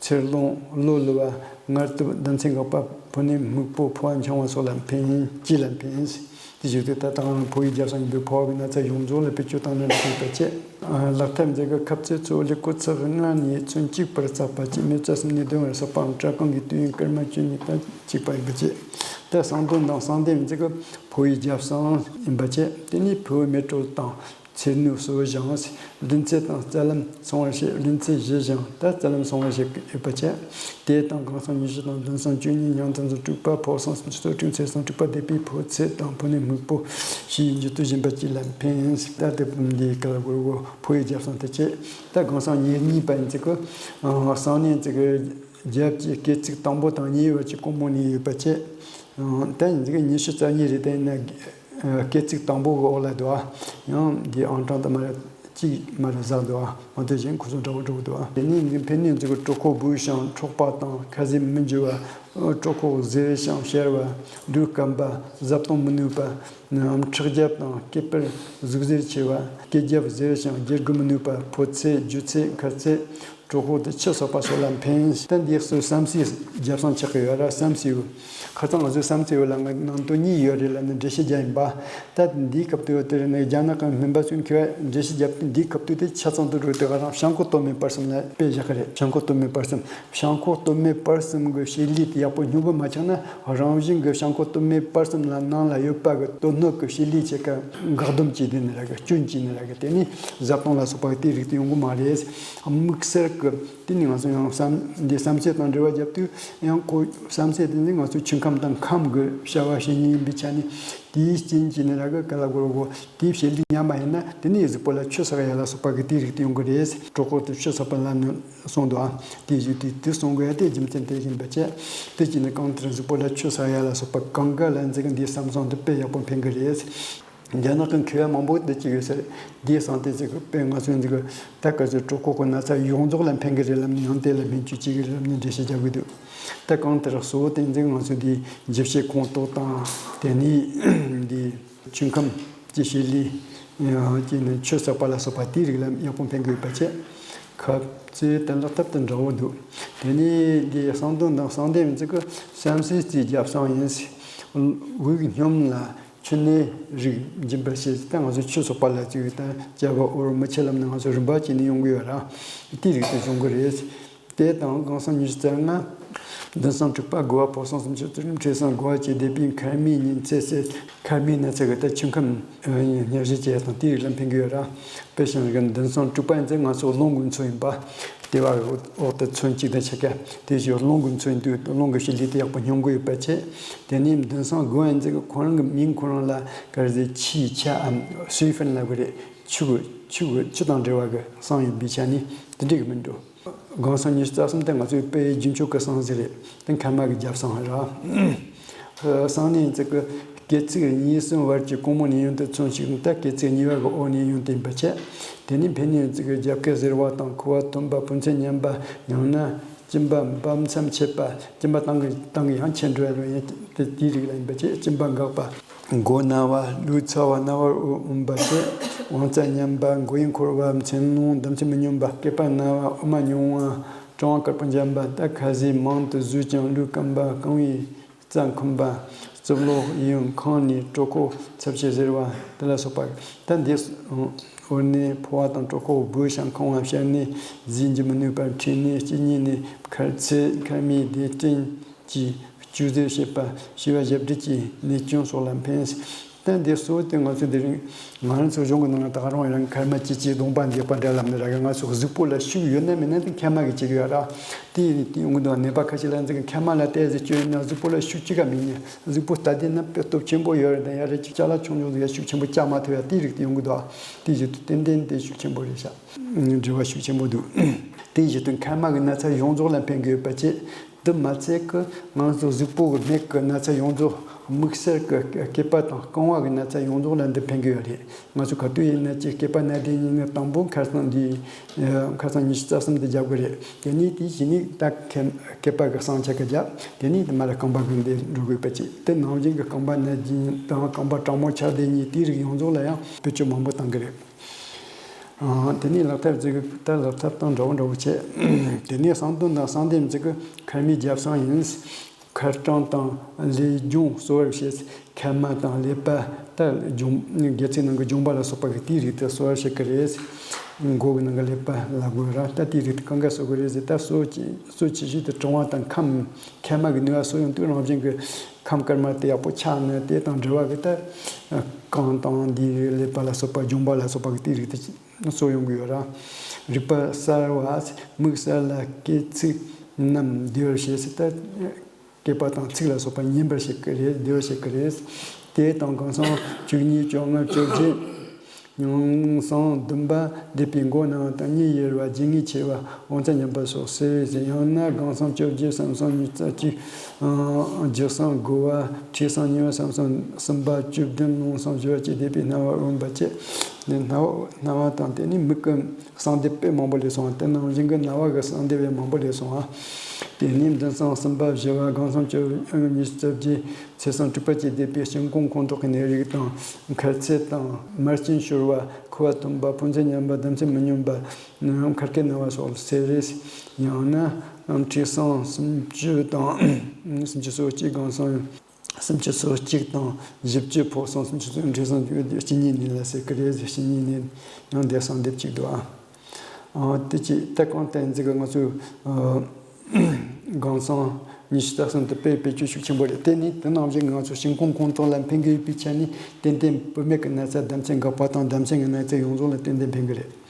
ཚེར་ལོང་། བློ་ལུ་བ། ངལ་དུབ། ལྡན་ཚེ་འགག་པ། ཕོ་ནད་སྨུག་པོ། ཕོ་བ་འཆང་བ་སོགས་ལ་ཕན། ལྕི་ལ་ཕན། དེ་བཞིན་དུ་ད་ལྟའང་ཕོ་བའི་རྒྱབ་བསང་ཡིན་པའི་ཕོ་བ་གི་ན་ཚ་ཡོངས་རྫོགས་ལ་བེད་སྤྱོད་བཏང་ན་འགྲིག་པ་བཅས། ལག་ཐབས་མཛད་དགུ་ཁབ་རྩེ་གཙོ་བོ་ལས་སྐོར་ཚེག་ལྔ་ནས་ཚོན་གཅིག་བར་བསགས་པ་བཅས། མེ་བཙའ་གསུམ་ནས་བདུན་བར་བསགས་པའམ་བཀྲ་གང་གི་དུས་ཡུན་སྐར་མ་བཅུ་གཉིས་དང་གཅིག་པ་ཡིན་པ་བཅས། ད་བསང་གཏོར་དང་བསང་གཏེར་མཛད་དགུ་ཕོ་བའི་རྒྱབ་བསང་ཡིན་པ་བཅས། དེ་ནས་ཕོ་བའི་མེ་དྲོད་དང་། ཚེར་སྣོད་གསོ་ཞིང་། ལུས་ཚད་དང་རྩ་ལམ་སྲུང་བར་བྱེད། ལུས་ཚད་ཞི་ཞིང་ད་རྩ་ལམ་སྲུང་བར་བྱེད་ཡོད་པ་བཅས། དེ་དང་གང་བསམ་ཉི་ཤུ་དང་བདུན་བསང་བཅུ་གཉིས། སྙིང་མཚམས་སུམ་དྲུག་པ། ཕོ་བསང་སུམ་ཅུ་སོ་དྲུག་མཚེར་སུམ་དྲུག་པ་བསྡེབས་པའི་ཕོ་ཚོད་དང་ཕོ་ནད་སྨུག་པོ། བཤལ་བའི་འགྱུར་རྡོ་ཞན་པ་བཅས་ལ་ཕན། ད་དེ་འདི་ག་ལ་གོ་རྒོ་ཕོ་བའི་རྒྱབ་བསང་དེ་བཅས། ད་གང་བསམ་ཉེར་གཉིས་པ་ཡིན་ཚེ་གི་བསང་གནས་ཚེ་གི་རྒྱབ་ཀྱི་སྐེད་ཚིགས་དང་པོ་དང་གཉིས་བར་གྱི་ཀོང་མོ་ནས་ཡོད་པ་བཅས། ད་ཡིན་ཚེ་གི་ཉི་ཤུ་རྩ་གཉིས་རེད། དེ་ཡིན་ན། སྐེད་ཚིགས་དང་པོ་གི་འོག་ལ་འདུག་ཨ། ཡང་འདི་ཨང་གྲངས་དུ་མ་ར་གཅིག་མ་ར་ཟག་འདུག་ཨ། མ་དེ་བཞིན་ཁོ་ཚོ་འདྲ་བོ་འདྲ་བོ་འདུག་ཨ། དེ་ནས་འདི་ཕན་གནོད་ཚིག་གི་གྲོད་ཁོག་སྦོས་ཤིང་འཁྲོག་པ་དང་ཁ་ཟས་མི་འཇུ་བ། གྲོད་ཁོག་གཟེར་ཞིང་བཤལ་བ། ལུས་སྐམ་པ། བཟའ་བཏུང་མི་ནུས་པ། ཁྲག་རྒྱབ་དང་སྐེད་པར་ཟུག་གཟེར་ཆེ་བ། སྐེ་རྒྱབ་གཟེར་ཞིང་བསྒྱུར་དགོས་མི་ནུས་པ། ཕོ་ཚད། རྒྱུ་ཚད། ཁ་ཚད། གྲོད་ཁོག་དེ་ཕྱི་སོགས་པ་སོགས་ལ་ཕན། ད་འདི་གསོ་བསམ་སེའི་རྒྱབ་བསང་ཆགས་ཀྱི་ཡོད་ར། བསམ་སེའུ། ཁ་སང་ང་ཚོས་བསམ་སེའུ་ལ་ང་ནང་དོན་གཉིས་ཡོད་རེད་ལབ་ནས་འགྲེལ་བཤད་རྒྱག་ཡིན་པ། ད་འདིའི་སྐབས་དུ་དེ་རེད་ནས་རྒྱ་ནག་གི་སྨན་པ་ཚོས་མཁས་པ་འགྲེལ་བཤད་རྒྱབ་དུས་འདིའི་སྐབས་དུ་དེ་ཆ་ཚང་དུ་འགྲོ་དེ་ག་རང་བྱང་ཁོག་སྟོད་སྨད་བར་གསུམ་ལ་དཔེ་བཞག་གི་རེད། བྱང་ཁོག་སྟོད་སྨད་བར་གསུམ། བྱང་ཁོག་སྟོད་སྨད་བར་གསུམ་གྱི་བྱེད་ལས་དེ་ཡག་པོ་སྙོམས་པོ་མ་ཆགས་ན་རང་བཞིན་གྱི་བྱང་ཁོག་སྟོད་སྨད་བར་གསུམ་ལ་ནང་ལ་ཡོད་པ་གི་སྟོད་སྣོད་ཀྱི་བྱེད་ལས་བྱེད་ཀ་འགག་སྡོམ་བྱས་དེ་ནི་ར་གི་སྐྱོན་བྱས་ནི་ར་གི་དེ་ནི་བཟའ་བཏུང་ལ་སོགས་པ་གི་དེའི་རིགས་དེ་ཡོང་གི་མ་རེད། དམིགས་བསལ་གྱི་དེ་ནི་ང་ཚོ་ཡང་བསམ་འདི་བསམ་ཚུལ་དང་འབྲེལ་བ་བརྒྱབ་དུས་ཡང་ཁོ་བསམ་ཚུལ་དེ་ནི་ང་ཚོའི་ཆུ་ཁམས་དང་ཁམས་ཀྱི་བྱ་བ་བྱེད་ཉིན་ཡིན་པའི་ཆ་ནས་དེའི་རྐྱེན་གྱིས་ནི་ར་གི་ག་ལ་དགོས་ར་དགོས་དེའི་བྱེད་ལས་ཉམས་པ་ཡིན་ན་དེ་ནི་གཟུགས་པོ་ལ་ཆུ་བསགས་ཡ་ལ་སོགས་པ་གི་དེའི་རིགས་དེ་ཡོང་གི་རེད། གྲོད་ཁོག་དེ་ཆུ་བསགས་པ་ལ་ནི། གསུངས་འདུག་ཨ། དེ་བཞིན་དུ་དེ་གསུང་དགོས་ཡ་དེ་རྒྱུ་མཚན་དེ་ཡིན་པ་བཅས། དེ་བཞིན་དུ་གང་ལྟར་གཟུགས་པོ་ལ་ཆུ་བསགས་ཡ་ལ་སོགས་པ་གང་ག་ལ་འཛིན་གི་འདིའི་བསམ་བཟང་དེ་དཔེ་ཡག་པོ་ཕན་གི་རེད། རྒྱ་ནག་གི་མཁས་པ་མང་པོ་འདི་ཅིག་ཡོད་ཟེར། འདིའི་བསང་དེ་ཅིག་དཔེ་ང་ཚོའི་འདི་གི་ད་ག་ཚོད་གྲོད་ཁོག་གི་ན་ཚ་ཡོངས་རྫོགས་ལ་ཕན་གི་རེད་ལབ་ནས་ཡང་དེ་ལ་སྨན་བཅོས་བྱེད་གི་རེད་ལབ་ནས་འགྲེལ་བཤད་རྒྱག་གི་འདུག་ད་གང་ལྟར་གཙོ་བོ་དེ་འཛིན་ང་ཚོའི་འདི་འཇུ་བྱེད་ཁོང་ཏོག་དང་དེ་ནས་འདི། ཆུ་ཁམས་ཀྱི་བྱེད་ལས་ཀྱི་ནི་ཆུ་བསགས་པ་ལ་སོགས་པ་དེའི་རིགས་ལ་ཡག་པོ་ཕན་གི་ཡོད་པ་བཅས། ཁབ་རྩེ་དང་ལག་ཐབས་དང་འདྲ་བོ་འདུག་དེ་ནས་འདི་བསང་གཏོར་དང་བསང་གཏེར་ཡིན་ཚེ་གི་བསམ་སེའི་རྒྱབ་བསང་ཡིན། དབུགས་སྙོམས་ལ་ཆུ་སྣོད་རིགས་སྦྱིན་པ་བྱེད་ད་ང་ཚོ་ཆུ་བསགས་པ་ལ་བརྩི་བའི་ད་བཅའ་བ་འོར་མི་ཆེ་ལམ་ནས་ང་ཚོ་རིམ་པ་བྱས་ནས་ཡོང་གི་ཡོད་ར། དེའི་རིགས་དེ་བྱུང་གི་རེད། དེ་དང་གང་བསང་ཉི་ཤུ་རྩ་ལྔ། མདུན་བསང་དྲུག་པ་དགུ་པ་ཕོ་བསང་སུམ་ཅུ་རྩ་གཉིས། མཚེར་བསང་དགུ་པ་བཅས་བསྡེབས་པའི་མཁལ་མའི་ཉིན་ཚེ་ཟེར། མཁལ་མའི་ན་ཚ་གི་ད་ཆུ་ཁམས་ཉར་བཞེས་བྱེད་ཡ་དང་དེའི་རིགས་ལ་ཕན་གི་ཡོད་ར། དཔེ་བཞག་ན་མདུན་བསང་དྲུག་པ་ཡིན་ཚེ་ང་ཚོ་རླུང་གི་མཚོན་ཡིན་པ། ལྟེ་བ་འོག་ཏུ་མཚོན་གཅིག་དང་ཕྱེད་ཀ་དེ་བཞིན་རླུང་གི་མཚོན་དུས་རླུང་གི་བྱེད་ལས་དེ་ཡག་པོ་སྙོམས་གི་ཡོད་པ་བྱས། དེ་ནས་མདུན་བསང་དགུ་པ་ཡིན་ཚེ་ཁོ་རང་གི་མིང་ཁོ་རང་ལ་ག་རེ་ཟེར་ཆུའི་ཆའམ་སུའི་ཧྥན་ལབ་གི་རེད། ཆུ་གི་ཆུ་གི་ཆུ་དང་འབྲེལ་བ་གི་བསང་ཡིན་པའི་ཆ་ནས་དེ་འགྲིག་གི་མི་འགྲོ། གང་བསང་ཉི་ཤུ་རྩ་གསུམ་དེ་ང་ཚོའི་དཔེ་རྒྱུན་སྤྱོད་ཀྱི་བསང་ཟེར་རེད། དེ་མཁལ་མ་གི་རྒྱབ་བསང་ར། བསང་གནས་ཚིག་གི་སྐེད་ཚིགས་གཉིས་གསུམ་བར་གྱི་ཀོང་མོ་ནས་ཡོང་དུ་མཚོན་ཞིང་ད་སྐེད་ཚིགས་གཉིས་པ་གི་འོག་ནས་ཡོང་དུ་ཡིན་པ་བྱས། དེ་ནས་ཕན་གནོད་ཚིག་གི་རྒྱབ་ཁ་གཟེར་བ་དང་ཁུ་བ་ཐོན་པ་ཕོ་མཚན་ཉམས་པ་ཡང་ན་གཅིན་པ་འབབ་མཚམས་ཆད་པ་གཅིན་པ་བཏང་གི་བཏང་གི་ཡང་ཆད་འགྲོ་ཡ་རུ་ཡང་དེའི་རིགས་ལ་ཡིན་པ་བྱས་གཅིན་པ་འགག་པ། མགོ་ན་བ། ལུས་ཚ་བ། རྣ་བར་འོ་འོན་པ་བཅས། དབང་རྩ་ཉམས་པ། མགོ་ཡི་འཁོར་བ། མཚན་རླུང་། འདུམ་ཚུལ་མི་སྙོམས་པ། སྐེད་པ་ན་བ། ཨུ་མ་ཉུང་བ། གྲང་བ་དཀར་པོ་འཇམ་པ། ད་ཁ་ཟས་མང་དུ་ཟོས་ཀྱང་ལུས་སྐམ་པ། རྐང་བའི་རྩ་འཁུམས་པ། རྩིབ་ལོགས་གཡོན་ཁང་ནས་གྲོད་ཁོག་ཚབས་ཆེ་ཟེར་བ་དེ་ལ་སོགས་པ། ད་འདི་འོར་ནས་ཕོ་བ་དང་གྲོད་ཁོག་སྦོས་ཤིང་ཁང་བ་བཤལ་ནས་བཟོད་འཇིགས་མི་ནུས་པར་ཁྲོས་ནས་སྐྱེ་ཉེས་ནས་མཁལ་ཚེ་མཁལ་མའི་སྡེ་སྐྲན་གྱིས་བཅོས་ཟེར་བྱེད་པ། བྱི་བ་ཞབས་བྲིས་ཀྱི་ནད་སྐྱོན་སོགས་ལ་ཕན། ད་འདི་སོགས་དེ་ང་ཚོ་འདི་རིང་ང་རང་ཚོ་གཞུང་གི་ནང་ལ་ད་ག་རང་ཡང་མཁལ་མ་སྐྱེ་ཅེས་གདོང་པ་འདེགས་པ་འདྲ་ལབ་ནས་ར་གི། ང་ཚོ་གཟུགས་པོ་ལ་ཤུགས་ཡོད་ན་མེད་ན་དེ་མཁལ་མ་གིས་བྱེད་ཀྱི་ཡོད་ར། དེ་དེ་ཡོང་གི་འདུག་ནད་པ་ཁ་ཤས་ལ་འཛིན་མཁལ་མ་ལ་བལྟས་ཟེར་བཅོས་ཡིན་ན་གཟུགས་པོ་ལ་ཤུགས་གཅིག་ཀ་མེད་ནས། གཟུགས་པོ་སྟབས་བདེ་ན་དཔེ་སྟོབས་ཆེན་པོ་ཡོད་རེད། ད་ཡ་རེ་ཅིག་ཅ་ལག་ཆུང་ཆུང་ཟིག་ཡ་ཤུགས་ཆེན་པོ་བཅག་མ་ཐུབ་ཡ་དེ་རིགས་དེ་ཡོང་གི་འདུག་དེ་བཞིན་དུ་ཏན་ཏན་དེ་ཤུགས་ཆེན་པོ་རེད་ཤག་འབྲེལ་བ་ཤུགས་ཆེན་པོ་འདུག་དེ་བཞིན་དུ་མཁལ་མ་གི་ན་ཚ་ཡོངས་རྫོགས་ལ་ཕན་གི་ཡོད་པ་བཅས། དེ་མ་ཚད་ཀི་ང་ཚོ་གཟུགས་པོ་གི་མིག་གི་ན་ཚ་ཡོངས་རྫོགས། དམིགས་བསལ་གི་སྐེད་པ་དང་རྐང་བ་གི་ན་ཚ་ཡོངས་རྫོགས་ལ་འདི་ཕན་གི་ཡོད་རེད། ང་ཚོ་ག་དུས་ཡིན་ན་ཅིག་སྐེད་པ་ན་དེ་ཉིན་ནི་དང་པོ་ཁ་སང་འདི་ཁ་སང་ཉི་ཤུ་རྩ་གསུམ་འདི་རྒྱབ་གི་རེད། དེ་ནས་དེ་བཞིན་ནི་ད་སྐེད་པ་གི་བསང་ཆ་གི་རྒྱབ། དེ་ནས་དེ་མ་ལ་རྐང་པ་གི་འདི་འགྲོ་དགོས་པ་བཅས། དེ་ནང་བཞིན་གི་རྐང་པ་ན་དེ་དང་རྐང་པ་གྲང་མོ་ཆགས་དེ་ཉིན་དེའི་རིགས་ཡོངས་རྫོགས་ལ་ཡང་བེད་སྤྱོད་མང་པོ་བཏང་གི་རེད། ཨ། དེ་ནས་ལག་ཐབས་ཟེར་གི། ད་ལག་ཐབས་དང་འདྲ་བོ་འདྲ་བོ་བྱས། དེ་ནས་བསང་དོན་དང་བསང་ལྡེམ་ཟེར་གི་མཁལ་མའི་རྒྱབ་བསང་ཡིན། མཁལ་རྐྱང་དང་ལུས་སྦྱོང་གསོ་བར་བྱེད། མཁལ་མ་དང་ཀླད་པ། ད་སྦྱོང་སྒལ་ཚིགས་ནང་གི་སྦྱོང་བ་ལ་སོགས་པ་གི་དེའི་རིགས་དེ་གསོ་བར་བྱེད་གི་རེད། མགོ་གི་ནང་གི་ཀླད་པ་ལ་དགོས་ར། ད་དེའི་རིགས་དེ་གང་ག་གསོ་གི་རེད་ཟེར། ད་གསོ་ཆེ་གསོ་ཆེ་ཤོས་དེ་གྲང་བ་དང་ཁམས། མཁལ་མ་གི་ནུས་པ་གསོ་ཡོང་དུས་རང་བཞིན་གི་ཁམས་དཀར་དམར་དེ་ཡག་པོ་ཆགས་ནས། དེ་དང་འབྲེལ་བ་གི་ད་རྐང་དང་འདིའི་ཀླད་པ་ལ་སོགས་པ། སྦྱོང་བ་ལ་སོགས་པ་གི་དེའི་རིགས་དེ་གསོ་ཡོང་གི་ཡོད་ར། རུས་པ་གསར་བ། མིག་གསར་ལ་སྐེ་ཚིགས་རྣམས་བདེ་བར་བྱེད་ཟེར། ད་སྐེད་པ་དང་ཚིགས་ལ་སོགས་པ་མཉེན་པར་བྱེད་ཀྱི་རེད། བདེ་བར་བྱེད་ཀྱི་རེད། དེ་དང་དགུང་སྲང་བཅུ་གཉིས། བཅོ་ལྔ། བཅོ་བརྒྱད། ཡང་སྲང་བདུན་པ་འདེབས་པའི་མགོ་ན་བ་དང་། གཉིད་ཡེར་བ། རྗེས་ངལ་ཆེ་བ། དབང་རྩ་ཉམས་པ་སོགས་སེལ་ཟེར། ཡང་ན་དགུང་སྲང་བཅོ་བརྒྱད། སུམ་སྲང་ཉི་ཤུ་རྩ་གཅིག། ཨ། ལྗིད་སྲང་དགུ་བ། མཁྲིས་སྲང་གཉིས་པ། སུམ་སྲང་གསུམ་པ། བཅུ་བདུན། རླུང་སྲང་བཞི་བ་བཅས་འདེབས་པའི་སྣང་བ་རོལ་པ་བཅས། ནི་སྣང་བ་སྣང་བ་དང་། དེ་ནས་མིག་གི་གསང་འདེབས་དཔེ་མང་པོ་སླེབས་སོང་བ། དེ་ནང་བཞིན་གྱི་རྣ་བ་གི་གསང་འདེབས་ཡང་མང་པོ་སླེབས་སོང་བ། དེ་ནས་བདུན་སྲང་གསུམ་པ། བཞི་བ། དགུང་སྲང་བཅུ། ཉི་ཤུ་རྩ་བརྒྱད། ཚེས་སྲང་དྲུག་པ་བཅས་འདེབས་པའི་སྐྱིན་ཁུང་ཁོང་ཁྲོ་གི་ནད་རིགས་དང་། མཁལ་ཚེ་དང་། མར་སྐྱིན་ཤོར་བ། ཁུ་བ་མཐུན་པ། ཕོ་མཚན་ཉམས་པ། ལྡེ་མཚན་མི་སྙོམས་པ། མཁལ་སྐེ་ན་བ་སོགས་སེལ་རེད། ཡང་ན་མཁྲིས་སྲང་སུམ་ཅུ་དང་། སུམ་ཅུ་སོ་གཅིག། དགུང་སྲང་སུམ་ཅུ་སོ་གཅིག་དང་། བཞི་བཅུ་ཕོ་སྲང་སུམ་ཅུ་སོ། མཁྲིས་སྲང་། གཅིན་སྙིའི་ནད་ལ་སེལ་གི་རེད། གཅིན་སྙིའི་ནད་ཡང་དེ་གསང་འདེབས་གཅིག་འདུག་ཨ། ཨ། དེ་ཅི་ད་གང་ལྟར་འཛི་གི་ང་ཚོས། ཨ། དགུང་སྲང་ཉི་ཤུ་རྩ་གསུམ་དེ་དཔེ་བེད་སྤྱོད་ཤུགས་ཆེན་པོ་རེད། དེ་ནི་དེ་ནང་བཞིན་ང་ཚོ་སྐྱིན་ཁུང་ཁོང་ཁྲོ་ལ་ཕན་གི་ཡོད་པའི་ཆ་ནས། ཏན་ཏན་བུད་མེད་ཀྱི་ན་ཚ། ལྡེ་མཚན་འགག་པ་དང་ལྡེ་མཚན་གྱི་ན་ཚ་ཡོངས་རྫོགས་ལ་ཏན་ཏན་ཕན་གི་རེད།